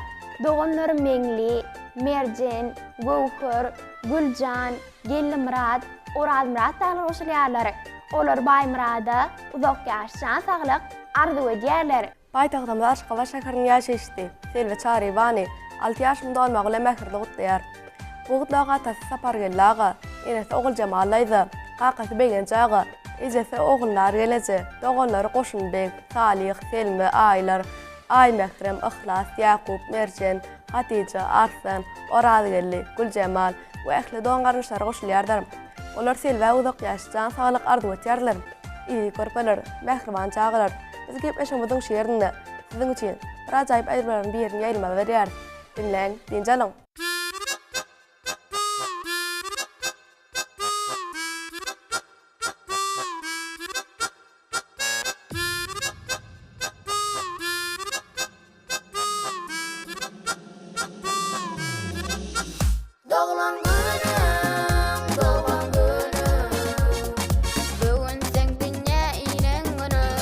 Speaker 15: doganlary Meňli, Merjen, Göwher, Güljan, Geldimyrat, Orazmyrat dagylar goşulýarlar. Olar Baýmyrada uzak ýaş, jan saglyk arzuw edýärler.
Speaker 12: Paýtagtymyz Aşgabat şäheriniň ýaşaýjysy Selbi Çaryýewany alty ýaşynyň dolmagy bilen mähirli gutlaýar. Bu gutlaga atasy Sapargeldi aga, enesi Oguljemal daýza, kakasy Begenç aga, ejesi Ogulnar geleje, doganlary Goşunbeg, Salyh, Selme, Aýlar, Aýmährem, Yhlas, Ýakup, Merjen, Hatyja, Arslan, Orazgeldi, Güljemal we ähli dogan-garyndaşlary goşulýarlar. Olar Selbä uzak ýaş, jan saglyk arzuw etýärler. Eziz körpeler, mähriban çagalar, biz gepleşigimiziň şu ýerinde siziň üçin bir ajaýyp aýdymlaryň birini ýaýlyma berýäris. Diňläň, dynç alyň!
Speaker 18: Doglan günüň, doglan günüň, Bu gün seň dünýä inen günüň.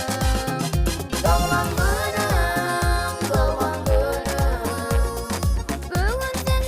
Speaker 18: Doglan günüň, doglan günüň, Bu gün seň.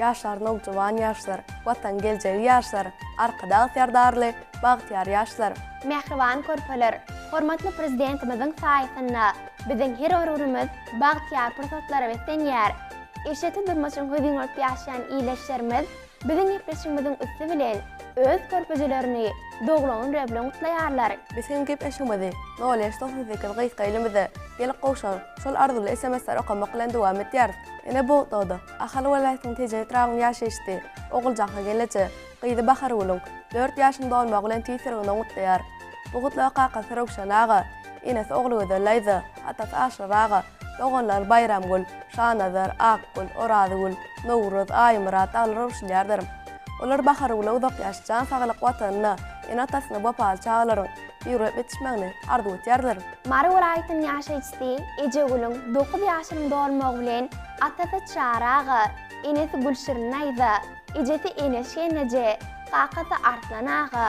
Speaker 12: Ýaşlar nowjuwan ýaşlar, Watan geljegi ýaşlar, Arkadag Serdarly bagtyýar ýaşlar.
Speaker 15: Mähriban körpeler, hormatly Prezidentimiziň saýasynda biziň her bir günümiz bagtyýar pursatlara beslenýär. Eşretli durmuşyň hözirini görüp ýaşaýan ildeşlerimiz biziň gepleşigimiziň üsti bilen öz körpejelerini doglan günleri bilen gutlaýarlar.
Speaker 12: Biz hem gepleşigimizi nol bäş 98 gysga ilimize gelip gowşan şol arzuwly SMS-leri okamak bilen dowam etýäris. Ine bu gutlagy-da Ahal welaýatynyň Tejen etrabynyň ýaşaýjysy Oguljahan gelneje gyzy Bahargülüň dört ýaşyny dolmagy bilen tüýs ýüreginden gutlaýar. Bu gutlagy kakasy Röwşen aga, enesi Ogulgözel daýza, atasy Aşyr aga, doganlary Baýramgül, Şanazar, Akgül, Orazgül, Nowruz, Aýmyrat dagylar goşulýardyr. Olar Bahargüle uzak ýaş, jan saglyk, Watanyna, ene-atasyna wepaly çagalaryň bir bolup ýetişmegini arzuw etýärler.
Speaker 15: Mary welaýatynyň ýaşaýjysy Ejegülüň dokuz ýaşynyň dolmagy bilen atasy Çary aga, enesi Gülşirin daýza, ejesi Eneş gelneje, kakasy Arslan aga,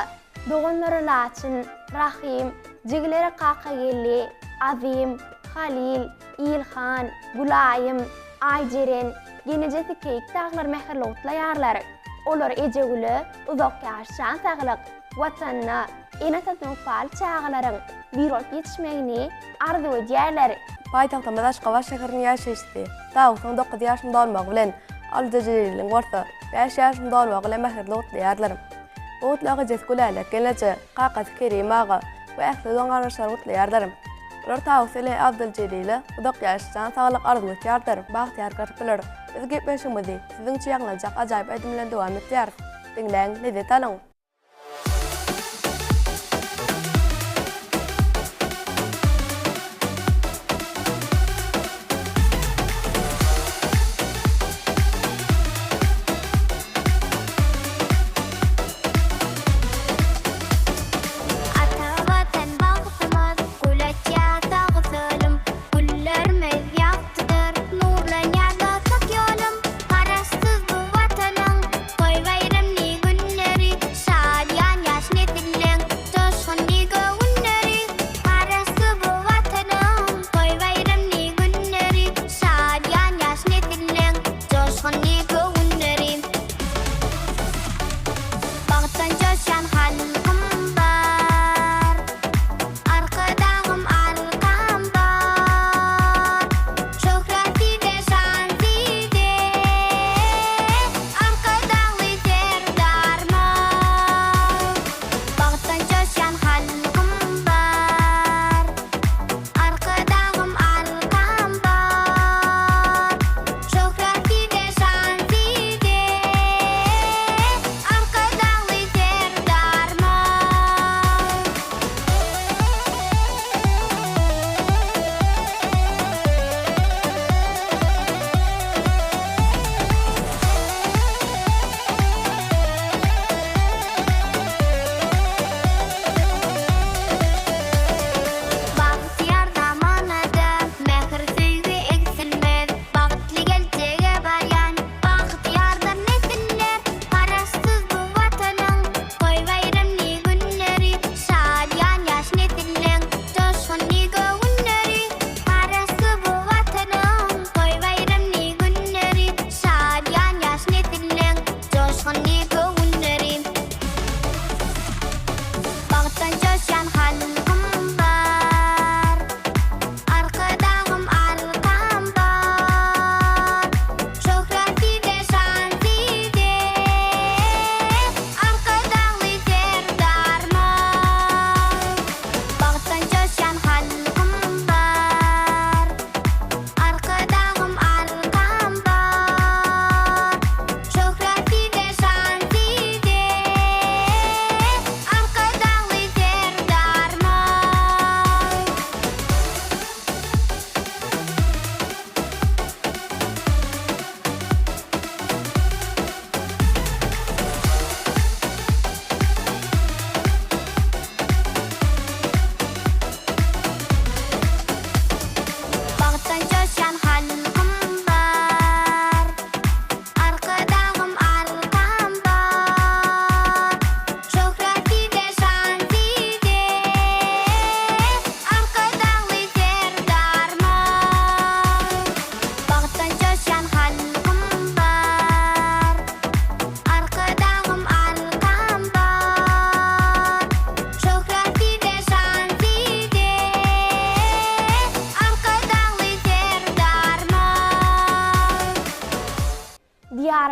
Speaker 15: doganlary Laçyn, Rahym, jigileri Kakageldi, Azym, Halyl, Ilhan, Gülaýym, Aýjeren, gelnejesi Keýik dagylar mähirli gutlaýarlar. Olar Ejegüle uzak ýaş, jan saglyk, Watanyna, ene-atasyna wepaly çagalaryň bir bolup ýetişmegini arzuw edýärler.
Speaker 12: Paýtagtymyz Aşgabat şäheriniň ýaşaýjysy Dawudyň dokuz ýaşyny dolmagy bilen, Alyja Jeliliň bolsa, bäş ýaşyny dolmagy bilen mähirli gutlaýarlar. Bu gutlagy ejesi Gülälek gelneje, kakasy Kerim aga we ähli dogan-garyndaşlary gutlaýarlar. Olar Tawus ile Abdyljelile uzak ýaş, jan saglyk arzuw etýärler. Bagtyýar körpeler, biz gepleşigimizi siziň üçin ýaňlanjak ajaýyp aýdym bilen dowam etýäris. Diňläň, lezzet alyň!
Speaker 6: Ata Watan bagtymyz, gül açýar sagy-solum, Güllerimiz ýagtydyr, nurlanýar dostluk ýolum. Garaşsyz bu Watanyň toý-baýramly günleri.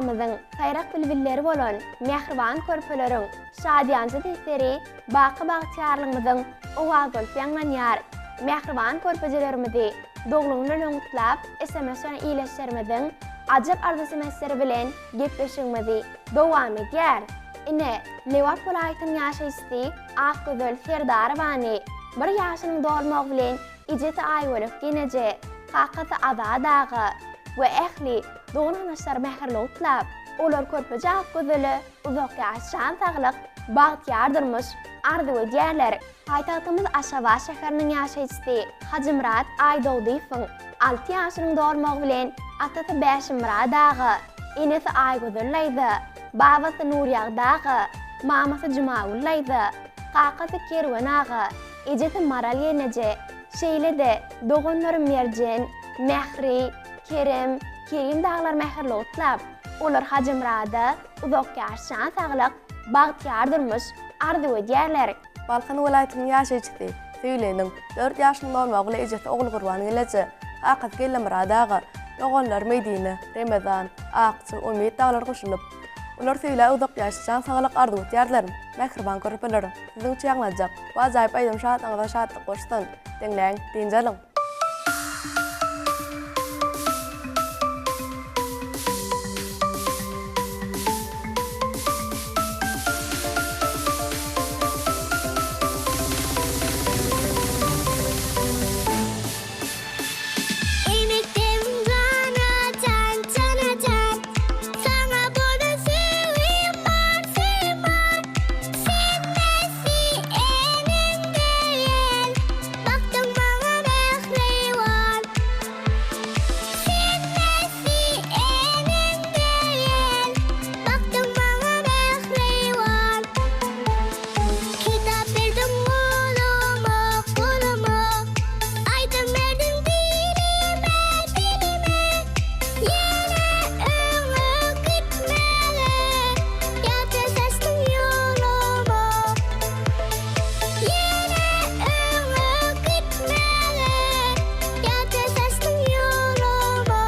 Speaker 15: Diýarymyzyň saýrak bilbilleri bolan mähriban körpeleriň şadyýanja sesleri baky bagtyýarlygymyzyň owazy bolup ýaňlanýar. Mähriban körpejelerimizi doglan güni gutlap, sms bilen ildeşlerimiziň ajap arzuw-smsleri bilen gepleşigimizi dowam edýäris. Ine, Lebap welaýatynyň ýaşaýjysy Akgözel Serdarowany bir ýaşynyň dolmagy bilen ejesi Aýbölek geneje, kakasy Azat aga we ähli dogan-garyndaşlary mähirli gutlap, olar körpeje Akgözele uzak ýaş, jan saglyk, bagtyýar durmuş arzuw edýärler. Paýtagtymyz Aşgabat şäheriniň ýaşaýjysy Hajymyrat Aýdogdyýewiň alty ýaşynyň dolmagy bilen atasy Bäşimmyrat aga, enesi Aýgözel daýza, babasy Nurýagdy aga, mamasy Jumagül daýza, kakasy Kerwen aga, ejesi Maral gelneje, şeýle-de doganlary Merjen, Mähri, Kerem, Kerim dagylar mähirli gutlap, olar Hajymyrada uzak ýaş, jan saglyk, bagtyýar durmuş arzuw edýärler.
Speaker 12: Balkan welaýatynyň ýaşaýjysy Söýleniň dört ýaşynda bolmagy bilen ejesi Ogulgurban gelneje, kakasy Gellimyrat aga, doganlary Medine, Remezan, Akja, Umyt dagylar goşulyp, olar Söýlä uzak ýaş, jan saglyk arzuw etýärler. Mähriban körpeler, siziň üçin ýaňlanjak bu ajaýyp aýdym şatlygyňyza şatlyk goşsun! Diňläň, dynç alyň!
Speaker 6: Eý mekdebim jana jan, jana jan, Saňa bolan söýgim bar, söýgim bar. Sen mähri enem däl, Bakdyň maňa mähriban. Sen mähri enem däl, Bakdyň maňa mähriban. Kitap berdiň goluma, goluma, Aýdym berdiň dilime, dilime. Ýene öňe gitmäge, Ýagty saçdyň ýoluma. Ýene öňe gitmäge, Ýagty saçdyň ýoluma.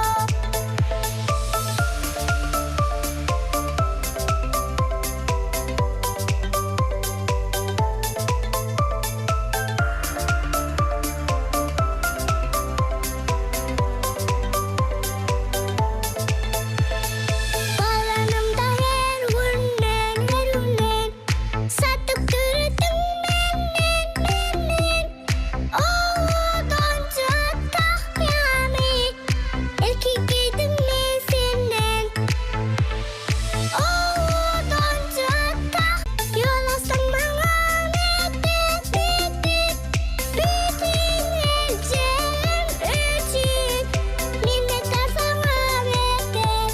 Speaker 6: Galanymda her günden, her günden Satyp döretdiň menden, menden Owadanja tahýamy Ilki geýdim men senden Owadanja tah Ýol açdyň maňa mekdep, mekdep Bütin geljegim üçin Minnetdar saňa mekdep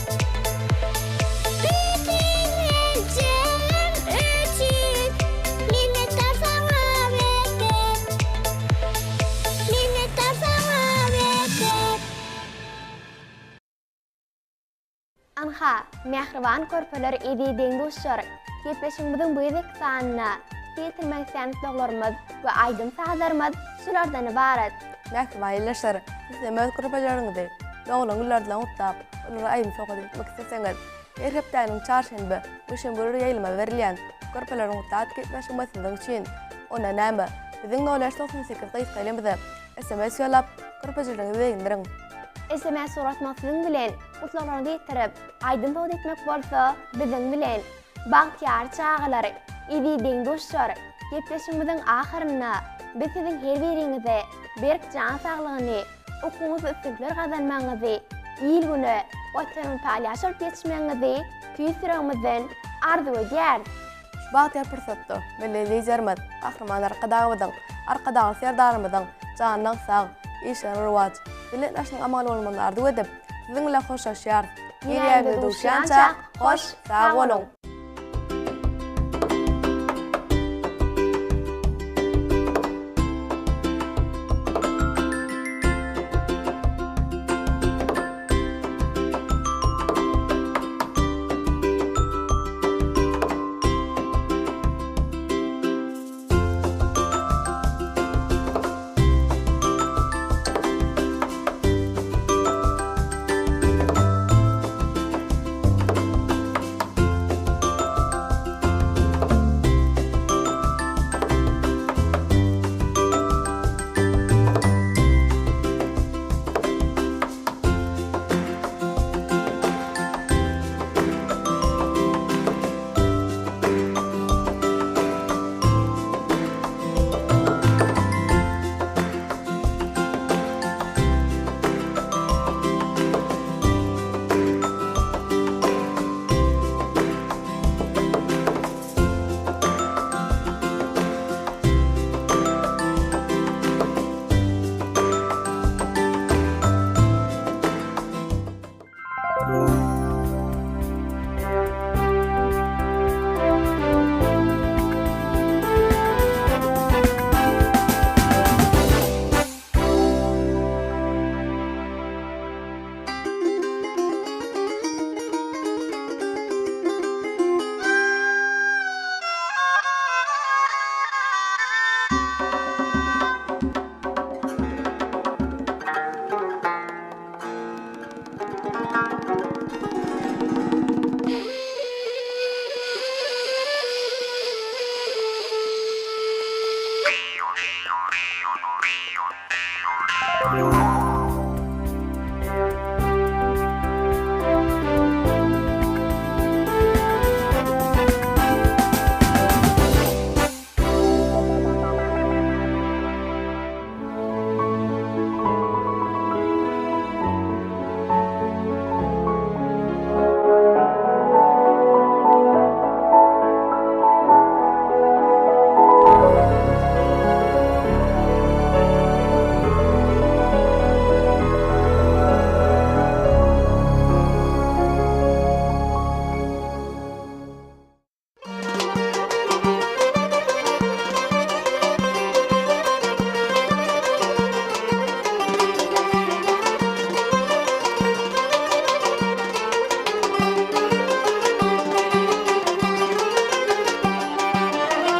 Speaker 6: Bütin geljegim üçin Minnetdar saňa mekdep Minnetdar saňa mekdep.
Speaker 15: Anha, mähriban körpeler eziz deň-duşlar, gepleşigimiziň bu gezekki sanynda size ýetirmek islän gutlaglarymyz we aýdym-sazlarymyz şulardan ybarat.
Speaker 12: Mähriban ildeşler, siz hem öz körpeleriňizi doglan günleri bilen gutlap, olara aýdym sowgat etmek isleseňiz, her hepdäniň çarşenbe we şenbe günleri ýaýlyma berilýän Körpeleriň gutlag gepleşigimiz siziň üçin. Onda näme, biziň nol bäş 98 gysga elimize Sms ýollap, körpejeleriňizi begendiriň.
Speaker 15: Sms ugratmak siziň bilen, gutlaglaryňyzy ýetirip, aýdym sowgat etmek bolsa biziň bilen. Bagtyýar çagalar, eziz deň-duşlar, gepleşigimiziň ahyrynda biz siziň her biriňize berk jan saglygyny, okuwyňyzda üstünlikler gazanmagyňyzy, il-güne, Watana wepaly ýaş bolup ýetişmegiňizi tüýs ýüregimizden arzuw edýäris.
Speaker 12: Şu bagtyýar pursatda Milli Liderimiz Gahryman Arkadagymyzyň, Arkadagly Serdarymyzyň janynyň sag, işleriniň rowaç, belent başynyň aman bolmagyny arzuw edip, siziň bilen hoşlaşýarys. Ýene duşýança, hoş sag boluň!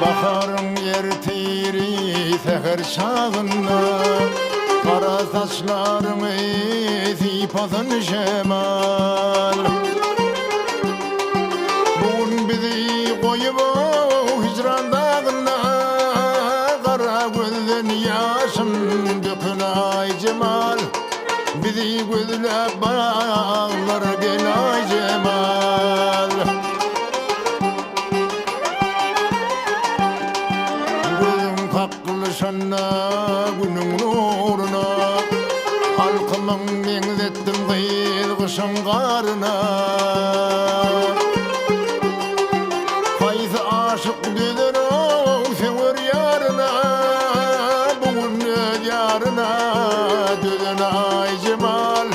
Speaker 13: Baharyň ertiri säher çagynda Gara saçlaryňy sypasyn şemal. Bu gün bizi goýup hijran dagynda Gara gözden ýaşyn döken Aýjemal. Bizi gözläp baglara gel Aýjemal. Gözüň kaklyşanda günüň nuruna, Halkymyň meňzetdim gyz gyşyň garyna. Haýsy aşyk dözer-ow söwer ýaryna, Bu gün öz ýaryna dözen Aýjemal.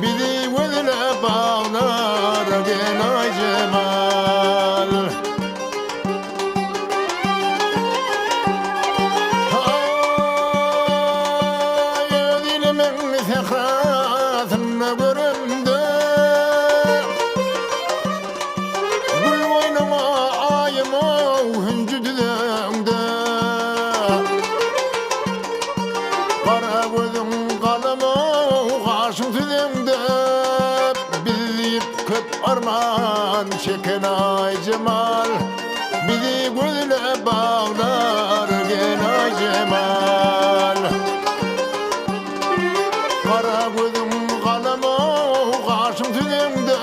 Speaker 13: Bizi gözläp baglara gel Aýjemal. Aý, öz ilimiň sährasynda göremde, Gül boýnuňa aýym-ow hünji düzeňde. Gara gözüň galam-ow gaşyň süzeňde, Biz diýip köp arman çeken Aýjemal. Bizi gözle baglar gel Aýjemal. Gara gözüň galam-ow gaşyň süzeňde,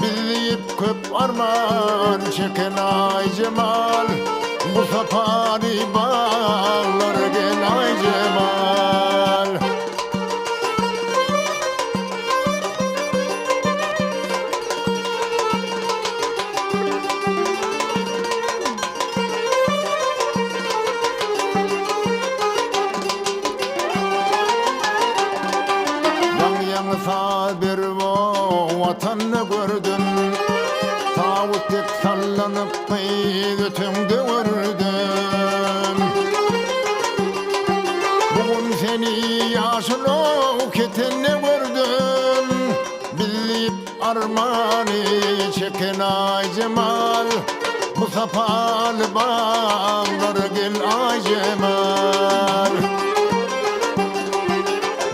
Speaker 13: Biz diýip köp arman çeken Aýjemal. Bu sapaly baglar gel Aýjemal. Daň ýaňy saz berip Watanyny gördüm. Tawus dek sallanyp gyz öteňde gördüm. Bu gün seni ýaşyl ketende gördüm. Biz diýip armany çeken Aýjemal, Bu sapaly baglara gel Aýjemal.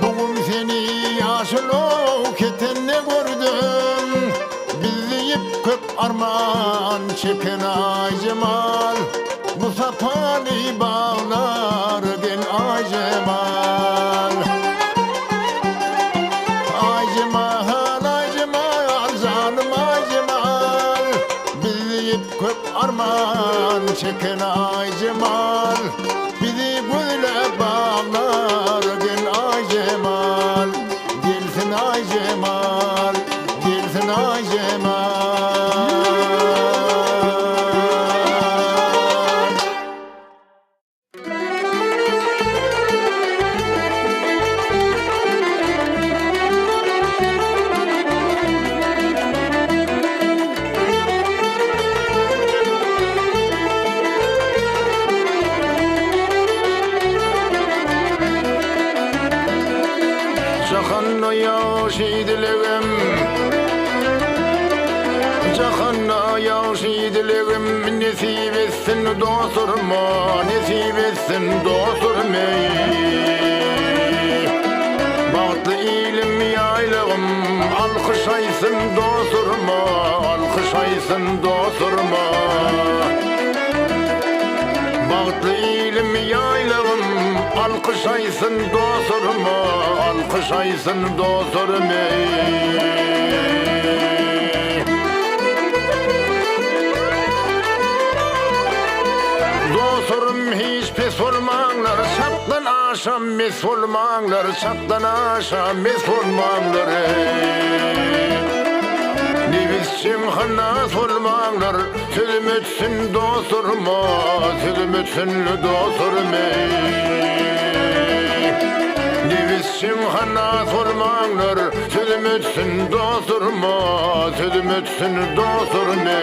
Speaker 13: Bu gün seni ýaşyl ketende gördüm, Biz diýip köp arman çeken Aýjemal, Bu sapaly baglara gel Aýjemal. Aýjemal, Aýjemal, janym Aýjemal, Biz diýip köp arman çeken Aýjemal, Bizi gözläp baglar gel Aýjemal, Gelsin Aýjemal, gelsin Aýjemal. Jahanda ýagşy dilegim Jahanda ýagşy dilegim Nesip etsin dostlaryma Nesip etsin dostlarym eý Bagtly ilim ýaýlagym Alkyş aýtsyn dostlaryma Alkyş aýtsyn dostlaryma. Bagtly ilim ýaýlagym, alkyş aýtsyn dostlaryma, alkyş aýtsyn dostlarym eý. Dostlarym hiç pes bolmaňlar, çakdan aşa mes bolmaňlar, çakdan aşa mes bolmaňlar eý. Nebisjeň halas bolmaňlar, sözüm ötsün dostlaryma, sözüm ötsün dostlarym eý. Nebisjeň halas bolmaňlar, sözüm ötsün dostlaryma, sözüm ötsün dostlarym eý.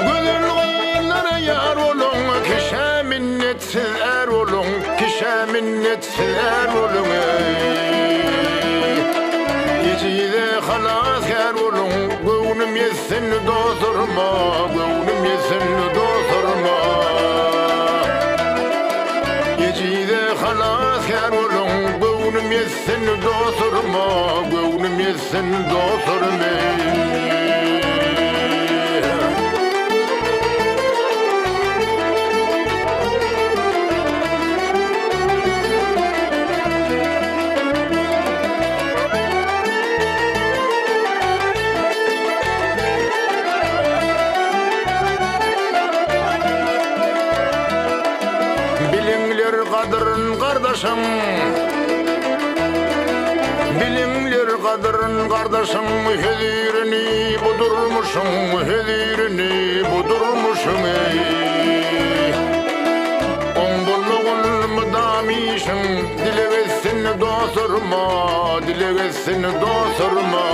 Speaker 13: Gözel gyzlara ýar boluň, kişä minnetsiz är boluň, kişä minnetsiz är boluň eý. Ejize halasgär boluň, göwnüm ýetsin dostlaryma, göwnüm ýetsin dostlaryma. Ejize halasgär boluň, göwnüm ýetsin dostlaryma, göwnüm ýetsin dostlarym eý. Biliňler gadyryn gardaşyň Biliňler gadyryn gardaşyň Hözirini bu durmuşyň Hözirini bu durmuşyň eý Oň bolmagyn mydam işiň Dileg etsin dostlaryma Dileg etsin dostlaryma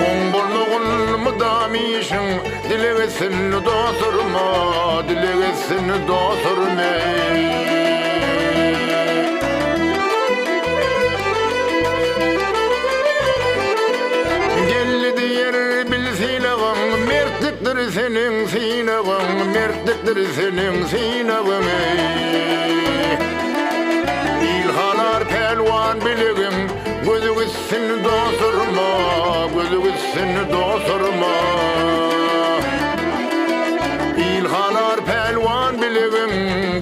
Speaker 13: Oň bolmagyn mydam işiň Dileg etsin dostlaryma Dileg etsin dostlarym eý. Geldi diýer bil sylagyň Mertlikdir seniň synagyň Mertlikdir seniň synagyň eý. Il halar pälwan bilegiň Gözi gitsin dostlaryma Gözi gitsin dostlaryma. Il halar pälwan bilegiň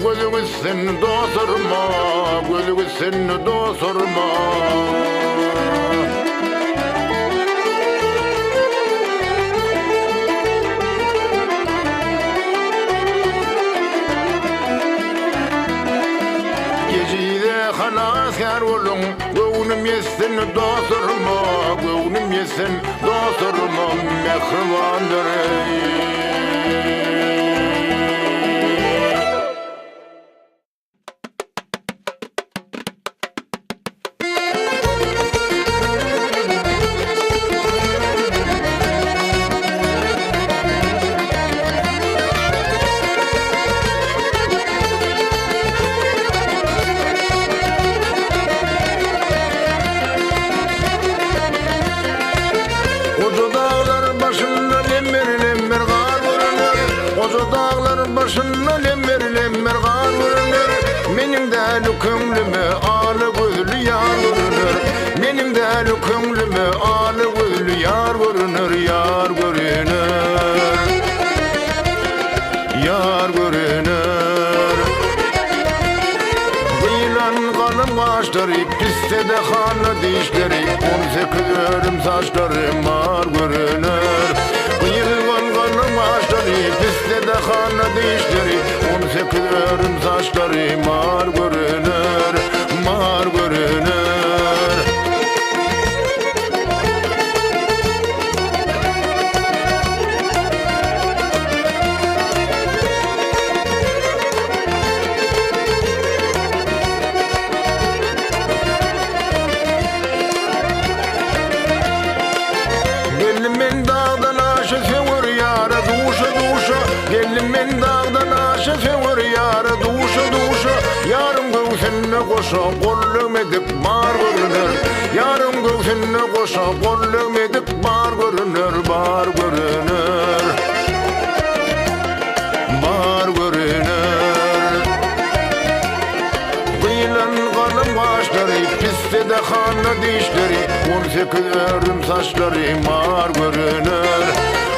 Speaker 13: Gözi gitsin dostlaryma Gözi gitsin dostlaryma. Ejize halasgär boluň, göwnüm ýetsin dostlaryma, göwnüm ýetsin dostlaryma, mähribandyr eý. Goja daglar başynda lemmer-lemmer gar görüner, Goja daglar başynda lemmer-lemmer gar görüner, Meniň däli köňlüme ala gözli ýar görüner, Meniň däli köňlüme ala gözli ýar görüner, Ýar görüner. Ýar görüner. Gyýlan galyň gaşlary, pisse-de hana dişleri, 18 örüm saçlary mar görüner. Gyýlan galyň gaşlary, pisse-de hana dişleri, 18 örüm saçlary mar görüner, mar görüner. Geldim men dagdan aşa söwer ýara duşa-duşa Geldim men dagdan aşa söwer ýara duşa-duşa Ýaryň göwsünde goşa gol degmedik bar görüner Ýaryň göwsünde goşa gol degmedik bar görüner Bar görüner Bar görüner Gyýlan galyň gaşlary pisse-de. handa dişleri, 18 örüm saçlary mar görüner.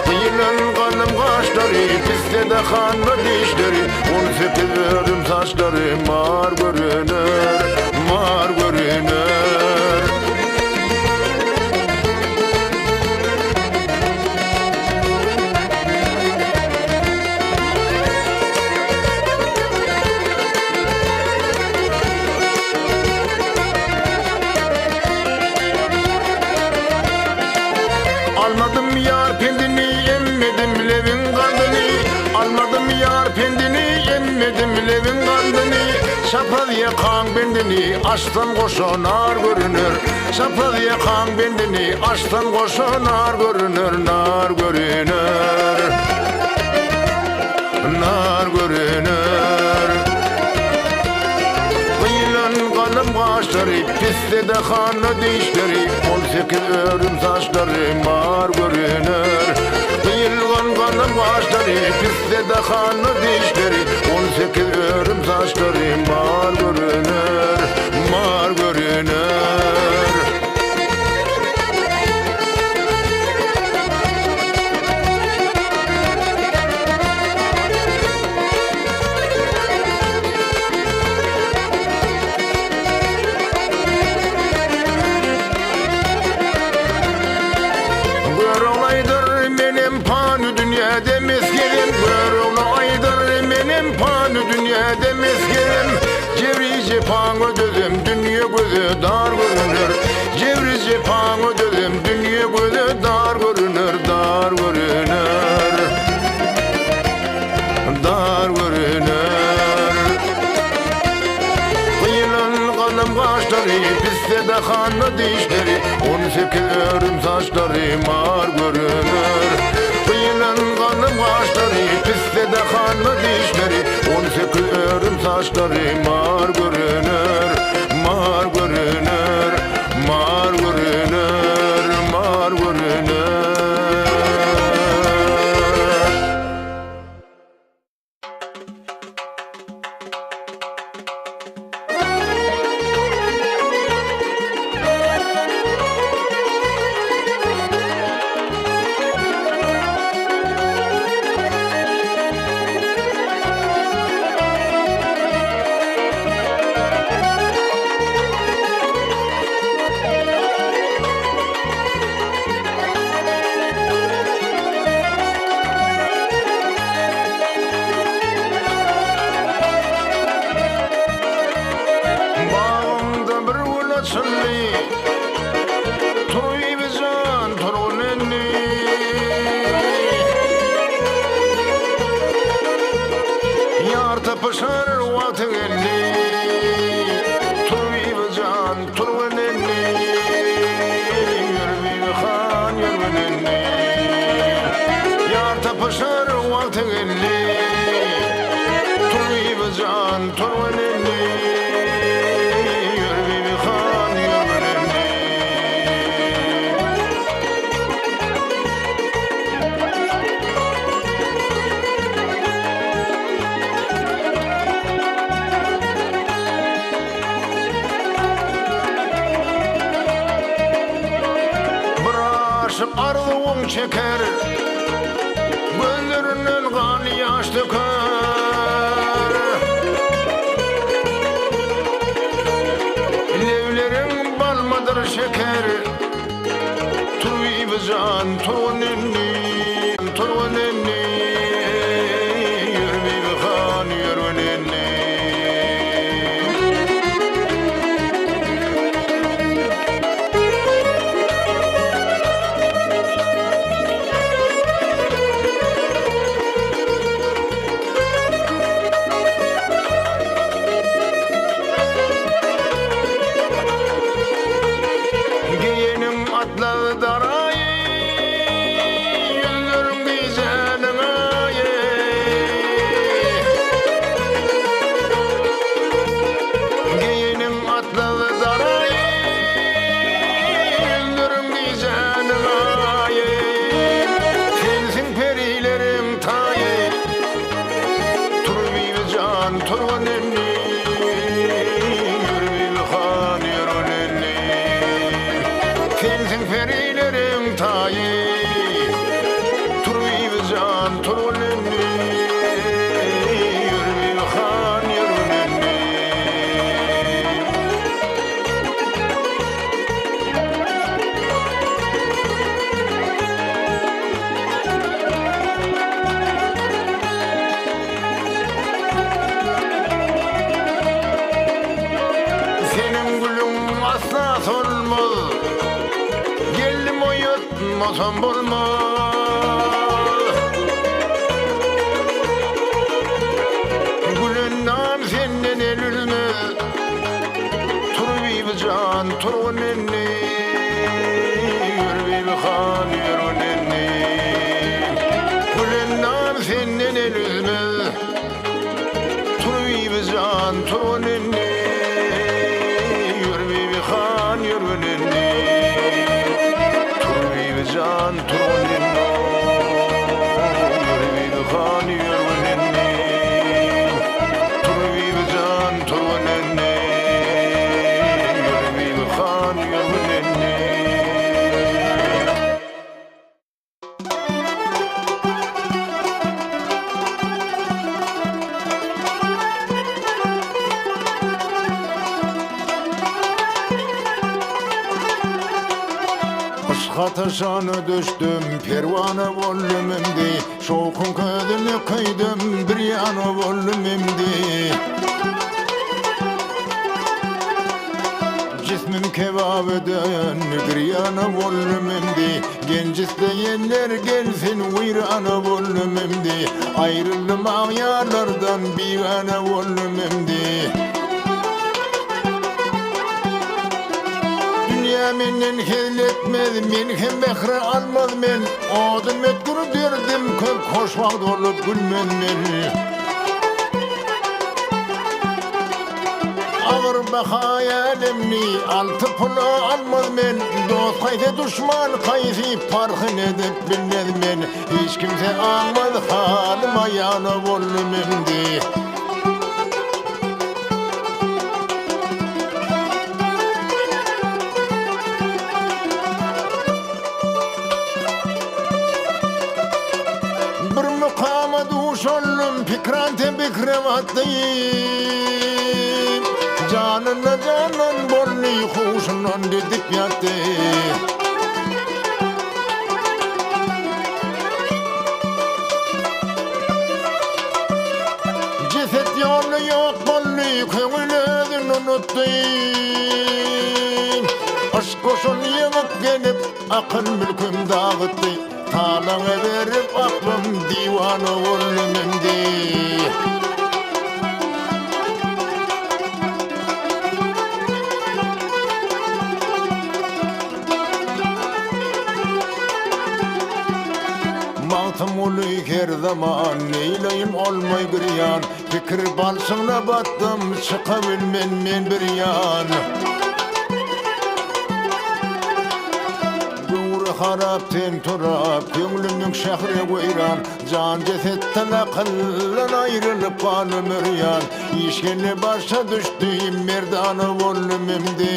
Speaker 13: Gyýylan ganym gaşlary, pisse-de handa dişleri, 18 örüm saçlary mar görüner, mar görüner. Almadym ýar pendini, emmedim lebiň gandyny, Almadym ýar pendini, emmedim lebiň gandyny, Çapraz ýakaň bendini, açsam goşa nar görüner, Çapraz ýakaň bendini, açsam goşa nar görüner, nar görüner. Nar görüner. Gyýylan galam gaşlary, pisse-de hana dişleri, 18 örüm saçlary mar görüner. Gyýylgan galam gaşlary, pisse-de hana dişleri, 18 örüm saçlary mar görüner, mar görüner. Görogly aýdar menem pany dünýäde mesgenim Görogly aýdar menem pany dünýäde mesgenim Jebri jepaňa dözem dünýe göze dar görüner Jebri jepaňa dözem dünýe göze dar görüner dar görüner Dar görüner Gyýylan galam gaşlary pisse-de handa dişleri 18 örüm saçlary mar görüner Gyýylan galam gaşlary pisse-de handa dişleri 18 örüm saçlary mar görüner Mar görüner Mar görüner Mar görüner. Bagymda bir gül açyldy, Turbibi jan, turgun indi. Ýar tapyşar wagty geldi, Turbibi jan, turgun indi. Ýör Bibi han, ýörgün indi. Ýar tapyşar wagty geldi, Turbibi jan, turgun indi. Ýör Bibi han, ýörgün indi. Bir aşyk arzuwyn çeker, Gözlerinden gan ýaş döker. Lebleriň balmydyr şeker, Turbibi jan, turgun indi, turgun indi, Ýör Bibi han, ýörgün indi. Geýeniň atlazy daraýy, Ýüzleriň gijäniň aýy. Geýeniň atlazy daraýy, Ýüzleriň gijäniň aýy. Sensiň perileriň taýy, Tur bibi jan, turgun indi, Ýör bibi han, ýörgün indi. Bolmasam bolmaz. Gülendam senden el üzmez. Tur bibi jan, tur nenni. Ýör bibi han, ýör nenni. Gülendam senden el üzmez. Tur bibi jan, tur nenni. Ýör bibi han, ýör nenni. Tur bibi jan, tur nenni. Ýör bibi han, ýör nenni. Tur bibi jan, tur nenni. Ýör bibi han, ýör nenni. Yşk ataşana düşdüm, perwana boldum imdi, Şowkuň közüne köýdüm, bir ýana boldum imdi. Jismim kebap eden, girýana boldum imdi, Genç isleýenler gelsin, weýrana boldum imdi, Aýryldym agýarlardan, bigana boldum imdi. Dünýä menden hezil etmez, men hem bähre almaz men, Odun ötgür derdim köp, hoşwagt bolup gülmez men. Agyr baha älemni alty pula almaz men, Dost haýsy, duşman haýsy, parhyn edip bilmez men, Hiç kimse aňmaz halym aýana boldum imdi. Bir mukama duşoldum, pikrante bikre batdy. Janyna janan boldy, huşundan gidip ýatdy. Jeset ýolda ýok boldy, köňül özün unutdy. Yşk goşun ýygyp gelip, akyl mülküm dagytdy. Talaňa berip aklym, diwana boldum indi. Magtymguly her zaman neýleýin olmaý girýan, Pikir balçygyna batdym, çykabilmen men bir ýan. Göwre harap, ten turap, köňlümiň şähri weýran, Jan jesetden akyldan aýrylyp gal ömür ýan. Iş geldi başa düşdi, merdana boldum imdi.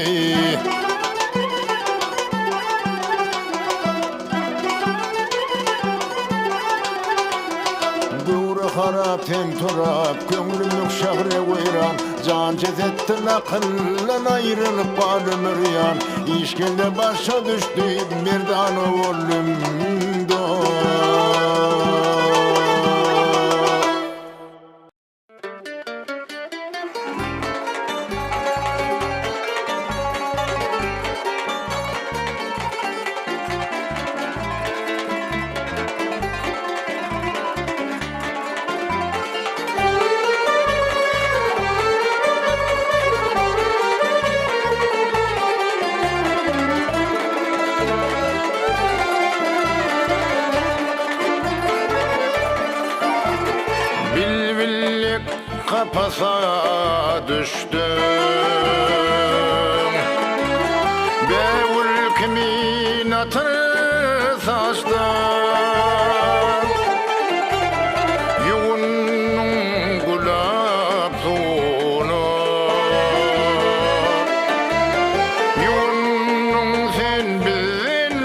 Speaker 13: Göwre harap, ten turap, köňlümiň şähri weýran, Jan jesetden akyldan aýrylyp gal ömür ýan. Iş geldi başa düşdi, merdana boldum dost. Bilbillik kapasa düşdüm Bägül kimin atyr saçdym Ýuwundyň gülap suwuna Ýuwundyň sen bizden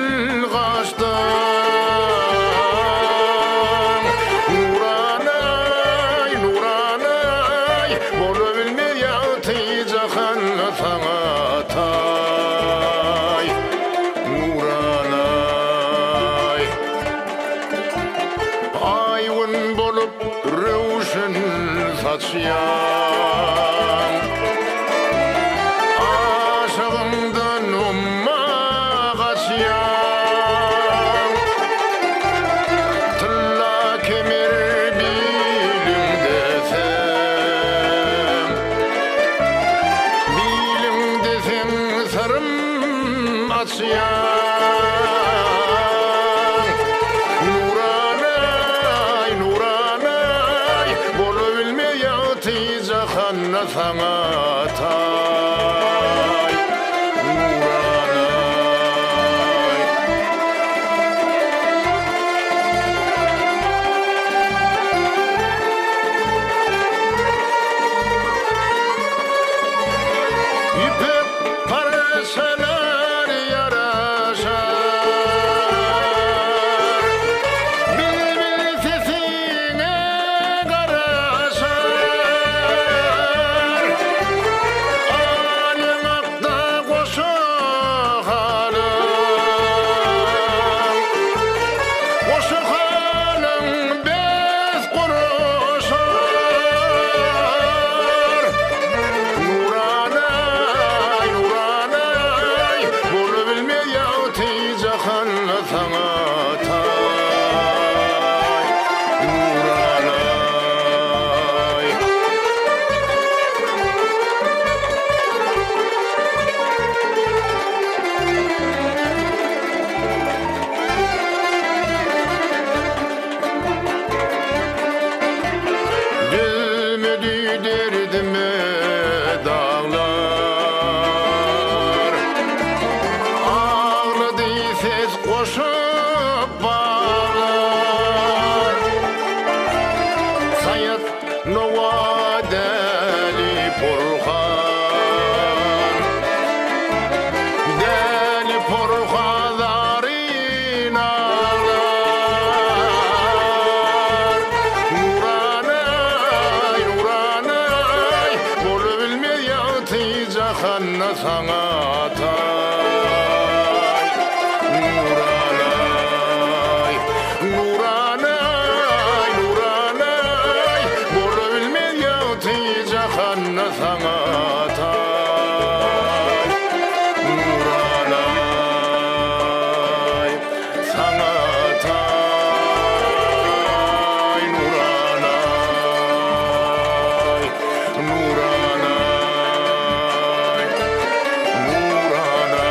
Speaker 13: gaçdyň Nuranaý, Nuranaý, Bolabilmez ýagty jahan saňa taý Nuranaý. Aý-gün bolup röwşen saçýaň. Aşygyňdan umma gaçýaň. jahanda saňa taý Nuranaý. Ýüpek parçalar ýaraşar Bilbil sesiňe garaşar Al ýaňakda goşa halyň Goşa halyň bes guraşar Nuranaý, Nuranaý, Bolubilmez ýagty jahanda saňa taý. Nuranaý. Dözmedi derdime daglar, Aglady ses goşup baglar. Saýat Nowa däli porhan, Däli porhan zaryn aglar. Nuranaý, Nuranaý, Bolubilmez ýagty jahanda saňa taý. Nuranaý, Nuranaý, Nuranaý, Bolubilmez ýagty jahanda saňa taý. Nuranaý, saňa taý. Nuranaý, Nuranaý, Nuranaý.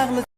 Speaker 22: Ähli.